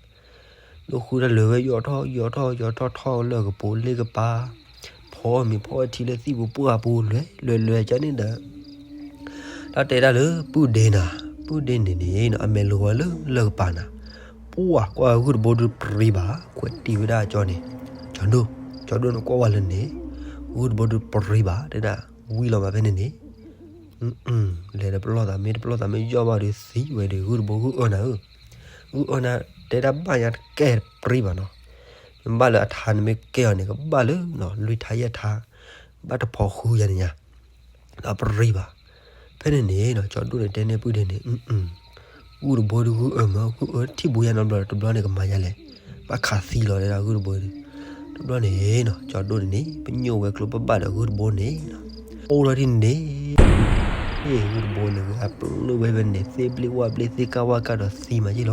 လူၤဃူတၢ်လဲၤဝဲယီၤထီၣ်ယီၤထီၣ်ယီၤထီၣ်ထီၣ်လၢကပိာ်လ့ကပၤ, ဖီမ့ၤဖီထံလၢသံၣ်ပူၤပှၢ်ပူၤလဲၤလဲၤလဲၤကန့ၣ်ဒီး တၢ်တဲဒၣ်လၢပုၢ်ဒ့နၤ, ပုၢ်ဒ့န့ၣ်န့ၣ်နီၤ အမဲာ်လိၤဝဲလၢလၢၢ်ကပၤနၤ, ပှၢ်ကွၢ်ဂုၢ်တဘိဒုးပရံဘၣ်, ခွဲးတံၢ်ဝဲဒၣ်ကၠီန့ၣ်, ကၠီဒိၣ်, ကၠီဒိၣ်န့ၣ်ကွၢ်ဝဲလၢန့ၣ်, ဂုၢ်တဘိဒုးပရံဘၣ်, တဲဒၣ်, ဝံၤလီၤမးဖဲန့ၣ်န့ၣ် လဲၤဒီးပလီၢ်သး မ့ၢ်တပလီၢ်သး မ့ၢ်ယီၣ်ဘၣ်ဒီးသံဝဲဒီး ဂုၢ်တဘိဂုၢ်အၢနၤဧၢ, ဂုၢ်အၢနၤ တဲတၢ်ဘၣ်ညါတကဲတပြံဘၣ်နီၤ, မ့ၢ်ဘၣ်လၢအထါနမ့ၢ်ကဲအီၤန့ၣ် ကဘၣ်လၢနီၤ လွံၢ်ထါယဲၢ်ထါ, ဘၣ်တဖိးဃုယၤန့ၣ်ညါ ဒီးပြံဘၣ်. ဖဲန့ၣ်န့ၣ်နီၤ ကၠီဒိၣ်န့ၣ်တဲန့ၢ်ပုၢ်ဒ့န့ၣ် ဂုၢ်တဘိဒုးဂုၢ်အၢမး ဂုၢ်အၢထံၣ်ဘူးယါနီတဘျီဒီး တဘျီန့ၣ်ကမၤယါလဲၣ်, ဘၣ်ခးသံလီၤတဲဒၣ်ဂုၢ်တဘိဒီး, တဘျီန့ၣ်နီၤ ကၠီဒိၣ်န့ၣ်န့ၣ် ပညိၣ်ဝဲကျိပဘၣ်ဒီးဂုၢ်တဘိန့ၣ်နီၤ, အိၣ်လီၤဒ်န့ၣ် ဂုၢ်တဘိန့ၣ် ဂၤပျုၢ်ဝဲဖဲန့ၣ် သ့ၣ်ဘျ့ဝၣ်ဘျ့ သ့ၣ်ကၢ်ဝၣ်ကၢ်ဒီးသံမးယ့ၣ်လီၤ.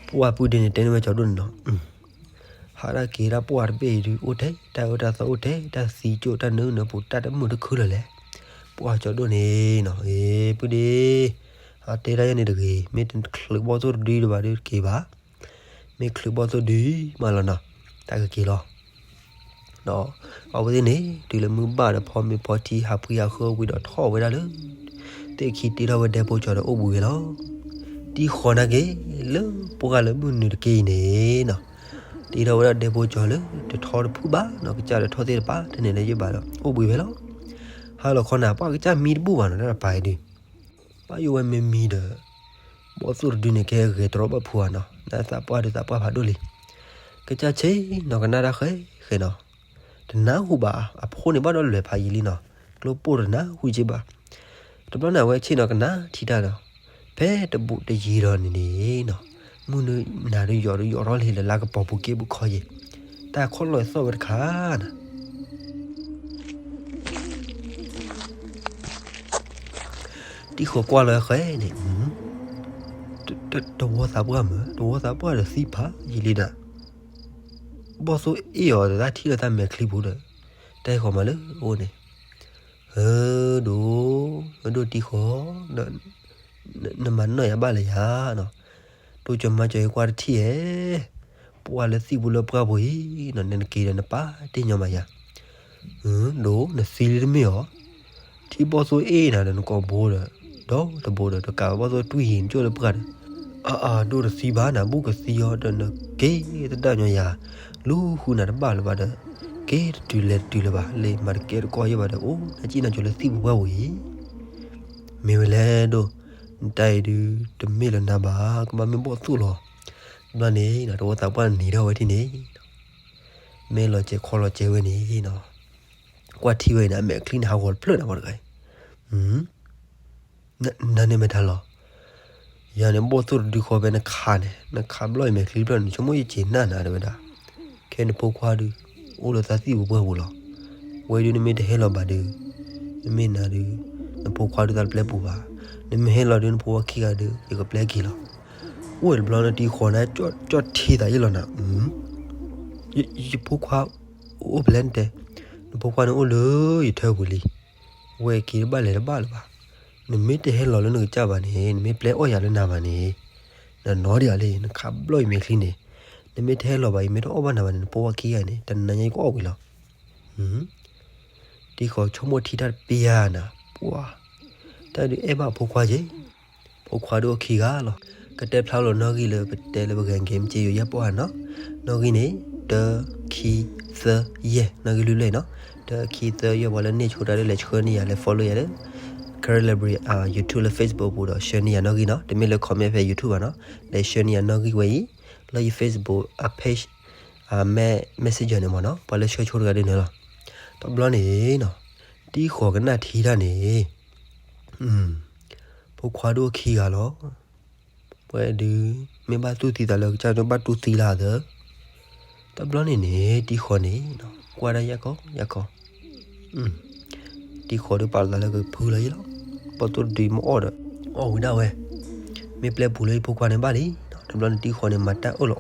ပှၢ်ပုၢ်ဒ့န့ၣ်တဲန့ၢ်ဝဲကၠီဒိၣ်န့ၣ်နီၤ ဟးတၢ်က့ၤတၢ်ပှၢ်တဘ့ၣ်အံၤဒုး အိၣ်ထဲတၢ်အၢတၢ်သီအိၣ်ထဲတၢ်သံကၠိၣ်တၢ်နၢနၢပူၤတၢ်တမုာ်တခုလၢာ်လဲၣ်. ပှၢ်ကၠီဒိၣ်န့ၣ်နီၤ အ့ ပုၢ်ဒ့ အတဲတၢ်ယဲန့ၣ်တဂ့ၤ မ့ၢ်တချုးဘီၣ်သိၣ်တဒုတဘၣ်ဒုးတက့ၤဘၣ်, မ့ၢ်ချုးဘီၣ်သိၣ်ဒုးမးလီၤနီၤ တၢ်ကက့ၤလီၤ. ဒီးအဝဲသ့ၣ်န့ၣ် တုၤလၢမုၢ်ဘၣ်ဒီးဖီမ့ၤဖီထံဟးဖှံဟးဃၢဝံၤဒီးထီၣ်ဝဲဒၣ်လၢ သ့ၣ်ခံတ့ထီၣ်ဝဲဒဲဖိကၠီဒီးအိၣ်ဘှံးဝဲလီၤ. တံၤဃီၤနာ်က့ၤ လၢပှၢ်လၢမုၢ်နုာ်တက့ၢ်အံၤန့ၣ်နီၤ တ့ထီၣ်ဝဲဒၣ်ဒဲဖိကၠီလၢတထီတဖုဘၣ်နီၤ ကစၢ်ဒီးထီၣ်သ့ၣ်တပၤ တန့ၢ်လၢယဘၣ်ဒီး အိၣ်ဘှံးဝဲလီၤ. ဟါလီၤခီနၤ ပှၢ်ကစၢ်မံတဘူၣ်ဘၣ်နီၤ တၢ်တပၤအံၤဒုး ဘၣ်ယိၣ်ဝဲမ့ၢ်မံဒီး ဘီၣ်သိၣ်တဒုန့ၣ် ကဟဲဂဲၤတရီဘၣ်ဖုးဧါနီၤ နသးပှၢ်ဒုးသးပှၢ်ဖးဒိၣ်လံ. ကစၢ်ဆ့ၣ်နီၤ ကနၣ်တၢ်ဃဲဃဲနီၤ တနၢ်ဟူဘၣ် အဖိန့ၣ်ဘၣ်ဒီးလွဲၢ်ဖးယံာ်လံနီၤ ကျိပိၢ်တနၢ်ဟူက့ဘၣ်. တဘျီန့ၣ် အဝဲဆ့ၣ်နီၤကနၣ်ထံတၢ်ဒီး ဖဲတဘူးတယံၤဒီးန့ၣ်န့ၣ်နီၤ မုၢ်နၤဒုးယိာ်ဒုးယိာ်ထီၣ်လံလၢလါကပီၤပူၤက့ပူၤခီယံၤ တၢ်ခီၣ်လီၤသီၣ်ဝဲတခါနၤ တံၤဃီၤကွၢ်လီၤဃဲန့ၣ် တဝီသးပှၢ်မး တဝီသးပှၢ်ဒီးသံဖးယံာ်လံဒီး ဘီၣ်သိၣ်အ့ၣ်အီၤဒီးတၢ်ထံၣ်လၢတၢ်မဲာ်ချံပူၤဒီး တၢ်ဟဲဃီၤမးလၢအအိၣ်န့ၣ် ဟၢဒိၣ် ဟၢဒိၣ်တံၤဃီၤ နမၤနီၢ်ယၤဘၣ်လၢယၤနီၤ တိကၠီၤမါကၠီၤဟဲကွၢ်တထံၣ်ဧဲ ပှၢ်လၢသံၣ်ပူၤလၢပှၢ်ပူၤအံၤနီၤ နနက့ၤဒီးနပာ်တ့ၢ်ညီမးယၤ ဒိၣ်နသံလံတမ့ၢ်အီၤ ထံဘီၣ်သိၣ်အ့ၣ်နၤဒီးနကိာ်ဘိဒီး ဒီတဘိဒီး တကးဘီၣ်သိၣ်တွံၢ်ယံၤနကၠိၣ်လၢပှၢ်ဒီး အအဒိၣ်တသံဘၣ်နၤ ဘူၣ်ကသံအီၤဒီးနက့ၤတဒၣ်ညီယၤ လူဃုနၤတဘၣ်လၢၤဘၣ်ဒီး က့ၤတတုၤလဲၤတတုၤလၢၤဘၣ် လၢမၤတကဲတကီၢ်ယဲၢ်ဘၣ်ဒီး အိၣ်နကံၣ်နကၠိလၢသံၣ်ပူၤပှၢ်ပူၤအံၤ မ့ၢ်ဝဲလဲၣ်ဒိၣ် နတၢ်အံၤဒုး တမ့ၢ်လၢနၤဘၣ် ကဘၣ်မ့ၢ်ဘီၣ်သိၣ်လီၤ. တဘျီန့ၣ် တဝီသးပှၢ်န့ၣ်ထီၣ်ဝဲထံၣ်န့ၣ် မဲလီၤစဲးခီလီၤစဲးဝဲန့ၣ်နီၤ ကွၢ်ထံဝဲအံၤန့ၣ် အမဲာ်ချံန့ၣ် ဟးဂီၤတဖျၢၣ်နၤပှၤတဂၤအံၤ နန့ၣ်မ့ၢ်တၢ်လီၤ. ယၤန့ၣ် ဘီၣ်သိၣ်တဒုဃီဖဲနခးန့ၣ် နခးဘျီၣ်အံၤမဲာ်ချံတဖျၢၣ်န့ၣ် ဆိကမိၣ်ယစ့ၤနၢ်နၤတဲဝဲဒၣ် ခဲနဖိခွါဒုး အိၣ်လၢသးသံၣ်ပူၤပှၢ်ပူၤလီၤ. ဝဲဒုးနမ့ၢ်တဟဲလီၤဘၣ်ဒီး နမ့ၢ်နၤဒုး နဖိခွါဒုးသးတပျဲပူၤဘၣ်. နမ့ၢ်ဟဲလီၤဒုး နဖိဝဲခံဂၤဒုး ယကပျဲက့ၤလီၤ. အိၣ်တဘျီလၢတံၤဃီၤန့ၣ် ကၠီၣ်ထံသးယ့ၣ်လီၤနၤ ယဖိခွါအိၣ်ဖဲလဲၣ်နတဲ, နဖိခွါန့ၣ်အိၣ်လၢယထၢပူၤလံ. ဝဲက့ၤတဘၣ်လဲၤတဘၣ်လၢၤဘၣ်. နမ့ၢ်တဟဲလီၤလၢနကစၢ်ဘၣ်န့ၣ် နမ့ၢ်ပျဲအီၣ်ယၤလၢနၤဘၣ်န့ၣ်, နနီၤဒံးဧါလံ, နခးဘျီၣ်ယမဲာ်ချံန့ၣ်, နမ့ၢ်တဟဲလီၤဘၣ် ယမ့ၢ်တအီၣ်ဘၣ်နၤဘၣ်န့ၣ် နဖိဝဲခံဂၤန့ၣ် တနၤညါယကအီၣ်ဝံၤလီၤ. တံၤဃီၤဆိကမိၣ်ထံတၢ်တပျၢ်နၤ, ပှၤ, တၢ်ဒုးအဲၣ်ဘၣ်ဖိခွါက့ၤ ဖိခွါဒုးအိၣ်ခံဂၤလီၤ. ကတဲဖျါလီၤနီၣ်ဂံၢ်လၢပတဲလၢပဂဲၤကဲမ့ၢ်က့ယိၤယဲၢ်ပီၢ်ဧါနီၤ. နီၣ်ဂံၢ်န့ၣ် တၢ ခံ သၢ ယဲၢ်, နီၣ်ဂံၢ်လွံၢ်လွံၢ်နီၤ. တၢ ခံ သၢ ယဲၢ် ပှၤလၢန့ၢ်ဆိတၢ်ဒုးလဲၤဆှၢန့ၢ်ယၤ လဲၤ follow ယၤလၢ Karen Library YouTube လၢ Facebook ပူၤဒီး share န့ၢ်ယၤနီၣ်ဂံၢ်နီၤ. တမ့ၢ်လၢ comment ဖဲ YouTube ဘၣ်နီၤ. လဲၤ share န့ၢ်ယၤနီၣ်ဂံၢ်ဝဲအံၤ လၢယ Facebook အ page အ messenger န့ၣ်မ့ၢ်နီၤ. ပှၤလၢဆှၢဆိတဂၤဒုးန့ၣ်လီၤ. တဘျီန့ၣ်နီၤ တံၤဃီၤကနၣ်ထံတၢ်န့ၣ် ဖိခွါဒုးအိၣ်ခံဂၤလီၤ. ပှၤဒုး မ့ၢ်ဘၣ်တူၢ်သံသးလၢကစၢ်ဒုးဘၣ်တူၢ်သံလၢသၢ. တဘျီန့ၣ်န့ၣ် တံၤဃီၤန့ၣ် ကွၢ်ဒၣ်ယၢ်ကီယၢ်ကီ, တံၤဃီၤဒုးပာ်လီၤသးလၢကဖုလီၤယဲၢ်လီၤ. ဘီၣ်သိၣ်တဒုးမ့ၢ်အီၣ်ဒီး အီၣ်ဝံၤဒၣ်ဝဲ, မ့ၢ်ပျဲပူၤလၢယဖိခွါန့ၣ်ဘၣ်လံ. တဘျီန့ၣ် တံၤဃီၤန့ၣ် မၤတၢ်အၢၣ်လီၤအီလီၤ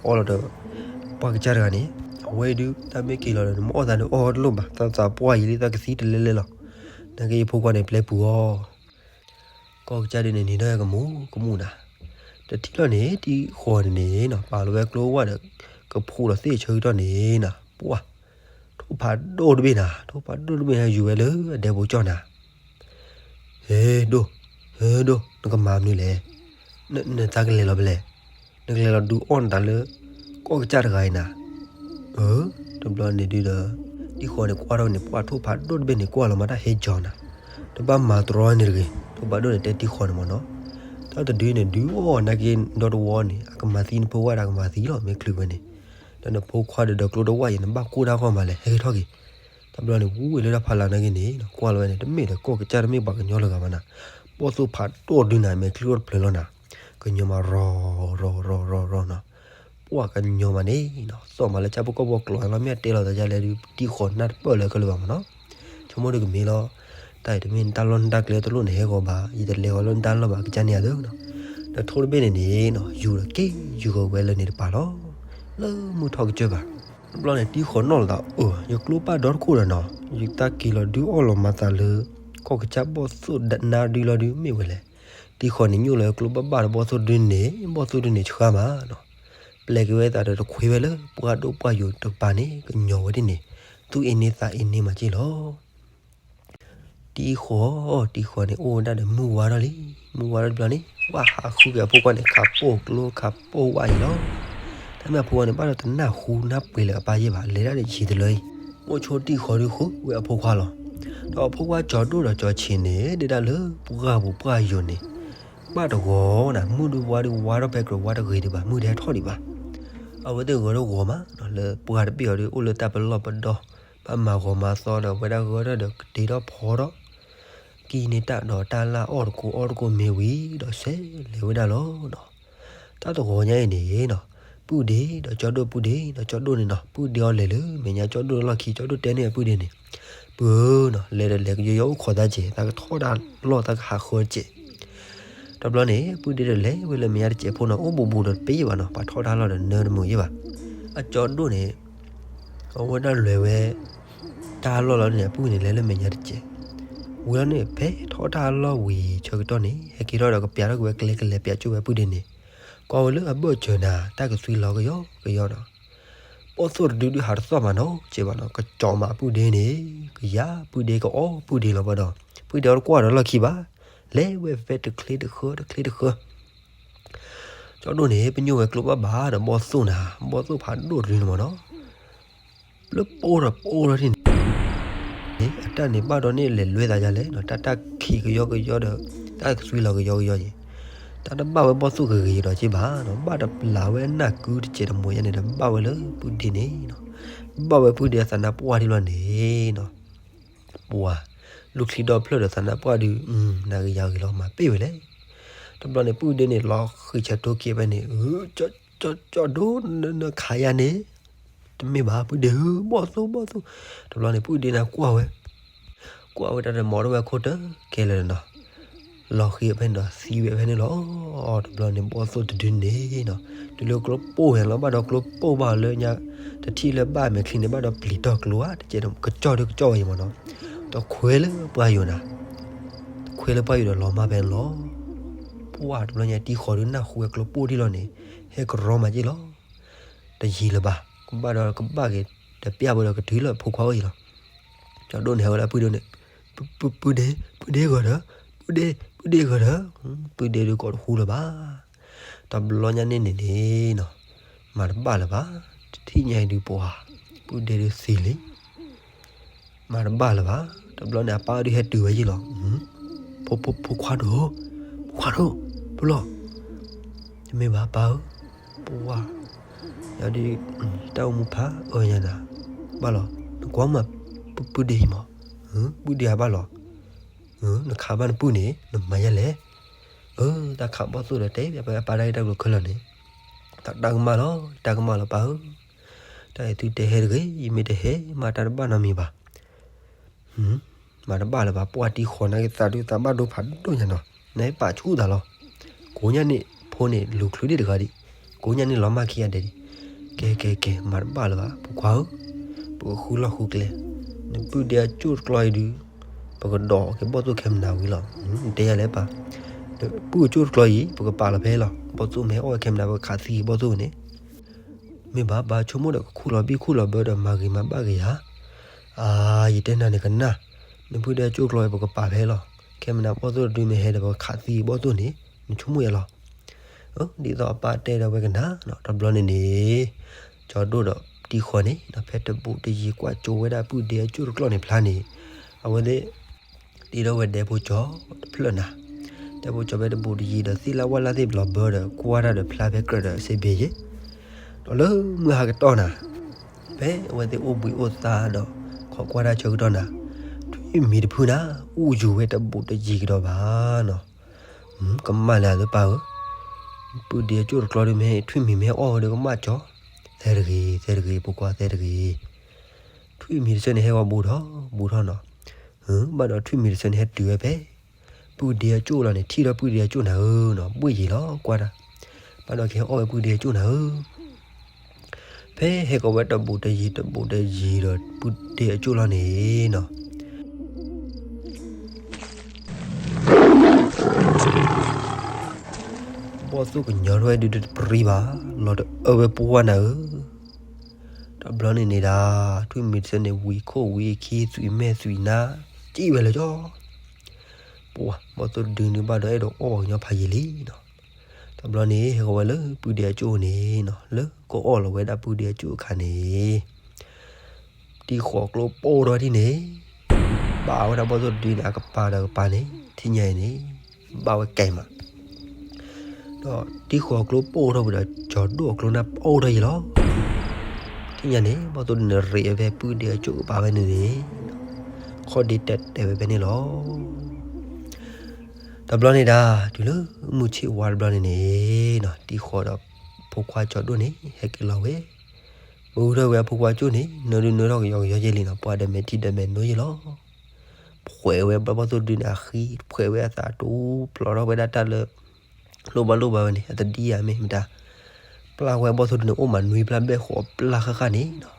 ဒီး ပှၤကစၢ်တဂၤန့ၣ်, အဝဲဒုး တၢ်မ့ၢ်က့ၤလီၤဒီး နမ့ၢ်အီၣ်သးဒုးအီတလိၣ်ဘၣ်, သးသးပှၢ်ယံာ်လံ သးကသံတလဲလဲလီၤ. နာ်က့ယဖိခွါန့ၣ်ပျဲပူၤအီၤ ကီၢ်ကစၢ်ဒုးန့ၣ် နံၤဒီးကမူၤကမူၤနၤ. တထံၣ်လီၤန့ၣ် တံၤဃီၤန့ၣ်န့ၣ်နီၤ ပာ်လီၤဝဲကျိဝဲဒီး ကဖှူလီၤသ့ၣ်ဆၢကတီၢ်န့ၣ်နီၤ ပှၤ, ထိၣ်ဖးဒိၣ်တဘ့ၣ်နၤ, ထိၣ်ဖးဒိၣ်တဘ့ၣ်နၤ ယူၤဝဲလၢအဒဲဖိကၠီနၤ. ဟဲဒိၣ်, ဟဲဒိၣ်, နကမၤမနုၤလဲၣ်. နသးကလဲၤလီၤဖဲလဲၣ်. နကလဲၤလီၤဒုးအီၣ်နသးလၢ ကီၢ်ကစၢ်တဂၤအံၤနၤ. အၢ, တဘျီန့ၣ်ဒုးဒီး တံၤဃီၤန့ၣ်ကွၢ်ထီၣ်န့ၣ် ပှၤထိၣ်ဖးဒိၣ်တဘ့ၣ်န့ၣ် ကွၢ်လီၤမၤတၢ်ဟဲကၠီနၤ. တဘၣ်မၤတြီန့ၣ်တဂ့ၤ, ဒိၣ်ဘၣ်ဒိၣ်န့ၣ် တဲတံၤဃီန့ၣ်မ့ၢ်နီၤ. တၢ်တဒုန့ၣ် ဒုးအီၣ်နာ်က့ဒီတဝီန့ၣ် အကမၤသံနဖိဝဲဒၣ်ကမၤသံလီၤ မ့ၢ်ချုးဝဲန့ၣ်, ဒီးနဖိခွါဒီးဒီးကျိတဝၣ်အံၤ နဘၣ်ကိၢ်တၢ်ဂီၢ်မးလဲၣ်, ဟဲက့ၤထီၣ်က့ၤ. တဘျီန့ၣ် ဝူဝဲလၢတၢ်ဖးလၢ်နာ်က့န့ၣ် ကွၢ်လီၤဝဲန့ၣ် တမ့ၢ်ဒီးကီၢ်ကစၢ် တမ့ၢ်ပှၤကညီလၢၤဂၤဘၣ်နၤ, ဘီၣ်သိၣ်ဖးဒိၣ်ဒုနၤ မဲာ်ချံအိၣ်တဖျၢၣ်လီၤနၤ, ကညီမးရီၤရီၤရီၤရီၤနီၤ. ပှၤကညီမးန့ၣ်နီၤ သီၣ်မးလၢကၢ်ဖိကီၢ်ဖိကျိၤလီၤ မ့ၢ်အတဲလီၤသးဒ်လဲၣ်ဒုး တံၤဃီနၢ်တပၢၢ်လၢကလၢၤဘၣ်မ့ၢ်နီၤ. ဆိကမိၣ်ဒုးကမ့ၢ်လီၤ, တၢ်အံၤတမ့ၢ်နတၢ်လီၢ်နတၢ်ကျဲတလိၣ်န့ၣ် ဟဲဂီၤဘၣ်, ယတလဲၤဂီၤလၢနတၢ်လီၢ်ဘၣ် ကစၢ်န့ၣ်ဧါသၢနီၤ. ဒီးထိၣ်တဘ့ၣ်န့ၣ်န့ၣ်နီၤ ယူၤဒီးက့ၤယူၤဂီၤဝဲလၢန့ၣ်တပၤလီၤ, လၢမုၢ်ထီၣ်ကစၢၢ်ဘၣ်. တဘျီန့ၣ် တံၤဃီနီၣ်လီၤသးအၢ ယကျိဘၣ်ဒီတခိၣ်ဒီးနီၤ, ယတၢ်က့ၤလီၤဒုးအီၣ်လီၤမၤသးလၢ ကီၢ်ကစၢ်ဘီၣ်သိၣ်နါဒုလီၤဒုး မ့ၢ်ဝဲလဲၣ်. တံၤဃီန့ၣ်ညိၣ်လီၤကျိဘၣ်ဘၣ်ဒီးဘီၣ်သိၣ်ဒုန့ၣ် ဘီၣ်သိၣ်ဒုန့ၣ်ဆှါမးနီၤ, ပျဲက့ၤဝဲသးဒီးတခွ့ဝဲလၢပှၢ်ဒိၣ်ပှၢ်ယိာ်တကပၤန့ၣ် ကညီၤဝဲဒ်န့ၣ်, သူၣ်အ့န့သးအ့န့မးက့ၢ်လီၤ. တံၤဃီ, တံၤဃီန့ၣ် အိၣ်ဝဲဒၣ်ဒီးမုၢ်ဝါထီၣ်လံ, မုၢ်ဝါထီၣ်တဘျီန့ၣ် ဝၣ်ဟးဃုက့ၤအဖိခွါန့ၣ် ခးပိာ်ကျိခးပိာ်ဝၣ်အံၤလီၤ. တၢ်မ့ၢ်အဖိခွါန့ၣ် ဘၣ်ဒီးတနၢ်ဟူနၢ်ပှ့ၤလၢၤအပၢ်ယဲၢ်ဘၣ်, လဲၤဒၣ်ဒီးယံၤတလၢအံၤ, အိၣ်ဆိတံၤဃီဒုးဃုဝဲအဖိခွါလီၤ. ဒီးအဖိခွါကၠီၤဒိၣ်ဒီးကၠီၤဆံးန့ၣ် ဒ့ၣ်ဒၣ်လၢပှၢ်ပူၤပှၢ်ယိာ်န့ၣ်, ဘၣ်တဂီၤနၤမုၢ်ဒုးဝါဒုးဝါထီၣ်ဖဲကြၢးဝါတဂ့ၤဒံးဘၣ်, မုၢ်တဟဲထီၣ်ဒံးဘၣ်. အဝဲသ့ၣ်ဂၢၤထီၣ်ဂီၤမး, လၢပှၢ်တဘ့ၣ်အီၤဒုး အိၣ်လၢတၢ်ပလီၢ်ပဒီ, ဘၣ်မၤဂီၤမၤသီဒီး ဝဲဒၣ်ဂၢၤထီၣ်ဒီးကတ့ထီၣ်ဖီထီၣ်, ကံၣ်န့ၢ်တၢ်ဒီးတၢ်လၢအီၣ်တကိးအီတကိးမ့ၤဝံၤဒီး ဆဲးလဲၤဝဲဒၣ်လီၤနီၤ. တၢ်တဂီၤညါအံၤန့ၣ်နီၤ, ပုၢ်ဒ့ဒီးကၠီဒိၣ် ပုၢ်ဒ့ဒီးကၠီဒိၣ်န့ၣ်နီၤ, ပုၢ်ဒ့အီၤလဲၤလၢမဲာ်ညါကၠီဒိၣ်လီၢ်ခံ, ကၠီဒိၣ်တဲန့ၢ်အပုၢ်ဒ့န့ၣ်, ပုၢ်ဧၢနီၤ, လဲၤဒီးလဲၤကယီယီအိၣ်ခိးသးစဲး, သးကထီၣ်တၢ်လီၢ် သးကဟးဃၢစဲး. တဘျီန့ၣ် ပုၢ်ဒ့ဒီးလဲၤဝဲလၢမဲာ်ညါတစဲးဖိနီၤ, အိၣ်ဘူးဘူးဒီးတပ့ၢ်ဘၣ်နီၤ, ပှၤထီၣ်တၢ်လီၢ်ဒီးနၢတမုာ်ယဲၢ်ဘၣ်. အကၠီဒိၣ်န့ၣ် အဝဲဒၣ်လဲၤဝဲ တၢ်လီၢ်လီၤန့ၣ် အပုၢ်န့ၣ်လဲၤလၢမဲာ်ညါတစဲး, ဝံၤလီၤန့ၣ် ဖဲထီၣ်တၢ်လီၢ်ဝံၤဆၢကတီၢ်န့ၣ် ဟဲက့ၤထီၣ်ဒီးကပျးထီၣ်က့ၤဝဲကျဲ ကလဲၤပျးကၠိဝဲပုၢ်ဒ့န့ၣ်, ကွၢ်ဝဲလၢအဘၢၣ်စၢၤနၤ တၢ်ကသွံလီၤကယီကယီနီၤ. ဘီၣ်သိၣ်တဒုဒုးဟးတသီၣ်မးနီၤ စဲးဘၣ်နီၤ, ကကၠီမးပုၢ်ဒ့န့ၣ်, ကယၤပုၢ်ဒ့ကအီၣ်ပုၢ်ဒ့လီၤဘၣ်ဒီး, ပုၢ်ဒ့အီၤတကွၢ်ဒီးလီၢ်ခံဘၣ်, လဲၤဝဲဖဲတချ့တဃၢ တချ့တဃၢ ကၠီဒိၣ်န့ၣ် ပညိၣ်ဝဲကျိဘၣ်ဘၣ်ဒီးဘီၣ်သိၣ်နၤ, ဘီၣ်သိၣ်ဖးဒိၣ်တဒုန့ၣ်မးနီၤ, လၢပိၢ်ဒီးပိၢ်ထီၣ်ထံၣ်န့ၣ်, အတၢ်န့ၣ်ဘၣ်ဒီးန့ၣ်လဲၤလွဲသးယါလဲၣ်နီၤ, တၢ်တၢ်ခံးကယီကယီဒီး တၢ်ကသွံလီၤကယီကယီယဲၢ်, တၢ်တဘၣ်ဝဲဘီၣ်သိၣ်ဂ့ၤဂ့ၤဒီးက့ဘၣ်နီၤ, ဘၣ်တပျးဝဲအနၢ်ကုတစဲးတမိၤယါန့ၣ်ဒီး ဘၣ်ဝဲလၢပုၢ်ဒ့န့ၣ်နီၤ, ဘၣ်ဝဲပုၢ်ဒ့အသးနါပှၢ်ထံလီၤန့ၣ်နီၤ. ပှၤလူၢ်ချံဒီဖျၢၣ်ဒီးသးနါပှၢ်ဒုး, နၤဂ့ၤယၤဂ့ၤလီၤ မၤပ့ၢ်ဝဲလဲၣ်. တဘျီန့ၣ် ပုၢ်ဒ့န့ၣ် လီၤဃံးဆၢထိက့ၤဖဲန့ၣ်, ကၠီဒိၣ် နခးယၤန့ၣ်, တမ့ၢ်ဘၣ် ပုၢ်ဒ့ဧၢ, ဘီၣ်သိၣ် ဘီၣ်သိၣ်. တဘျီန့ၣ် ပုၢ်ဒ့န့ၣ်ကွၢ်ဝဲ, ကွၢ်ဝဲတၢ်ဒီးမၤထီၣ်ဝဲခိၣ်တကဲလၢာ်နီၤ, လီၤဃံးဖဲန့ၣ်ဒီးသံဝဲဖဲန့ၣ်လီၤ. တဘျီန့ၣ် ဘီၣ်သိၣ်တဒုန့ၣ်နီၤ, တုၤလၢကျိပိၢ်ဝဲလီၤ ဘၣ်ဒီးကျိပိၢ်ဘၣ်လၢညါ, တထံၣ်လၢဘၣ်မဲာ်ချံန့ၣ် ဘၣ်ဒီးပျံၤတီၢ်ကျိဧါ, တကဲးကၠီဒုးကၠီဝဲအံၤမးနီၤ, တခွဲလၢပှၢ်ယိာ်နၤ, တခွဲလၢပှၢ်ယိာ်ဒီးလီၤမၢ်ဖဲန့ၣ်လီၤ. ပှၢ်တဘျီညါ တံၤဃီၤဒုးနၢ်ဟူဝဲကျိပိၢ်ထံလီၤန့ၣ်, ဟဲကရီမးက့ၢ်လီၤ. တယံာ်လၢၤဘၣ်, ကဘၣ်ဒီးကဘၣ်က့ၤ, တပျၢ်ဝဲဒီးကတုၤလၢဖိခွါအအိၣ်အံၤလီၤ. ကၠီဒိၣ်န့ၣ် ဟဲဝဲလၢပုၢ်ဒ့န့ၣ်, ပုၢ်ဒ့, ပုၢ်ဒ့ဂီၤဒီး, ပုၢ်ဒ့, ပုၢ်ဒ့ဂီၤဒီး, ပုၢ်ဒ့ဒုးကိးတဟူလၢၤဘၣ်. တဘျီညါန့ၣ်န့ၣ်န့ၣ်နီၤ, မၤတဘၣ်လၢၤဘၣ်, တထံၣ်ညါအံၤဒုးပှၤ, ပုၢ်ဒ့ဒုးသံလံ. မၤတဘၣ်လၢၤဘၣ်, တဘျီန့ၣ် အပၢ်ဒုးဟဲတုၤဝဲယံၤလီၤ. ဖိ, ဖိခွါဒိၣ်, ဖိခွါဒိၣ်, ဖိလီၤ. တမ့ၢ်ဘၣ်ပၢ်ဧၢ, ပှၢ်, ယဒုး, တၢ်အိၣ်မူဖးအၢညါနၤ, ဘၣ်လီၤ, နကွၢ်မး, ပုၢ်ဒ့အံၤမး, ပုၢ်ဒ့အဘၣ်လီၤ. နခးဘၣ်နပုၢ်န့ၣ် နမၤယဲလဲၣ်. အၢ တၢ်ခးဘီၣ်သိၣ်ဒီးတဲ ပပၢ်တၢ်ဂ့ၢ်တၢ်ကျိၤခဲလၢာ်န့ၣ်, တၢ်ကမၣ်လီၤ, တၢ်ကမၣ်လီၤပၢ်ဧၢ, တၢ်အံၤသုတဲဟဲတဂ့ၤ, ယမ့ၢ်တဟဲ မၤတၢ်တဘၣ်နီတမံၤဘၣ်. မၤတဘၣ်လၢၤဘၣ်, ပှၢ်တံၤဃီၤနာ်က့ သးဒုးသးဘၣ်ဒိဖးဒိၣ်ညါနီၤ, နဟဲပာ်ဆူၣ်သးလီၤ. ကိးညါန့ၣ် ဖိန့ၣ်လူၤချုးဒံးတဂၤဒံး, ကိးညါန့ၣ်လီၤမၢ်ခံဂၤဒဲးဒံး, ကဲကဲကဲ မၤတဘၣ်လၢၤဘၣ် ဖိခွါဧၢ, ပကဃုလီၢ်ဃုကျဲ, နပုၢ်ဒ့အကၠိၣ်တကျီအံၤဒုး, ပကဒိးက့ၤဘီၣ်သိၣ်ခဲမနၤဝံၤလီၤ. နတဲယၤလဲၣ်ပၢ်, ပုၢ်အကၠိၣ်တကျီအံၤ ပကပာ်လီၤဖဲလီၤ, ဘီၣ်သိၣ်မ့ၢ်ဟဲအီၣ်ဝဲခဲမနၤ ပကခးသံက့ၤဘီၣ်သိၣ်န့ၣ် မ့ၢ်ဘၣ်ပၢ်ဆိကမိၣ်ဒီးကခူၣ်လီၤဘံၣ်ခူၣ်လီၤဘၢဒီးမၤဂ့ၤမၤဘၣ်ဂ့ၤဧါ. အါ ယတဲနၤန့ၣ်ကနၣ်, နပုၢ်ဒ့အကၠိၣ်တကျီအံၤ ပကပာ်ဖဲလီၤ, ခဲမနၤဘီၣ်သိၣ်တဒုမ့ၢ်ဟဲဒီး ပကခးသံက့ၤဘီၣ်သိၣ်န့ၣ် နဆိကမိၣ်ယဲလီၤ. ဒ်သိးအပၢ်တဲဒီးဝဲကနၣ်, တဘျီန့ၣ်န့ၣ် ကၠီဒိၣ်ဒီးတံၤဃီၤန့ၣ် ဖဲတဘူးတယံၤကွၢ်ကၠိဝဲဒၣ်ပုၢ်ဒ့အကၠိၣ်တကျီန့ၣ်ဖျါန့ၣ်, အဝဲသ့ၣ် တ့ထီၣ်ဝဲဒဲဖိကၠီတဖျၢၣ်နၤ, ဒဲဖိကၠီဖဲတဘူးတယံၤဒီး သ့ၣ်လၢဝၣ်လၢ်သ့ၣ်ဘျီဘၢဒီး ကွၢ်တၢ်ဒီးဖျါဖဲကြၢးဒီးစ့ဘ့ယ့ၣ်, ဒီးလၢမုၢ်ဟါကတီၢ်နၤ, ဖဲအဝဲသ့ၣ်အိၣ်ဘှံးအိၣ်သါဒီး ခိးကွၢ်တၢ်ဆၢကတီၢ်နၤ, ထွံၣ်မံၤတဖုနၤ အိၣ်ယူၤဝဲတဘူးတယံၤကဒီးဘၣ်နီၤ. ကမၣ်လၢအသးပၢ်ဧၢ, ပုၢ်ဒ့အကၠိၣ်တကျီဒီး မ့ၢ်ထွံၣ်မံၤမ့ၢ်ဟဲအီၣ်ဝဲဒီးကမၣ်ကၠီ, သဲတဂ့ၤ သဲတဂ့ၤ ဖိခွါသဲတဂ့ၤ, ထွံၣ်မံၤတဆၢန့ၣ်ဟဲဝဲဘူးထီၣ်ဘူးထီၣ်နီၤ, ဘၣ်ဒီးထွံၣ်မံၤတဆၢန့ၣ်ဟဲတုၤဝဲဖဲ ပုၢ်ဒ့အကၠိၣ်လီၤန့ၣ် ထံၣ်ဒီးပုၢ်ဒ့အကၠိၣ်နၤဧၢနီၤ, ဘှ့ၣ်ယံာ်လီၤကွၢ်တၢ်, ဘၣ်ဒီးကဟဲအီၣ်ဝဲပုၢ်ဒ့အကၠိၣ်နၤဧၢ ဖဲဟဲကီးဝဲတဘူးတယံၤတဘူးတယံၤဒီး ပုၢ်ဒ့အကၠိၣ်လီၤန့ၣ်နီၤ, ဘီၣ်သိၣ်ကညီထီၣ်ဝဲဒုးတပရံဘၣ်, လီၤတအၢဝဲပှၢ်နၤဧၢ, တဘျီန့ၣ်န့ၣ်ဒၣ် ထွံၣ်မံၤတဆၢန့ၣ် ဝံၤခိၣ်ဝံၤခံ သွံးမဲာ်သွံးနါ စံၣ်ဝဲလၢကၠီ ပှၤဘီၣ်သိၣ်တဒုန့ၣ်ဘၣ်ဒီး အဲၣ်ဒိးအီၣ်ပှၤကညီဖးယံာ်လံနီၤ, တဘျီန့ၣ် ဟဲကီးဝဲလၢပုၢ်ဒ့အကၠိၣ်န့ၣ်နီၤ, လၢကအီၣ်လီၤဝဲဒၣ်ပုၢ်ဒ့အကၠိၣ်အခါန့ၣ် တံၢ်ဃီၤကျိပိၢ်ထီၣ်ဒ်န့ၣ်, ဘၣ်ဝဲဒၣ်ဘီၣ်သိၣ်တဒုန့ၣ် အကပၤဒီးအကပၤန့ၣ် ထံၣ်ညါအံၤန့ၣ် ဘၣ်ဝဲကဲမး, ဒီးတံၢ်ဃီၤကျိပိၢ်ထီၣ်ဝံၤဒီး ကၠီၤဒိၣ်အကျိနၢ်ပိၢ်ထီၣ်ယံာ်လီၤ. ထံၣ်ညါန့ၣ် ဘီၣ်သိၣ်တဒုန့ၣ် ရ့းဝဲဖဲပုၢ်ဒ့အကၠိၣ်ကပၤဝဲန့ၣ်န့ၣ်, ခီၣ်ဒ့တဲာ်တဲာ်ဝဲဖဲန့ၣ်လီၤ. တဘျီန့ၣ်ဒၣ် တုၤလၢမုၢ်ဆ့ၣ်ဝါတဘျီန့ၣ်န့ၣ်နီၤ, တံၢ်ဃီၤဒီးဖိခွါကၠီၤဒိၣ်န့ၣ် ဟဲက့ၤလီၤဝဲ, မ့ၢ်ဝံၤထီၣ်ဝဲအဖိခွါကၠိၣ်န့ၣ် နၢဒုနၢထီၣ်ကယီကယီယဲလံနီၤ, ပှၤဒီးမဲာ်ထံဒီးမဲာ်နိယဲလီၤ. ဖှဲးဝဲဘီၣ်သိၣ်တဒုန့ၣ်အဃံ, ဖှဲးဝဲအသးတူ ဖျိးထီၣ်ဝဲဒၣ်တၢ်လၢ လိၣ်ဘၣ်လိၣ်ဘၣ်ဝဲန့ၣ် အတဒ်ယၤမ့ၢ်မတၤ, ပျၢ်ဝဲဘီၣ်သိၣ်တဒုန့ၣ် အိၣ်မးနွံပျၢ်ဘဲၣ်ဃီးပျၢ်ဃၣ်ဃၣ်န့ၣ်နီၤ.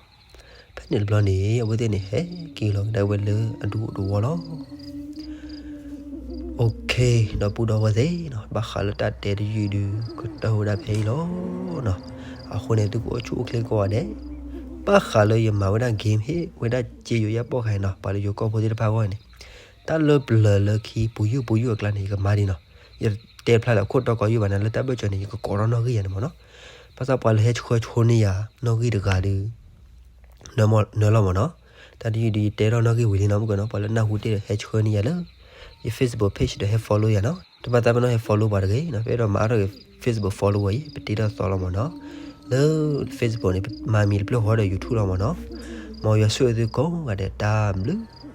ဖဲန့ၣ်တဘျီန့ၣ် အဝဲသ့ၣ်န့ၣ် ဟဲက့ၤလီၤကဒါဝဲလၢအဒူသဝီလီၤ. အိၣ်ခ့ ဒီပုၢ်ဒီဝဲၢ်သ့ၣ်နီၤ, ဘၣ်ဃးလၢတၢ်တဲတယုၢ်ဒုး ကတၢၢ်ဝဲဒၣ်ဖဲအံၤလီၤနီၤ. အဃိန့ၣ် သုကအိၣ်ဆူၣ်အိၣ်ချ့ကိးဂၤဒဲး, ဘၣ်ဃးလၢယမၤဝဲဒၣ် game ဟ့ၣ်ဝဲဒၣ်စ့ယိၤယဲၢ်ပီၢ်ခါအံၤနီၤ, ပှၤလၢယိၤကီၢ်ဖိသ့ၣ်တဖၣ်အဂီၢ်န့ၣ်, တၢ်လၢပျၢၤလၢခံပူၤယုၢ်ပူၤယုၢ်အကျါန့ၣ် ယကမၤဒံးနီၤ. ယတဲဖျါလၢအခိၣ်တီကီးယုၢ်ဘၣ်န့ၣ် လၢတၢ်ဘၢၣ်စၢၤန့ၣ် ယကကိးထီၣ်နီၣ်ဂံၢ်ယၤန့ၣ်မ့ၢ်နီၤ. ဘၣ်ဆၣ်ပှၤလၢဟဲဆှၢဆိန့ၢ်ယၤနီၣ်ဂံၢ်တဂၤဒီး နၢလီၤမ့ၢ်နီၤ. တၢ်တယုၢ်ဒုးယတဲထီၣ်နီၣ်ဂံၢ်ဝံၤလံနီၤ, မုၢ်ကနီၤ ပှၤလၢနၢ်ဟူတ့ၢ်ဒီးဟဲဆှၢန့ၢ်ယၤလၢ ယ Facebook page ဒီးဟဲ follow ယၤနီၤ. တဘၣ်သးပ့ၤနီၣ်ဟဲ follow ပှၤတဂ့ၤနီၤ, ပအဲၣ်ဒိးမၤအါထီၣ်က့ၤ Facebook follow ဝဲအံၤ ပတ့ထီၣ်သီလီၤမ့ၢ်နီၤ. လၢ Facebook န့ၣ် မၤမံၤတဖျၢၣ်ဃီဒီး YouTube လီၤမ့ၢ်နီၤ. မ်ယွၤဆိၣ်ဂ့ၤသုကိးဂၤဒဲး တၢ်ဘျုး